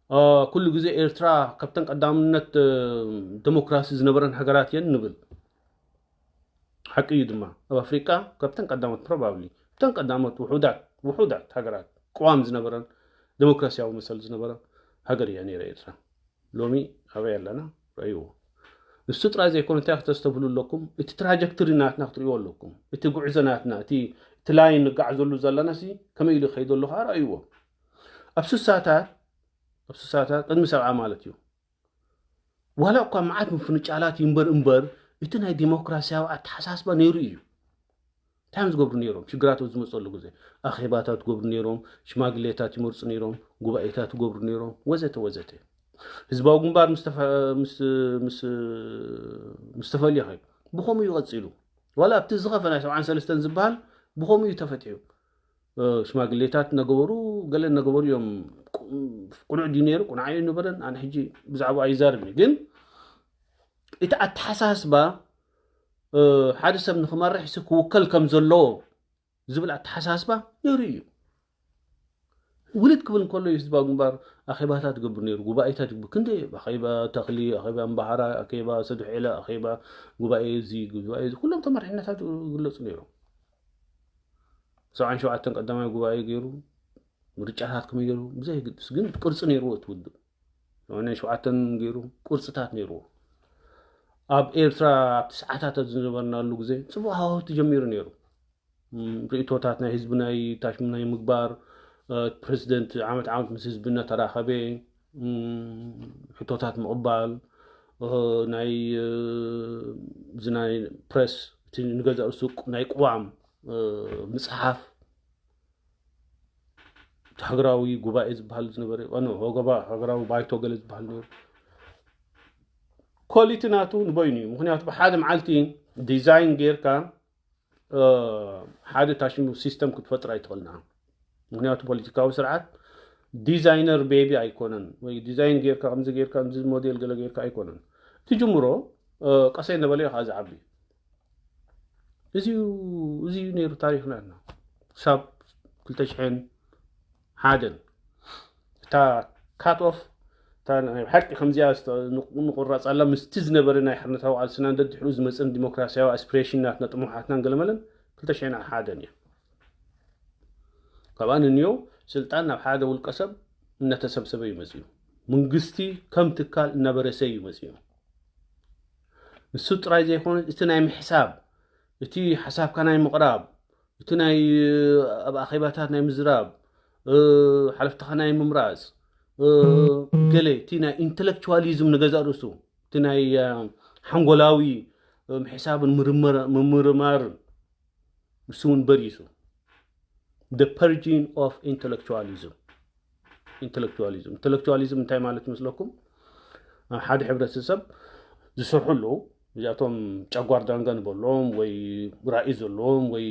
እ፣ ኩሉ ግዜ ኤርትራ ካብተን ቀዳምነት፣ እ፣ ዴሞክራሲ ዝነበረን ሃገራት እየን ንብል። ሓቂ እዩ ድማ። ኣብ ኣፍሪቃ ካብተን ቀዳሞት ፕሮባብሊ፣ እተን ቀዳሞት ውሑዳት፣ ውሑዳት ሃገራት ቅዋም ዝነበረን ዴሞክራሲያዊ መሰል ዝነበረ ሃገር እያ ነይራ ኤርትራ። ሎሚ ኣበይ ኣለና? ረእይዎ። ንሱ ጥራይ ዘይኮነ እንታይ ክተስተብህሉ ኣለኩም? እቲ ትራጀክተሪ ናትና ክትርእይዎ ኣለኩም። እቲ ጉዕዞ ናትና፣ እቲ፣ እቲ ላይን ንጋዓዘሉ ዘለና ሲ ከመይ ኢሉ ይኸይድ ኣሎ ከኣ ረእይዎ። ኣብ ስሳታት፣ ኣብ ስሳታት ቅድሚ ሰብዓ ማለት እዩ። ዋላ እኳ መዓት ምፍንጫላት ይንበር እምበር፣ እቲ ናይ ዴሞክራሲያዊ ኣተሓሳስባ ነይሩ እዩ። እንታይ እዮም ዝገብሩ ነይሮም? ሽግራታት ዝመፀሉ ግዜ ኣኼባታት ይገብሩ ነይሮም፣ ሽማግሌታት ይመርፁ ነይሮም፣ ጉባኤታት ይገብሩ ነይሮም፣ ወዘተ ወዘተ። ህዝባዊ ግንባር ምስ ተፈ-፣ ምስ፣ ምስ፣ ምስ ተፈልየ ኸ ብኸምኡ እዩ ቀፂሉ። ዋላ ኣብቲ ዝኸፈ ናይ ሰብዓን ሰለስተን ዝበሃል ብኸምኡ እዩ ተፈቲሑ። እ፣ ሽማግሌታት እናገበሩ፣ ገለ እናገበሩ እዮም። ቁ-፣ ቁኑዕ ድዩ ነይሩ? ቁኑዕ ኣይነበረን። ኣነ ሕጂ ብዛዕባኡ ኣይዛረብን። ግን እቲ ኣተሓሳስባ፣ እ፣ ሓደ ሰብ ንኽመርሕ ሲ ክውከል ከም ዘለዎ ዝብል ኣተሓሳስባ ነይሩ እዩ። ውልድ ክብል እንከሎ እዩ ህዝባዊ ግንባር ኣኼባታት ይገብር ነይሩ፣ ጉባኤታት ይገብር። ክንደይ ኣኼባ ተኽሊ፣ ኣኼባ እምባሃራ፣ ኣኼባ ሰዱሕ ዒላ፣ ኣኼባ ጉባኤ እዚ፣ ጉባኤ እዚ፣ ኩሎም ተመሪሕነታት ይግለጹ ነይሮም። ሰብዓን ሸውዓተን ቀዳማይ ጉባኤ ገይሩ፣ ምርጫታት ከመይ ገይሩ፣ ብዘይ ግድስ ግን ቅርጺ ነይርዎ እቲ ውድብ። ሰማንያን ሸውዓተን ገይሩ፣ ቅርጽታት ነይርዎ። ኣብ ኤርትራ ኣብ ትስዓታት ኣብ ዝነበርናሉ ግዜ ጽቡቕ ሃዋህው ተጀሚሩ ነይሩ። ም፣ ርእይቶታት ናይ ህዝቢ ናይ ታሽሙ ናይ ምግባር፣ እ፣ ፕረዚደንት ዓመት ዓመት ምስ ህዝቢ እናተራኸበ፣ ሕቶታት ምቕባል፣ ናይ እዚ ናይ ፕረስ፣ እቲ ንገዛእ ርእሱ ናይ ቅዋም ምፅሓፍ፣ ሃገራዊ ጉባኤ ዝበሃል ዝነበረ፣ ሃገራዊ ባይቶ ገለ ዝበሃል ነሩ። ኮሊቲ ናቱ ንበይኑ እዩ። ምክንያቱ ብሓደ መዓልቲ ዲዛይን ጌርካ ሓደ ታሽሙ ሲስተም ክትፈጥር ኣይትኽእልና። ምክንያቱ ፖለቲካዊ ስርዓት ዲዛይነር ቤቢ ኣይኮነን፣ ወይ ዲዛይን ጌርካ ከምዚ ጌርካ እዚ ሞዴል ገለ ጌርካ ኣይኮነን። ትጅምሮ ቀሰይ ነበለ ኢኻ ዝዓቢ። እዚ እዩ ነይሩ ታሪኽና። ክሳብ ክልተ ሽሕን ሓደን እታ ካት ኦፍ፣ እታ ናይ ሓቂ ከምዚኣ ንቁራፅ ኣላ፣ ምስቲ ዝነበረ ናይ ሓርነታዊ ቃልስናን ደድሕሩ ዝመፅን ዲሞክራሲያዊ ኣስፒሬሽን ናትና ጥሙሓትናን ገለመለን ክልተ ሽሕን ሓደን እያ። ካብኣ ንንዮ ስልጣን ናብ ሓደ ውልቀ ሰብ እናተሰብሰበ እዩ መፅዩ። መንግስቲ ከም ትካል እናበረሰ እዩ መፅዩ። ንሱ ጥራይ ዘይኮነ እቲ ናይ ምሕሳብ፣ እቲ ሓሳብካ ናይ ምቕራብ፣ እቲ ናይ ኣብ ኣኼባታት ናይ ምዝራብ፣ ሓለፍትኻ ናይ ምምራፅ፣ ገለ እቲ ናይ ኢንተሌክቹዋሊዝም ንገዛእ ርእሱ፣ እቲ ናይ ሓንጎላዊ ምሕሳብን ምርምርማርን ንሱ እውን በሪሱ። The purging of intellectualism። ኢንተሌክቹዋሊዝም ኢንተሌክቹዋሊዝም እንታይ ማለት ይመስለኩም? ኣብ ሓደ ሕብረተሰብ ዝሰርሑ ኣለዉ። እዚኣቶም ጨጓር ዳንጋ ንበሎም ወይ ራእይ ዘለዎም ወይ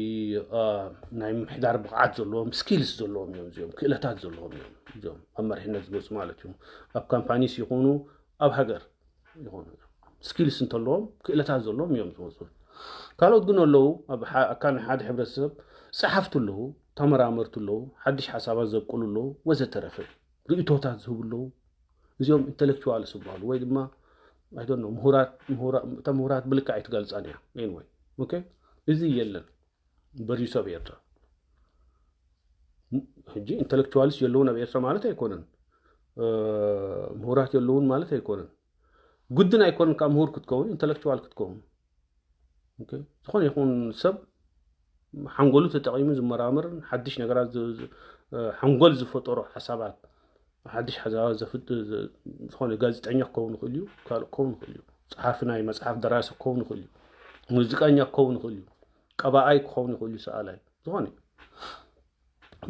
ናይ ምሕዳር ብቕዓት ዘለዎም፣ ስኪልስ ዘለዎም እዮም። እዚኦም ክእለታት ዘለዎም እዮም። እዚኦም ኣብ መሪሕነት ዝመፁ ማለት እዩ። ኣብ ካምፓኒስ ይኹኑ ኣብ ሃገር ይኹኑ ስኪልስ እንተለዎም ክእለታት ዘለዎም እዮም ዝመፁ። ካልኦት ግን ኣለዉ፣ ኣብ ኣካል ሓደ ሕብረተሰብ ጸሓፍቲ ኣለዉ፣ ተመራመርቲ ኣለዉ፣ ሓድሽ ሓሳባት ዘብቅሉ ኣለዉ፣ ወዘተረፈ ርእቶታት ዝህቡ ኣለዉ። እዚኦም ኢንተሌክቹዋልስ ይበሃሉ ወይ ድማ ምሁራት። ምሁራት ብልክዕ ኣይትገልፃን እያ። ኤንወይ ኦኬ፣ እዚ የለን በሪሱ ኣብ ኤርትራ። ሕጂ ኢንተሌክቹዋልስ የለውን ኣብ ኤርትራ ማለት ኣይኮነን፣ ምሁራት የለውን ማለት ኣይኮነን። ግድን ኣይኮነን ካብ ምሁር ክትከውን ኢንተሌክቹዋል ክትከውን። ዝኾነ ይኹን ሰብ ሓንጎሉ ተጠቒሙ ዝመራመርን ሓድሽ ነገራት ሓንጎል ዝፈጠሮ ሓሳባት ሓድሽ ሓሳባት ዝኾነ ጋዜጠኛ ክኸውን ይኽእል እዩ፣ ካልእ ክኸውን ይኽእል እዩ፣ ጸሓፊ ናይ መጽሓፍ ደራሲ ክኸውን ይኽእል እዩ፣ ሙዚቀኛ ክኸውን ይኽእል እዩ፣ ቀባኣይ ክኸውን ይኽእል እዩ፣ ሰኣላይ ዝኾነ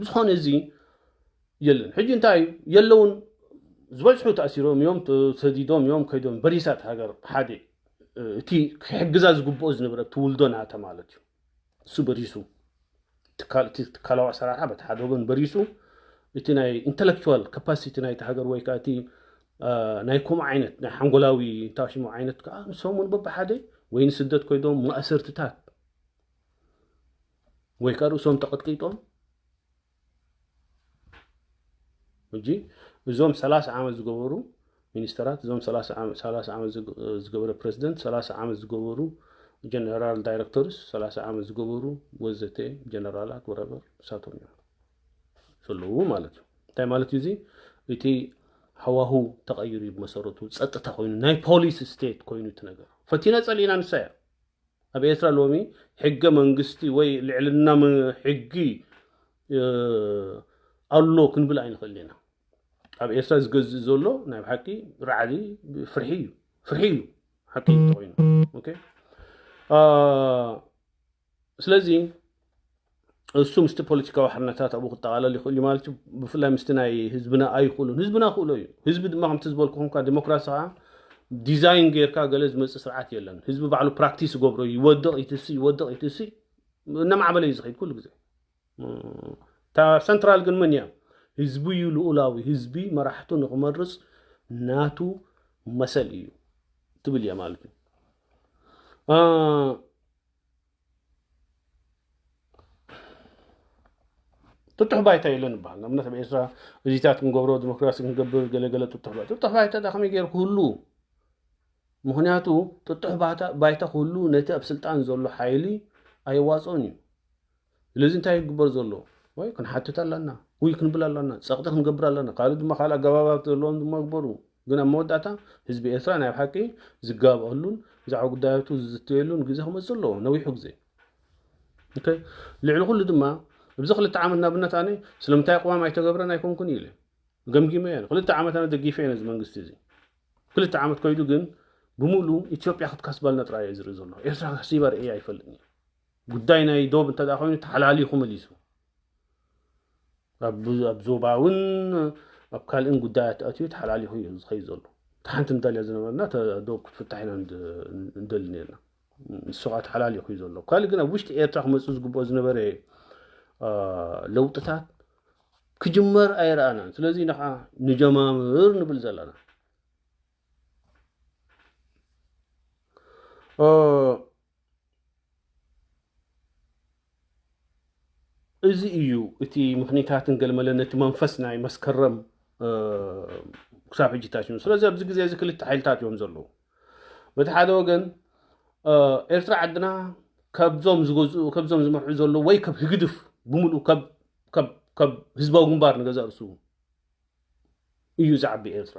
ብዝኾነ እዚ የለን። ሕጂ እንታይ እዩ የለውን ዝበዝሑ ተኣሲሮም እዮም፣ ተሰዲዶም እዮም፣ ከይዶም በሪሳት ሃገር ሓደ እቲ ክሕግዛ ዝግብኦ ዝነበረ ትውልዶ ናተ ማለት እዩ። እሱ በሪሱ ትካላዊ ኣሰራርሓ በቲ ሓደ ወገን በሪሱ እቲ ናይ ኢንተሌክቹዋል ካፓሲቲ ናይቲ ሃገር ወይ ከዓ እቲ ናይ ከምኡ ዓይነት ናይ ሓንጎላዊ ታሽሙ ዓይነት ከዓ ንሶም እውን በብሓደ ወይ ንስደት ኮይዶም ማእሰርትታት ወይ ከዓ ርእሶም ተቐጥቂጦም ሕጂ እዞም ሰላሳ ዓመት ዝገበሩ ሚኒስተራት፣ እዞም ሰላሳ ዓመት ዝገበረ ፕረዚደንት፣ ሰላሳ ዓመት ዝገበሩ ጀነራል ዳይረክተርስ፣ ሰላሳ ዓመት ዝገበሩ ወዘተ ጀነራላት ወረበር ንሳቶም እዮም ዘለዉ ማለት እዩ። እንታይ ማለት እዩ እዚ? እቲ ሃዋሁ ተቐይሩ እዩ ብመሰረቱ፣ ጸጥታ ኮይኑ ናይ ፖሊስ ስቴት ኮይኑ እቲ ነገር ፈቲና ጸሊእና ንሳ እያ። ኣብ ኤርትራ ሎሚ ሕገ መንግስቲ ወይ ልዕልና ሕጊ ኣሎ ክንብል ኣይንኽእል ኢና። ኣብ ኤርትራ ዝገዝእ ዘሎ ናይ ብሓቂ ራዕዲ ፍርሒ እዩ። ፍርሒ እዩ ሓቂ ተኮይኑ። ስለዚ እሱ ምስቲ ፖለቲካዊ ሓርነታት ኣብኡ ክጠቓለል ይኽእል እዩ ማለት እዩ። ብፍላይ ምስቲ ናይ ህዝብና ኣይኽእሉን። ህዝብና ክእሎ እዩ። ህዝቢ ድማ ከምቲ ዝበልኩኹም ዲሞክራሲ ከዓ ዲዛይን ጌርካ ገለ ዝመፅእ ስርዓት የለን። ህዝቢ ባዕሉ ፕራክቲስ ይገብሮ እዩ። ይወድቕ ይትስእ፣ ይወድቕ ይትስእ፣ እናማዕበለ እዩ ዝኸይድ ኩሉ ግዜ። እታ ሰንትራል ግን መን እያ? ህዝቢ እዩ ልኡላዊ። ህዝቢ መራሕቱ ንክመርፅ ናቱ መሰል እዩ ትብል እያ ማለት እዩ። ጥጡሕ ባይታ የለን ይበሃል። ንኣብነት ኣብ ኤርትራ እዚታት ክንገብሮ ዲሞክራሲ ክንገብር ገለገለ ጥጡሕ ባይታ ጥጡሕ ባይታ ዳ ከመይ ገይሩ ክህሉ? ምክንያቱ ጥጡሕ ባይታ ክህሉ ነቲ ኣብ ስልጣን ዘሎ ሓይሊ ኣየዋፅኦን እዩ። ስለዚ እንታይ ክግበር ዘሎ? ወይ ክንሓትት ኣለና፣ ውይ ክንብል ኣለና፣ ፀቕጢ ክንገብር ኣለና። ካልእ ድማ ካልእ ኣገባባት ዘለዎም ድማ ግበሩ። ግን ኣብ መወዳእታ ህዝቢ ኤርትራ ናይ ብሓቂ ዝጋብኣሉን ብዛዕባ ጉዳያቱ ዝዝተየሉን ግዜ ክመፅእ ኣለዎ፣ ነዊሑ ግዜ። ልዕሊ ኩሉ ድማ ኣብዚ ክልተ ዓመት ናብነት ኣነ ስለምንታይ ቅዋም ኣይተገብረን ኣይኮንኩን ኢለ ገምጊመ እየ። ክልተ ዓመት ኣነ ደጊፈ እየ ነዚ መንግስቲ እዚ። ክልተ ዓመት ከይዱ ግን ብምሉእ ኢትዮጵያ ክትካስበልና ጥራይ እየ ዝርኢ ዘለኹ። ኤርትራ ካሲባ ርእየ ኣይፈልጥን እየ። ጉዳይ ናይ ዶብ እንተ ደኣ ኮይኑ ተሓላሊኹ መሊሱ። ኣብ ብ-፣ ኣብ ዞባውን ኣብ ካልእን ጉዳያት ኣትዩ ተሓላሊኹ እዩ ዝኸይድ ዘሎ። እታ ሓንቲ ንደልያ ዝነበርና እታ ዶብ ክትፍታሕ ኢና ንድ-፣ ንደሊ ነርና። ንሱ ኸኣ ተሓላሊኹ እዩ ዘሎ። ካልእ ግን ኣብ ውሽጢ ኤርትራ ክመጽእ ዝግብኦ ዝነበረ፣ አ፣ ለውጥታት ክጅመር ኣይረኣናን። ስለዚ ንዓ ንጀማምር ንብል ዘለና። እ፣ እዚ እዩ እቲ ምኽንያታትን ገልመለ ነቲ መንፈስ ናይ መስከረም፣ እ፣ ክሳብ ሕጂ ታሽኑ። ስለዚ ኣብዚ ግዜ እዚ ክልተ ሓይልታት እዮም ዘለዉ። በቲ ሓደ ወገን፣ እ፣ ኤርትራ ዓድና ካብዞም ዝገዝኡ፣ ካብዞም ዝመርሑ ዘለዉ ወይ ካብ ህግድፍ ብምሉእ ካብ፣ ካብ፣ ካብ ህዝባዊ ግንባር ንገዛእ ርእሱ እዩ ዝዓቢ ኤርትራ።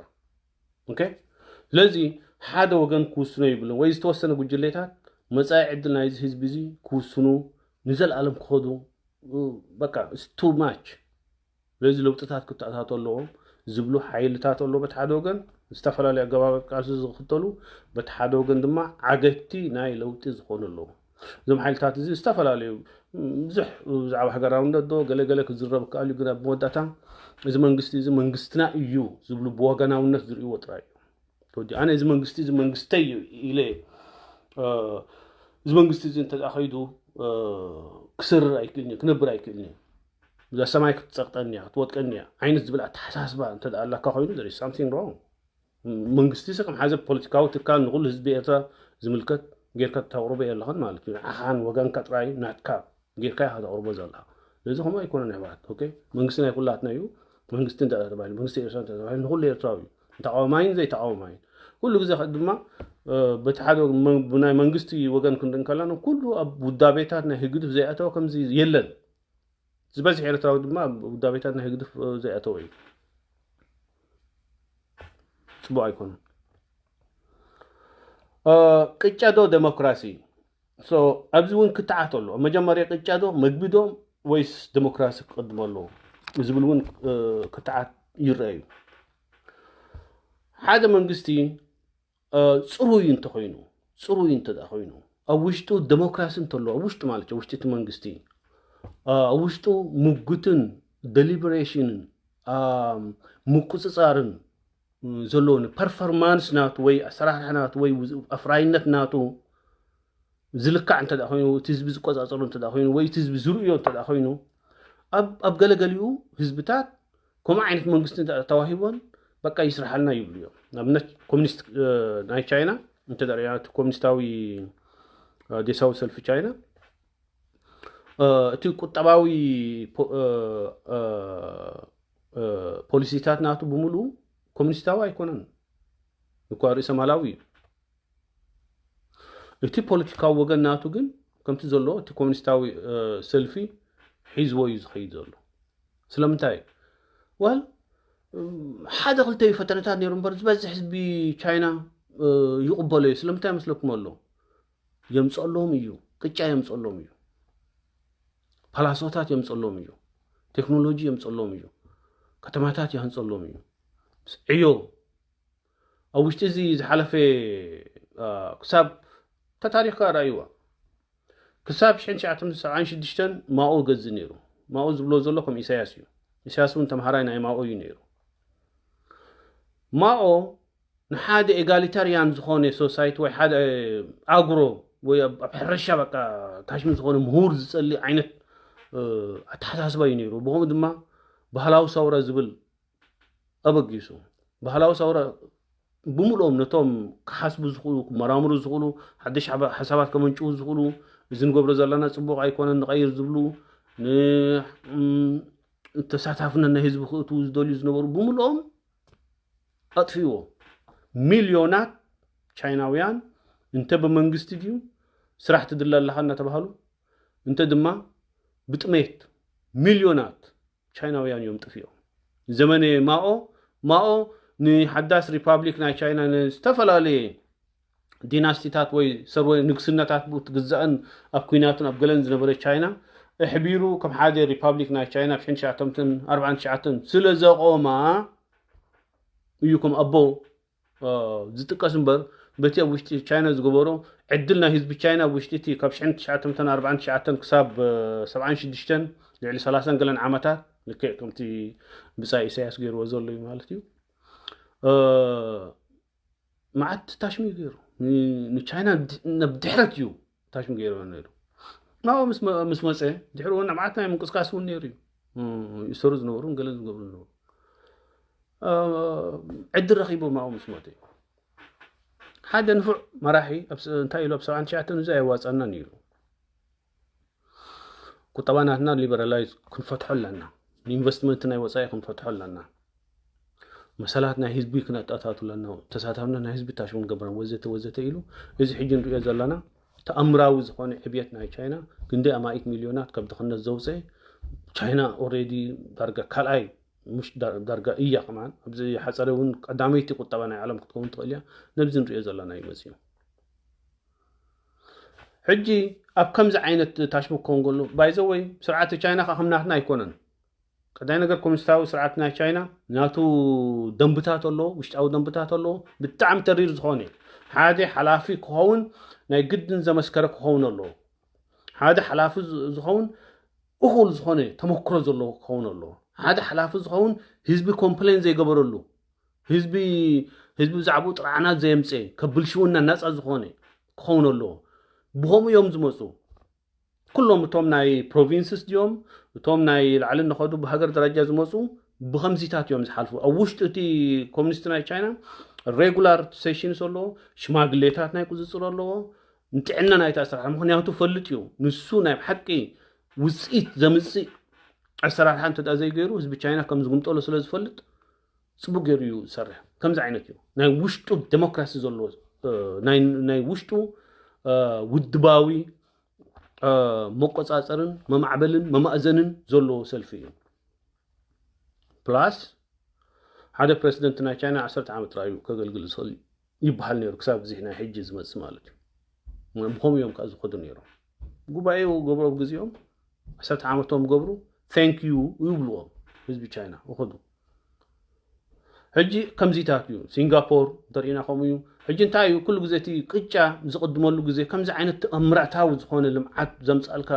ኦኬ? ስለዚ ሓደ ወገን ክውስኖ ይብልን ወይ ዝተወሰነ ጉጅሌታት መጻኢ ዕድል ናይዚ ህዝቢ እዚ ክውስኑ ንዘለኣለም ክኸዱ፣ እ፣ በቃ it's too much። ስለዚ ለውጥታት ክተኣታቶ ኣለዎም ዝብሉ ሓይልታት ኣለዉ። በቲ ሓደ ወገን ዝተፈላለዩ ኣገባባት ቃልሲ ዝኽተሉ፣ በቲ ሓደ ወገን ድማ ዓገትቲ ናይ ለውጢ ዝኾኑ ኣለዉ። እዞም ሓይልታት እዚ ዝተፈላለዩ፣ ም፣ ብዙሕ ብዛዕባ ሃገራውነት ዶ ገለ ገለ ክዝረብ ይከኣል እዩ፣ ግን ኣብ መወዳእታ እዚ መንግስቲ እዚ መንግስትና እዩ ዝብሉ ብወገናውነት ዝርእይዎ ጥራይ እዩ። ተወዲኡ፣ ኣነ እዚ መንግስቲ እዚ መንግስተይ እዩ ኢለ፣ እ፣ እዚ መንግስቲ እዚ እንተ ደኣ ከይዱ፣ እ፣ ክሰርር ኣይክእልን እዩ፣ ክነብር ኣይክእልን እዩ፣ እዛ ሰማይ ክትጸቕጠኒ እያ፣ ክትወድቀኒ እያ ዓይነት ዝብል ኣተሓሳስባ እንተ ደኣ ኣለካ ኮይኑ፣ there is something wrong። መንግስቲ ሲ ከም ሓደ ፖለቲካዊ ትካል ንኹሉ ህዝቢ ኤርትራ ዝምልከት ጌርካ ተቕርቦ የለኽን ማለት እዩ። ንዓኻን ወገንካ ጥራይ ናትካ ጌርካ ኢኻ ተቕርቦ ዘለኻ። ስለዚ ከምኡ ኣይኮነን ኣሕዋት። ኦኬ? መንግስቲ ናይ ኩላትና እዩ። መንግስቲ እንተ ተባሂሉ፣ መንግስቲ ኤርትራ እንተ ተባሂሉ ንኹሉ ኤርትራዊ እዩ። ተቃዋማይን ዘይተቃዋማይን። ኩሉ ግዜ ከ-፣ ድማ፣ እ፣ በቲ ሓደ ወገን መን-፣ ብናይ መንግስቲ ወገን ክንርኢ እንከለና ኩሉ ኣብ ውዳቤታት ናይ ህግድፍ ዘይኣተወ ከምዚ የለን። ዝበዝሕ ኤርትራዊ ድማ ኣብ ውዳቤታት ናይ ህግድፍ፣ እ፣ ዘይኣተወ እዩ። ጽቡቕ ኣይኮነን። እ፣ ቅጫ ዶ ዴሞክራሲ? ሶ፣ ኣብዚ እውን ክትዓት ኣሎ። መጀመርያ ቅጫ ዶ መግቢ ዶ ወይስ ዴሞክራሲ ክቕድም ኣለዎ ዝብል እውን፣ እ፣ ክትዓት ይረአ እዩ። ሓደ መንግስቲ፣ እ፣ ጽሩይ እንተኾይኑ፣ ጽሩይ እንተ ደኣ ኮይኑ፣ ኣብ ውሽጡ ዴሞክራሲ እንተሎ፣ ኣብ ውሽጡ ማለት እዩ፣ ኣብ ውሽጢ እቲ መንግስቲ፣ እ፣ ኣብ ውሽጡ ምጉትን ደሊበሬሽንን፣ እ፣ ምቁጽጻርን፣ እ፣ ዘለዎ ን-፣ ፐርፎርማንስ ናቱ ወይ ኣሰራርሓ ናቱ ወይ ውዝ-፣ ኣፍራይነት ናቱ ዝልካዕ እንተ ደኣ ኮይኑ፣ እቲ ህዝቢ ዝቆጻጸሮ እንተ ደኣ ኮይኑ፣ ወይ እቲ ህዝቢ ዝርእዮ እንተ ደኣ ኮይኑ፣ ኣብ፣ ኣብ ገለገሊኡ ህዝብታት ከምኡ ዓይነት መንግስቲ እንተ ተዋሂቦን፣ በቃ ይስርሓልና ይብሉ እዮም። ንኣብነት ኮሚኒስት፣ እ፣ ናይ ቻይና እንተ ደኣ ርኢና፣ እቲ ኮሚኒስታዊ፣ እ፣ ዴሳዊ ሰልፊ ቻይና፣ እ፣ እቲ ቁጠባዊ ፖ-፣ እ፣ እ፣ እ፣ ፖሊሲታት ናቱ ብምሉኡ ኮሚኒስታዊ ኣይኮነን። እኳ ርእሰ ማላዊ እዩ። እቲ ፖለቲካዊ ወገን ናቱ ግን ከምቲ ዘሎ እቲ ኮሚኒስታዊ፣ እ፣ ሰልፊ ሒዝዎ እዩ ዝኸይድ ዘሎ። ስለምንታይ? ዋል፣ እም፣ ሓደ ክልተ እዩ ፈተነታት ነይሩ እምበር ዝበዝሕ ህዝቢ ቻይና፣ እ፣ ይቕበሎ እዩ። ስለምንታይ መስለኩም ኣሎ? የምጸሎም እዩ። ቅጫ የምጸሎም እዩ። ፓላሶታት የምጸሎም እዩ። ቴክኖሎጂ የምጸሎም እዩ። ከተማታት የህንጸሎም እዩ። ዕዮ ኣብ ውሽጢ እዚ ዝሓለፈ፣ አ፣ ክሳብ፣ እታ ታሪኽካ ርኣይዋ። ክሳብ ሽሕን ትሽዓተ ሚእትን ሰብዓን ሽዱሽተን ማኦ ገዝእ ነይሩ። ማኦ ዝብሎ ዘሎ ከም ኢሳያስ እዩ። ኢሳያስ እውን ተምሃራይ ናይ ማኦ እዩ ነይሩ። ማኦ ንሓደ ኤጋሊታርያን ዝኾነ ሶሳይቲ ወይ ሓደ ኣግሮ ወይ ኣብ፣ ኣብ ሕርሻ በቃ ካሽሚ ዝኾነ ምሁር ዝጸሊ ዓይነት፣ እ፣ ኣተሓሳስባ እዩ ነይሩ። ብኸምኡ ድማ ባህላዊ ሰውራ ዝብል ኣበጊሱ። ባህላዊ ሰውራ ብምልኦም ነቶም ክሓስቡ ዝኽእሉ፣ ክመራምሩ ዝኽእሉ፣ ሓድሽ ሓባ-፣ ሓሳባት ከመንጭዉ ዝኽእሉ፣ እዚ ንገብሮ ዘለና ጽቡቕ ኣይኮነን ንቐይር ዝብሉ፣ ን-፣ ም-፣ ተሳታፍነት ናይ ህዝቢ ክእትዉ ዝደልዩ ዝነበሩ ብምልኦም ኣጥፊእዎ። ሚልዮናት ቻይናውያን እንተ ብመንግስቲ ድዩ ስራሕ ትድለ ኣለኻ እናተባሃሉ፣ እንተ ድማ ብጥሜት ሚልዮናት ቻይናውያን እዮም ጥፊኦም። ዘመነ ማኦ፣ ማኦ ንሓዳስ ሪፓብሊክ ናይ ቻይና ንዝተፈላለየ ዲናስቲታት ወይ ሰርወ ንግስነታት ብኡ ትግዛእን ኣብ ኲናትን ኣብ ገለን ዝነበረ ቻይና ኣሕቢሩ ከም ሓደ ሪፓብሊክ ናይ ቻይና ብ ሽሕን ትሽዓተ ሚእትን ኣርባዓን ትሽዓተን ስለ ዘቖማ፣ እዩ ከም ኣቦ ዝጥቀስ እምበር፣ በቲ ኣብ ውሽጢ ቻይና ዝገበሮ ዕድል ናይ ህዝቢ ቻይና ኣብ ውሽጢ እቲ ካብ ሽሕን ትሽዓተ ሚእትን ኣርባዓን ትሽዓተን ክሳብ ሰብዓን ሽዱሽተን ልዕሊ ሰላሳን ገለን ዓመታት፣ ልክዕ ከምቲ ብጻይ ኢሳያስ ገይርዎ ዘሎ እዩ ማለት እዩ። መዓት ታሽሙ ገይሩ ንቻይና ናብ ድሕረት እዩ ታሽሙ ገይሩ ነይሩ። ናብኡ ምስ መፀ ድሕሪ እውን መዓት ናይ ምንቅስቃስ እውን ነይሩ እዩ። ይሰሩ ዝነበሩ ገለ ዝገብሩ ዝነበሩ ዕድል ረኪቦም ናብኡ ምስ መፀ ሓደ ንፉዕ መራሒ እንታይ ኢሉ ኣብ ሰብዓን ትሽዓተን እዚ ኣየዋፀናን እዩ። ቁጠባ ናትና ሊበራላይዝ ክንፈትሖ ኣለና። ንኢንቨስትመንት ናይ ወፃኢ ክንፈትሖ ኣለና። መሰላት ናይ ህዝቢ ክነጣታቱ ኣለና። ተሳታፍነት ናይ ህዝቢ ታሽሙ ንገብረን ወዘተ ወዘተ ኢሉ እዚ ሕጂ ንሪኦ ዘለና ተኣምራዊ ዝኾነ ዕብየት ናይ ቻይና ክንደይ ኣማኢት ሚልዮናት ካብ ድኽነት ዘውፅአ ቻይና ኦሬዲ ዳርጋ ካልኣይ ምሽ ዳርጋ እያ ከማን ኣብዚ ሓፀረ እውን ቀዳመይቲ ቁጠባ ናይ ዓለም ክትከውን ትኽእል እያ። ነብዚ ንሪኦ ዘለና እዩ መፅዩ። ሕጂ ኣብ ከምዚ ዓይነት ታሽሙ ክኸውን ከሎ ባይዘወይ ስርዓት ቻይና ከዓ ከምናትና ኣይኮነን። ቀዳይ ነገር ኮሚኒስታዊ ስርዓት ናይ ቻይና ናቱ ደንብታት ኣለዎ፣ ውሽጣዊ ደንብታት ኣለዎ። ብጣዕሚ ተሪር ዝኾነ ሓደ ሓላፊ ክኸውን ናይ ግድን ዘመስከረ ክኸውን ኣለዎ። ሓደ ሓላፊ ዝኸውን እኹል ዝኾነ ተመክሮ ዘለዎ ክኸውን ኣለዎ። ሓደ ሓላፊ ዝኸውን ህዝቢ ኮምፕሌን ዘይገበረሉ፣ ህዝቢ ህዝቢ ብዛዕባኡ ጥርዓናት ዘየምፀ፣ ከብልሽውና ናፃ ዝኾነ ክኸውን ኣለዎ። ብኸምኡ እዮም ዝመፁ። ኩሎም እቶም ናይ ፕሮቪንስስ ድዮም፣ እቶም ናይ ላዕሊ ንኸዱ ብሃገር ደረጃ ዝመፁ ብኸምዚታት እዮም ዝሓልፉ። ኣብ ውሽጢ እቲ ኮሚኒስት ናይ ቻይና ሬጉላር ሴሽንስ ኣለዎ፣ ሽማግሌታት ናይ ቁፅፅር ኣለዎ። ንጥዕና ናይቲ ኣሰራርሓ ምክንያቱ ፈልጥ እዩ። ንሱ ናይ ብሓቂ ውፅኢት ዘምፅእ ኣሰራርሓ እንተ ዘይገይሩ ህዝቢ ቻይና ከም ዝግምጠሎ ስለ ዝፈልጥ ፅቡቅ ገይሩ እዩ ዝሰርሕ። ከምዚ ዓይነት እዩ ናይ ውሽጡ ዴሞክራሲ ዘለዎ ናይ ውሽጡ ውድባዊ መቆፃፀርን መማዕበልን መማእዘንን ዘለዎ ሰልፊ እዩ። ፕላስ ሓደ ፕረዚደንት ናይ ቻይና ዓሰርተ ዓመት ጥራይ እዩ ከገልግል ዝኽእል ይበሃል ነይሩ ክሳብ እዚ ናይ ሕጂ ዝመፅእ ማለት እዩ። ብኸምኡ እዮም ከዓ ዝኸዱ ነይሮም። ጉባኤ ገብሩ ኣብ ግዜኦም ዓሰርተ ዓመቶም ገብሩ thank you ይብልዎም ህዝቢ ቻይና ይኸዱ። ሕጂ ከምዚታት እዩ ሲንጋፖር እንተሪኢና ከምኡ እዩ። ሕጂ እንታይ እዩ ኩሉ ግዜ እቲ ቅጫ ዝቕድመሉ ግዜ ከምዚ ዓይነት ተኣምራታዊ ዝኾነ ልምዓት ዘምፃልካ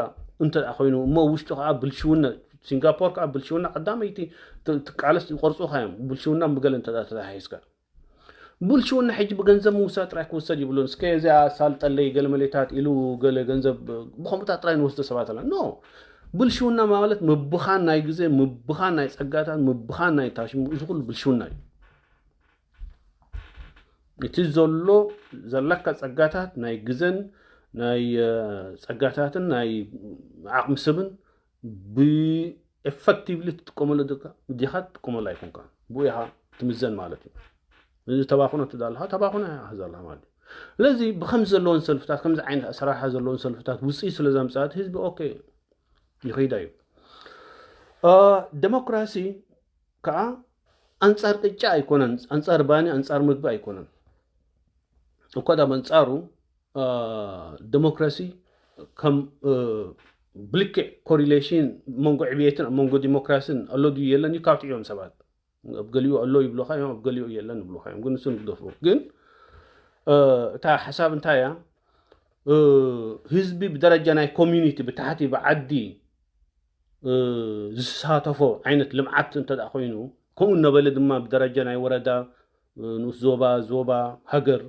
እንተ ኮይኑ እሞ ውሽጡ ከዓ ብልሽውና ሲንጋፖር ከዓ ብልሽውና ቀዳመይቲ ትቃለስ ይቆርፁካ እዮም ብልሽውና ብገለ እንተ ተታሒዝካ ብልሽውና ሕጂ ብገንዘብ ምውሳድ ጥራይ ክውሰድ ይብሉን እስከ እዚኣ ሳልጠለይ ገለ መሌታት ኢሉ ገለ ገንዘብ ብኸምኡታት ጥራይ ንወስዶ ሰባት ኣላ ኖ ብልሽውና ማለት ምብኻን ናይ ግዜ ምብኻን ናይ ፀጋታት ምብኻን ናይ ታሽሙ እዚ ኩሉ ብልሽውና እዩ። እቲ ዘሎ ዘለካ ፀጋታት ናይ ግዘን ናይ ፀጋታትን ናይ ዓቕሚ ስብን ብኤፈክቲቭሊ ትጥቀመሉ ዲኻ ትጥቀመሉ ኣይኮንካ ብኡ ኢኻ ትምዘን ማለት እዩ። እዚ ተባኽኖ ትዳለኻ ተባኽኖ ዘለካ ማለት እዩ። ስለዚ ብከምዚ ዘለዎን ሰልፍታት ከምዚ ዓይነት ኣሰራርሓ ዘለዎን ሰልፍታት ውፅኢት ስለ ዘምፅኣት ህዝቢ ኦኬ ይኸይዳ እዩ። ዴሞክራሲ ከዓ ኣንፃር ቅጫ ኣይኮነን፣ ኣንፃር ባኒ ኣንፃር ምግቢ ኣይኮነን። እኳ ዳ ኣንፃሩ ዴሞክራሲ ከም ብልክዕ ኮሪሌሽን መንጎ ዕብየትን ኣብ መንጎ ዲሞክራሲን ኣሎ ድዩ የለን እዩ ካብ ትዕዮም ሰባት ኣብ ገሊኡ ኣሎ ይብሉካ እዮም ኣብ ገሊኡ የለን ይብሉካ እዮም ግን እሱ ንግደፎ ግን እታ ሓሳብ እንታይ እያ ህዝቢ ብደረጃ ናይ ኮሚኒቲ ብታሕቲ ብዓዲ ዝሳተፎ ዓይነት ልምዓት እንተ ኮይኑ ከምኡ እናበለ ድማ ብደረጃ ናይ ወረዳ ንኡስ ዞባ ዞባ ሃገር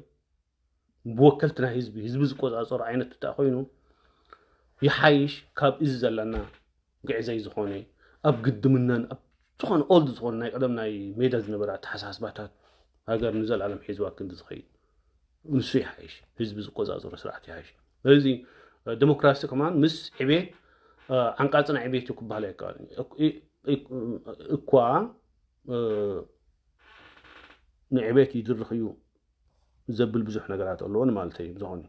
ብወከልቲ ናይ ህዝቢ ህዝቢ ዝቆፃፀሩ ዓይነት እንተ ኮይኑ ይሓይሽ ካብ እዚ ዘለና ግዕዘይ ዝኾነ ኣብ ግድምናን ኣብ ዝኾነ ኦልድ ዝኾነ ናይ ቀደም ናይ ሜዳ ዝነበረ ኣተሓሳስባታት ሃገር ንዘለኣለም ሒዝዋ ክንዲ ዝኸይድ ንሱ ይሓይሽ ህዝቢ ዝቆፃፀሩ ስርዓት ይሓይሽ ስለዚ ዲሞክራሲ ከማን ምስ ዕቤት ዓንቃፅና ዕቤት እዩ ክበሃል ኣይከኣልን እኳ ንዕቤት ይድርኽ እዩ ዘብል ብዙሕ ነገራት ኣለዎ ንማለተይ እዩ ዝኾነ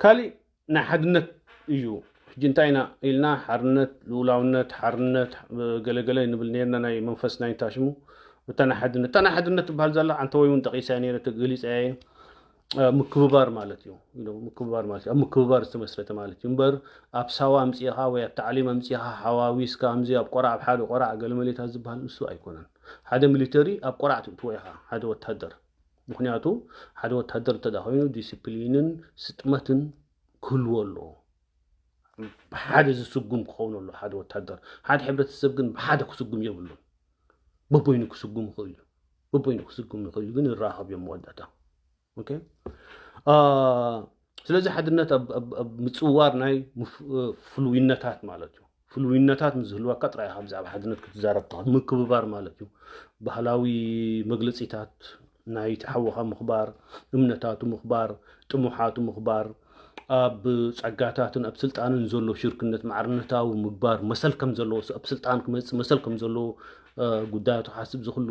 ካሊእ ናይ ሓድነት እዩ ሕጂ እንታይ ኢና ኢልና ሓርነት ልኡላውነት ሓርነት ገለገለ ንብል ነርና ናይ መንፈስ ናይ ታሽሙ እታ ናይ ሓድነት እታ ናይ ሓድነት ትበሃል ዘላ ኣንተ ወይ እውን ጠቂሳ ነረ ገሊፀ እየ ምክብባር ማለት እዩ። ምክብባር ማለት ኣብ ምክብባር ዝተመስረተ ማለት እዩ እምበር፣ ኣብ ሳዋ ኣምፅኢኻ ወይ ኣብ ታዕሊም ኣምፅኢኻ ሓዋዊስካ ከምዚ ኣብ ቆራዕ፣ ኣብ ሓደ ቆራዕ ገለመሌታት ዝበሃል እሱ ኣይኮነን። ሓደ ሚሊተሪ ኣብ ቆራዕ ትእትዎ ኢኻ፣ ሓደ ወታደር። ምክንያቱ ሓደ ወታደር እንተ ኮይኑ ዲስፕሊንን ስጥመትን ክህልዎ ኣለዎ። ብሓደ ዝስጉም ክኸውን ኣሎ ሓደ ወታደር። ሓደ ሕብረተሰብ ግን ብሓደ ክስጉም የብሉን። በቦይኑ ክስጉም ይኽእል እዩ። በቦይኑ ክስጉም ይኽእል እዩ፣ ግን ይራኸብ እዮም መወዳእታ። ኦኬ? ስለዚ ሓድነት ኣብ ምፅዋር ናይ ፍሉይነታት ማለት እዩ። ፍሉይነታት ምስ ዝህልወካ ጥራይ ኢኻ ብዛዕባ ሓድነት ክትዛረብ ትኽእል። ምክብባር ማለት እዩ። ባህላዊ መግለፂታት ናይ ተሓወኻ ምኽባር፣ እምነታቱ ምኽባር፣ ጥሙሓቱ ምኽባር፣ ኣብ ጸጋታትን ኣብ ስልጣንን ዘሎ ሽርክነት ማዕርነታዊ ምግባር፣ መሰል ከም ዘለዎ፣ ኣብ ስልጣን ክመጽእ መሰል ከም ዘለዎ ጉዳያቱ ሓስብ ዝኽሉ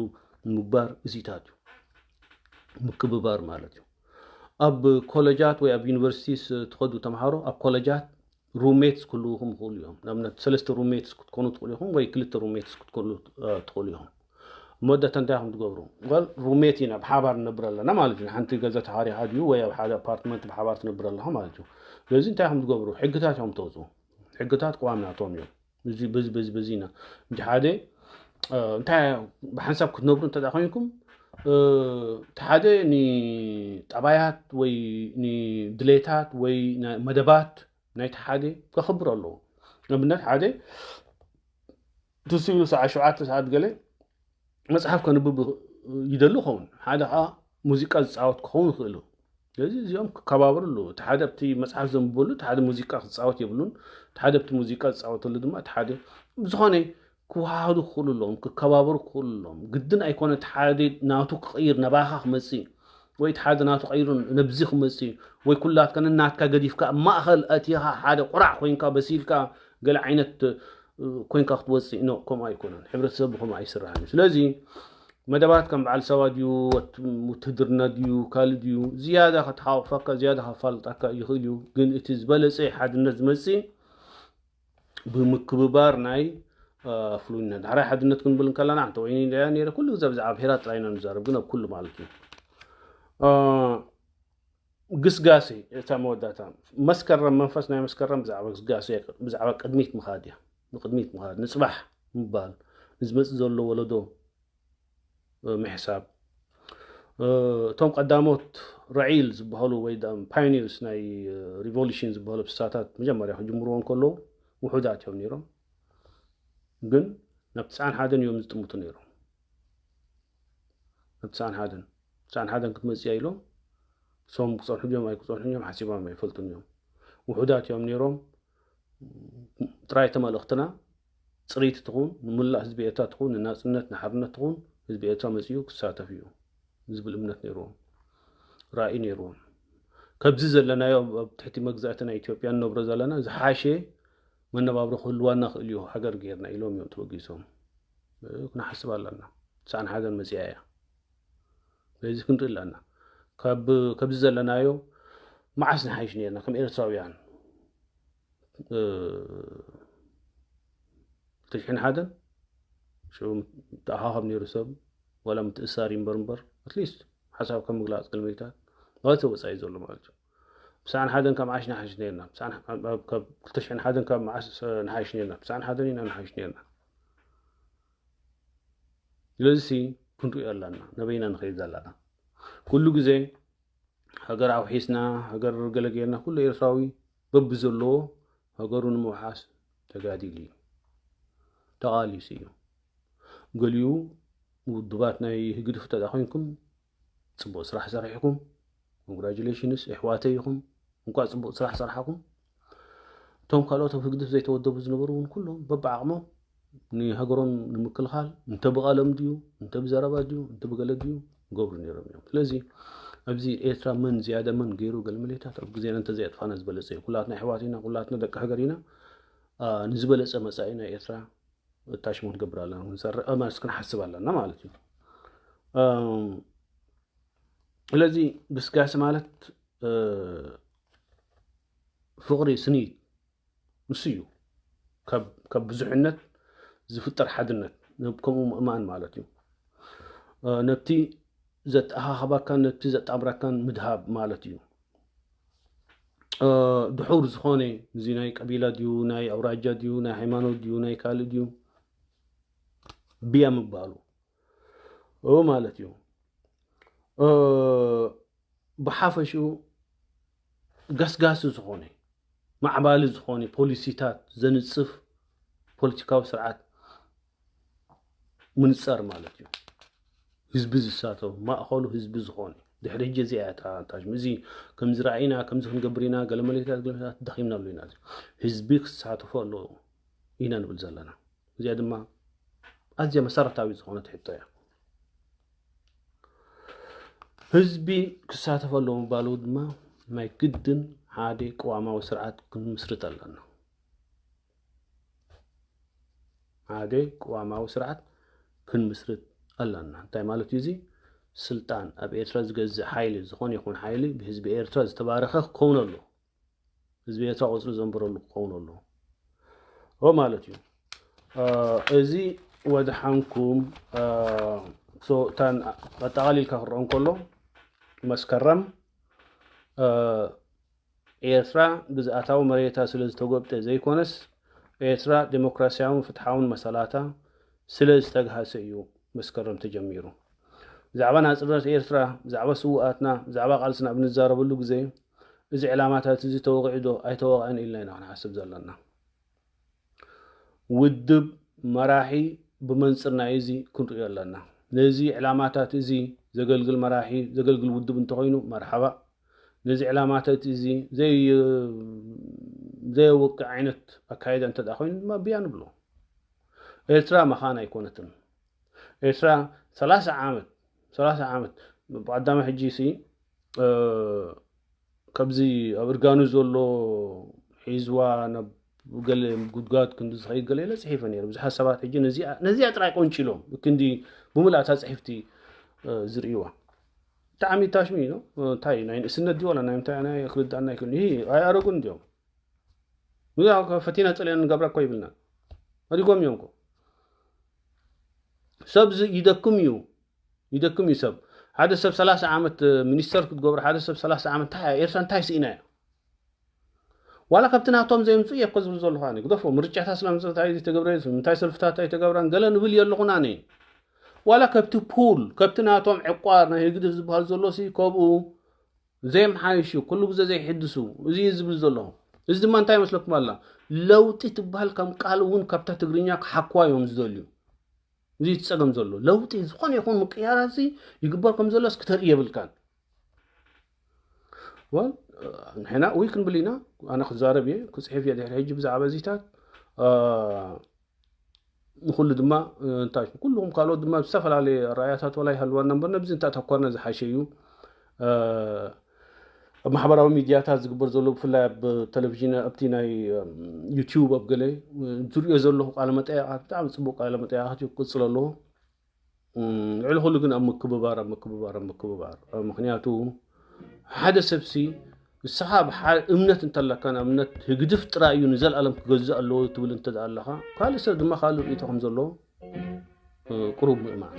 ምግባር እዚታት እዩ። ምክብባር ማለት እዩ። ኣብ ኮለጃት ወይ ኣብ ዩኒቨርሲቲስ ትኸዱ ተምሃሮ ኣብ ኮለጃት ሩሜትስ ክህልውኹም ይኽእሉ እዮም። ንኣብነት ሰለስተ ሩሜትስ ክትኮኑ ትኽእሉ ኢኹም ወይ ክልተ ሩሜትስ ክትኮኑ ትኽእሉ ኢኹም። መወዳእታ እንታይ ኢኹም ትገብሩ? ጓል ሩሜት ኢና ብሓባር ንነብር ኣለና ማለት እዩ። ሓንቲ ገዛ ተኻሪኻ ድዩ ወይ ኣብ ሓደ ኣፓርትመንት ብሓባር ትነብር ኣለኻ ማለት እዩ። ስለዚ እንታይ ኢኹም ትገብሩ? ሕግታት እዮም ተውፅኡ። ሕግታት ቅዋም ናቶም እዮም። በዚ በዚ በዚ ኢና እንጂ ሓደ እንታይ ብሓንሳብ ክትነብሩ እንተ ኮይንኩም እቲ ሓደ ንጠባያት ወይ ንድሌታት ወይ መደባት ናይቲ ሓደ ከኽብር ኣለዎ። ንኣብነት ሓደ ትስኡ ሰዓት ሸውዓተ ሰዓት ገለ መፅሓፍ ከንብብ ይደሉ ኸውን፣ ሓደ ከዓ ሙዚቃ ዝፃወት ክኸውን ይኽእሉ። ስለዚ እዚኦም ክከባበሩ ኣለዎ። እቲ ሓደ ኣብቲ መፅሓፍ ዘንብበሉ እቲ ሓደ ሙዚቃ ክፃወት የብሉን። እቲ ሓደ ኣብቲ ሙዚቃ ዝፃወተሉ ድማ እቲ ሓደ ብዝኾነ ክወሃሃዱ ክኽእሉ ኣለዎም፣ ክከባበሩ ክኽእሉ ኣለዎም። ግድን ኣይኮነ እቲ ሓደ ናቱ ክቕይር ነባኻ ክመፅእ ወይ እቲ ሓደ ናቱ ቀይሩ ነብዚ ክመፅእ ወይ ኩላትካ ነናትካ ገዲፍካ ኣብ ማእኸል ኣቲኻ ሓደ ቁራዕ ኮይንካ በሲልካ ገለ ዓይነት ኮይንካ ክትወፅእ ኖ፣ ከምኡ ኣይኮነን። ሕብረተሰብ ብከምኡ ኣይስራሕን እዩ። ስለዚ መደባት ከም በዓል ሰባ ድዩ ውትድርና ድዩ ካልእ ድዩ ዝያዳ ከተሓቑፈካ ዝያዳ ከፋልጣካ ይኽእል እዩ። ግን እቲ ዝበለፀ ሓድነት ዝመፅእ ብምክብባር ናይ ፍሉይነት። ዳሕራይ ሓድነት ክንብል እንከለና ሓንቲ ወይኒ ያ ነረ ኩሉ ግዜ ብዛዕባ ብሄራት ጥራይ ኢና ንዛረብ፣ ግን ኣብ ኩሉ ማለት እዩ። ግስጋሴ እታ መወዳእታ መስከረም መንፈስ ናይ መስከረም ብዛዕባ ግስጋሴ ብዛዕባ ቅድሚት ምኻድ እያ። ንቅድሚት ምኻድ ንፅባሕ ምባል ንዝመፅእ ዘሎ ወለዶ ምሕሳብ። እቶም ቀዳሞት ረዒል ዝበሃሉ ወይ ፓዮኒርስ ናይ ሪቮሉሽን ዝበሃሉ ብሳታት መጀመርያ ክጅምርዎ እንከለዉ ውሑዳት እዮም ነይሮም፣ ግን ናብ ትስዓን ሓደን እዮም ዝጥምቱ ነይሮም። ናብ ትስዓን ሓደን ትስዓን ሓደን ክትመፅያ ኢሎም ሶም ክፀንሑ ድዮም ኣይክፀንሑ እዮም ሓሲቦም ኣይፈልጡን እዮም። ውሑዳት እዮም ነይሮም። ጥራይ ተመልእኽትና ፅርይቲ ትኹን ንሙላእ ህዝቢ ኤርትራ ትኹን ንናፅነት ንሓርነት ትኹን ህዝቢ ኤርትራ መፅኡ ክሳተፍ እዩ ዝብል እምነት ነይርዎም፣ ራእይ ነይርዎም። ከብዚ ዘለናዮ ኣብ ትሕቲ መግዛእቲ ናይ ኢትዮጵያ ንነብሮ ዘለና ዝሓሸ መነባብሮ ክህልዋና ክእል እዩ ሃገር ገይርና ኢሎም እዮም ተበጊሶም። ክንሓስብ ኣለና። ትስዓን ሓደን መፅያ እያ። ስለዚ ክንርኢ ኣለና። ከብዚ ዘለናዮ መዓስ ንሓይሽ ነርና ከም ኤርትራውያን? ክልተ ሽሕን ሓደን ሽዑ ምትኣኻኸብ ነይሩ ሰብ ዋላ ምትእሳር ይንበር እምበር ኣትሊስት ሓሳብ ከም ምግላፅ ቅድሚታት ማለት ወፃኢ ዘሎ ማለት እዩ። ትስዓን ሓደን ካብ መዓሽ ንሓይሽ ነርና? ክልተ ሽሕን ሓደን ካብ መዓስ ንሓይሽ ነርና? ትስዓን ሓደን ኢና ንሓይሽ ነርና። ስለዚ ክንሪኦ ኣለና ነበይና ንኸይድ ዘለና ኩሉ ግዜ ሃገር ኣውሒስና ሃገር ገለገልና ኩሉ ኤርትራዊ በብዘለዎ ሃገሩ ንምውሓስ ተጋዲሉ እዩ፣ ተቓሊሱ እዩ። ገሊኡ ውድባት ናይ ህግድፍ ተዳ ኮይንኩም ፅቡቅ ስራሕ ሰሪሕኩም፣ ኮንግራጁሌሽንስ ኣሕዋተይ ኢኹም። እንኳ ፅቡቅ ስራሕ ሰራሕኩም። እቶም ካልኦት ኣብ ህግድፍ ዘይተወደቡ ዝነበሩ እውን ኩሎም በብዓቕሞም ንሃገሮም ንምክልኻል እንተ ብቐለም ድዩ እንተ ብዘረባ ድዩ እንተ ብገለ ድዩ ይገብሩ ነይሮም እዮም። ስለዚ ኣብዚ ኤርትራ መን ዝያዳ መን ገይሩ ገለ መለታት ኣብ ግዜና እንተዘይኣጥፋና ዝበለፀ እዩ። ኩላትና ኣሕዋት ኢና፣ ኩላትና ደቂ ሃገር ኢና። ንዝበለፀ መፃኢ ናይ ኤርትራ እታሽሙ ክንገብር ኣለና፣ ክንሰርዕ ማለት ክንሓስብ ኣለና ማለት እዩ። ስለዚ ግስጋሴ ማለት ፍቕሪ ስኒት ንሱ እዩ። ካብ ብዙሕነት ዝፍጠር ሓድነት ከምኡ ምእማን ማለት እዩ። ነቲ ዘተኣኻኽባካን ነቲ ዘጣምረካን ምድሃብ ማለት እዩ። ድሑር ዝኾነ፣ እዚ ናይ ቀቢላ ድዩ፣ ናይ ኣውራጃ ድዩ፣ ናይ ሃይማኖት ድዩ፣ ናይ ካልእ ድዩ፣ ብያ ምባሉ ማለት እዩ። ብሓፈሽኡ ገስጋሲ ዝኾነ፣ ማዕባሊ ዝኾነ ፖሊሲታት ዘንጽፍ ፖለቲካዊ ስርዓት ምንጻር ማለት እዩ። ህዝቢ ዝሳተፍ፣ ማእኸሉ ህዝቢ ዝኾነ። ድሕሪ ሕጂ እዚኣ እያ እታ ታሽሙ። እዚ ከምዚ ረኣይና፣ ከምዚ ክንገብር ኢና፣ ገለ መለታት፣ ገለ መለታት ደኺምናሉ ኢና። ህዝቢ ክሳተፎ ኣለዎ ኢና ንብል ዘለና። እዚኣ ድማ ኣዝያ መሰረታዊ ዝኾነት ሕቶ እያ። ህዝቢ ክሳተፍ ኣለዎ ምባሉ ድማ ናይ ግድን ሓደ ቅዋማዊ ስርዓት ክንምስርት ኣለና። ሓደ ቅዋማዊ ስርዓት ክንምስርት ኣለና። እንታይ ማለት እዩ እዚ? ስልጣን ኣብ ኤርትራ ዝገዝእ ሓይሊ፣ ዝኾነ ይኹን ሓይሊ ብህዝቢ ኤርትራ ዝተባረኸ ክኸውን ኣሎ። ህዝቢ ኤርትራ ቆጽሊ ዘንበረሉ ክኸውን ኣሎ ማለት እዩ። እዚ ወድሓንኩም። እታን ኣጠቓሊልካ ክረኦ እንከሎ መስከረም ኤርትራ ግዝኣታዊ መሬታ ስለ ዝተጎብጠ ዘይኮነስ፣ ኤርትራ ዴሞክራሲያውን ፍትሓውን መሰላታ ስለ ዝተግሃሰ እዩ መስከረም ተጀሚሩ። ብዛዕባ ናጽነት ኤርትራ፣ ብዛዕባ ስውኣትና፣ ብዛዕባ ቃልስና ኣብ ንዛረበሉ ግዜ፣ እዚ ዕላማታት እዚ ተወቒዑ ዶ ኣይተወቕዐን ኢልና ኢና ክንሓስብ ዘለና። ውድብ፣ መራሒ ብመንጽር ናይ እዚ ክንርእዮ ኣለና። ነዚ ዕላማታት እዚ ዘገልግል መራሒ፣ ዘገልግል ውድብ እንተኾይኑ መርሓባ። ነዚ ዕላማታት እዚ ዘይ-፣ ዘየወቅዕ ዓይነት ኣካይዳ እንተ ደኣ ኮይኑ ድማ ብያ ንብሎ። ኤርትራ መኻን ኣይኮነትን። ኤርትራ ሰላሳ ዓመት፣ ሰላሳ ዓመት ብቐዳማይ ሕጂ ሲ፣ እ፣ ካብዚ ኣብ እርጋኑ ዘሎ ሒዝዋ ናብ ገለ ጉድጓድ ክንዲ ዝኸይድ ገለ ኢለ ጽሒፈ ነይረ። ብዙሓት ሰባት ሕጂ ነዚኣ፣ ነዚኣ ጥራይ ቆንጪሎም ክንዲ ብምልኣታ ጽሕፍቲ፣ እ፣ ዝርእይዋ። ብጣዕሚ ታሽሚ እዩ። እንታይ ናይ ንእስነት ድዩ ዋላ ናይ ምንታይ ናይ ክርዳእና ኣይክእልን። ይሄ ኣይኣረጉን እንዲዮም። ምዛ ፈቲና ጸሊና ንገብራ እኮ ይብልና። ኣዲጎም እዮም እኮ። ሰብ ዝ-፣ ይደክም እዩ። ይደክም እዩ ሰብ። ሓደ ሰብ ሰላሳ ዓመት ሚኒስተር ክትገብሮ፣ ሓደ ሰብ ሰላሳ ዓመት እንታይ፣ ኤርትራ እንታይ ስኢና እያ? ዋላ ካብቲ ናቶም ዘየምጽኡ እየ እኮ ዝብል ዘለኹ ኣነ። ግደፎ፣ ምርጫታት ስለምንታይ ዘይተገብረ፣ ምንታይ ሰልፍታት ኣይተገብራን፣ ገለ ንብል እየ ኣለኹን ኣነ። ዋላ ካብቲ ፑል፣ ካብቲ ናቶም ዕቋር ናይ ህግደፍ ዝበሃል ዘሎ ሲ፣ ከብኡ ዘይምሓይሹ፣ ኩሉ ግዜ ዘይሕድሱ፣ እዚ እዩ ዝብል ዘለኹ። እዚ ድማ እንታይ ይመስለኩም ኣላ? ለውጢ ትበሃል ከም ቃል እውን ካብታ ትግርኛ ክሓክዋ እዮም ዝደልዩ። እዚ እቲ ጸገም ዘሎ። ለውጢ፣ ዝኾነ ይኹን ምቅያራት እዚ ይግበር ከም ዘሎስ ክተርኢ የብልካን። ወል፣ ንሕና ውይ ክንብል ኢና። ኣነ ክዛረብ እየ፣ ክጽሕፍ እየ ድሕሪ ሕጂ ብዛዕባ እዚታት። እ፣ ንኹሉ ድማ፣ እ፣ እንታይ፣ ኩልኹም ካልኦት ድማ ዝተፈላለየ ኣረኣእያታት ዋላ ይሃልዋና እምበር፣ ነብዚ እንተኣተኮርና ዝሓሸ እዩ። እ፣ ኣብ ማሕበራዊ ሚድያታት ዝግበር ዘሎ፣ ብፍላይ ኣብ ቴሌቪዥን፣ ኣብቲ ናይ፣ እ፣ ዩቲዩብ፣ ኣብ ገለ፣ እ፣ ዝሪኦ ዘለኹ ቃለ መጠይቓት፣ ብጣዕሚ ጽቡቕ ቃለ መጠይቓት እዩ፣ ክቕጽል ኣለዎ። እም፣ ልዕሊ ኩሉ ግን ኣብ ምክብባር፣ ኣብ ምክብባር፣ ኣብ ምክብባር። እ፣ ምኽንያቱ ሓደ ሰብሲ ንስኻ ብሓ-፣ እምነት እንተለካ፣ ንኣብነት ህግድፍ ጥራይ እዩ ንዘለኣለም ክገዝእ ኣለዎ ትብል እንተ ደኣ ኣለኻ፣ ካልእ ሰብ ድማ ካልእ ርእይቶ ከም ዘለዎ፣ እ፣ ቁሩብ ምእማን፣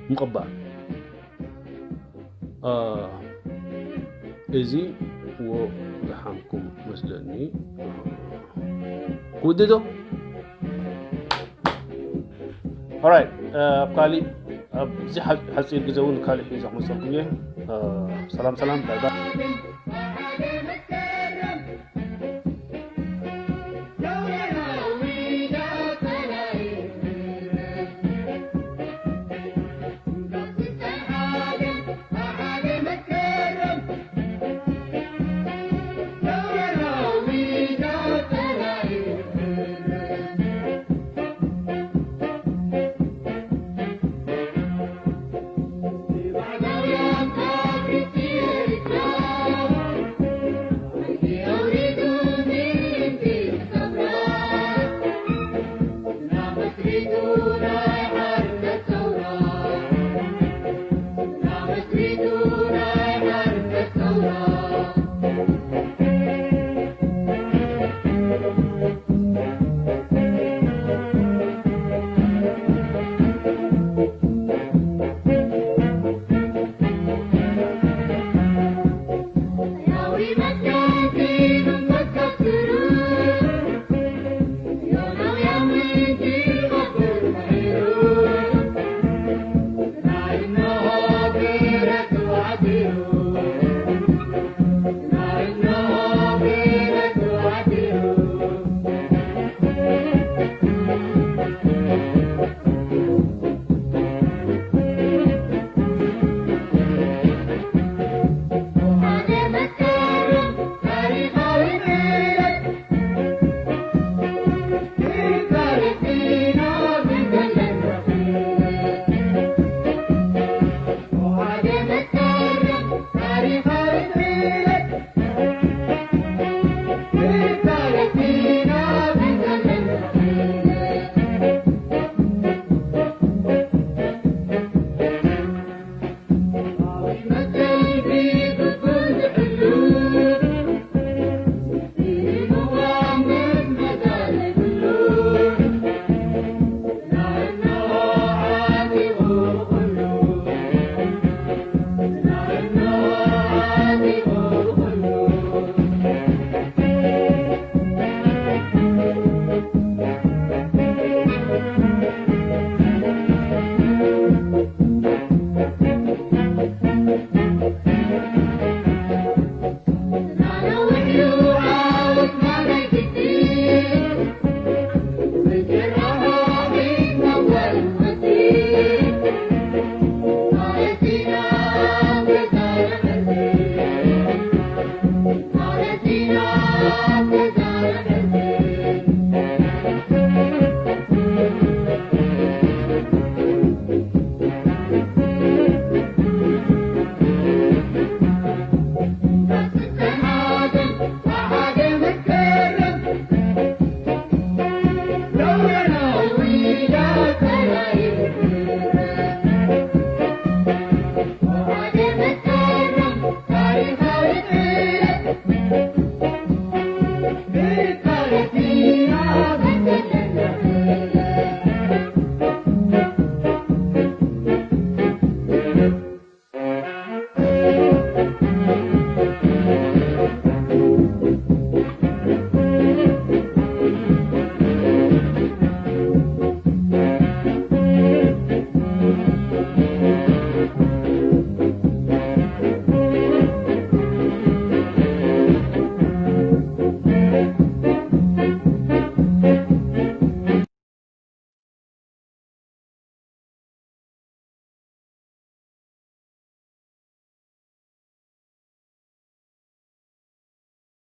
ምቕባል። እ፣ እዚ ወ-፣ ዝሓንኩም መስለኒ። ክውድእ ዶ? ኦራይት፣ እ፣ ኣብ ካሊእ፣ ኣብዚ ሓ-፣ ሓጺር ግዜ እውን ካሊእ ሒዘ ክመጸልኩም እየ። እ፣ ሰላም ሰላም፣ ባይ ባይ።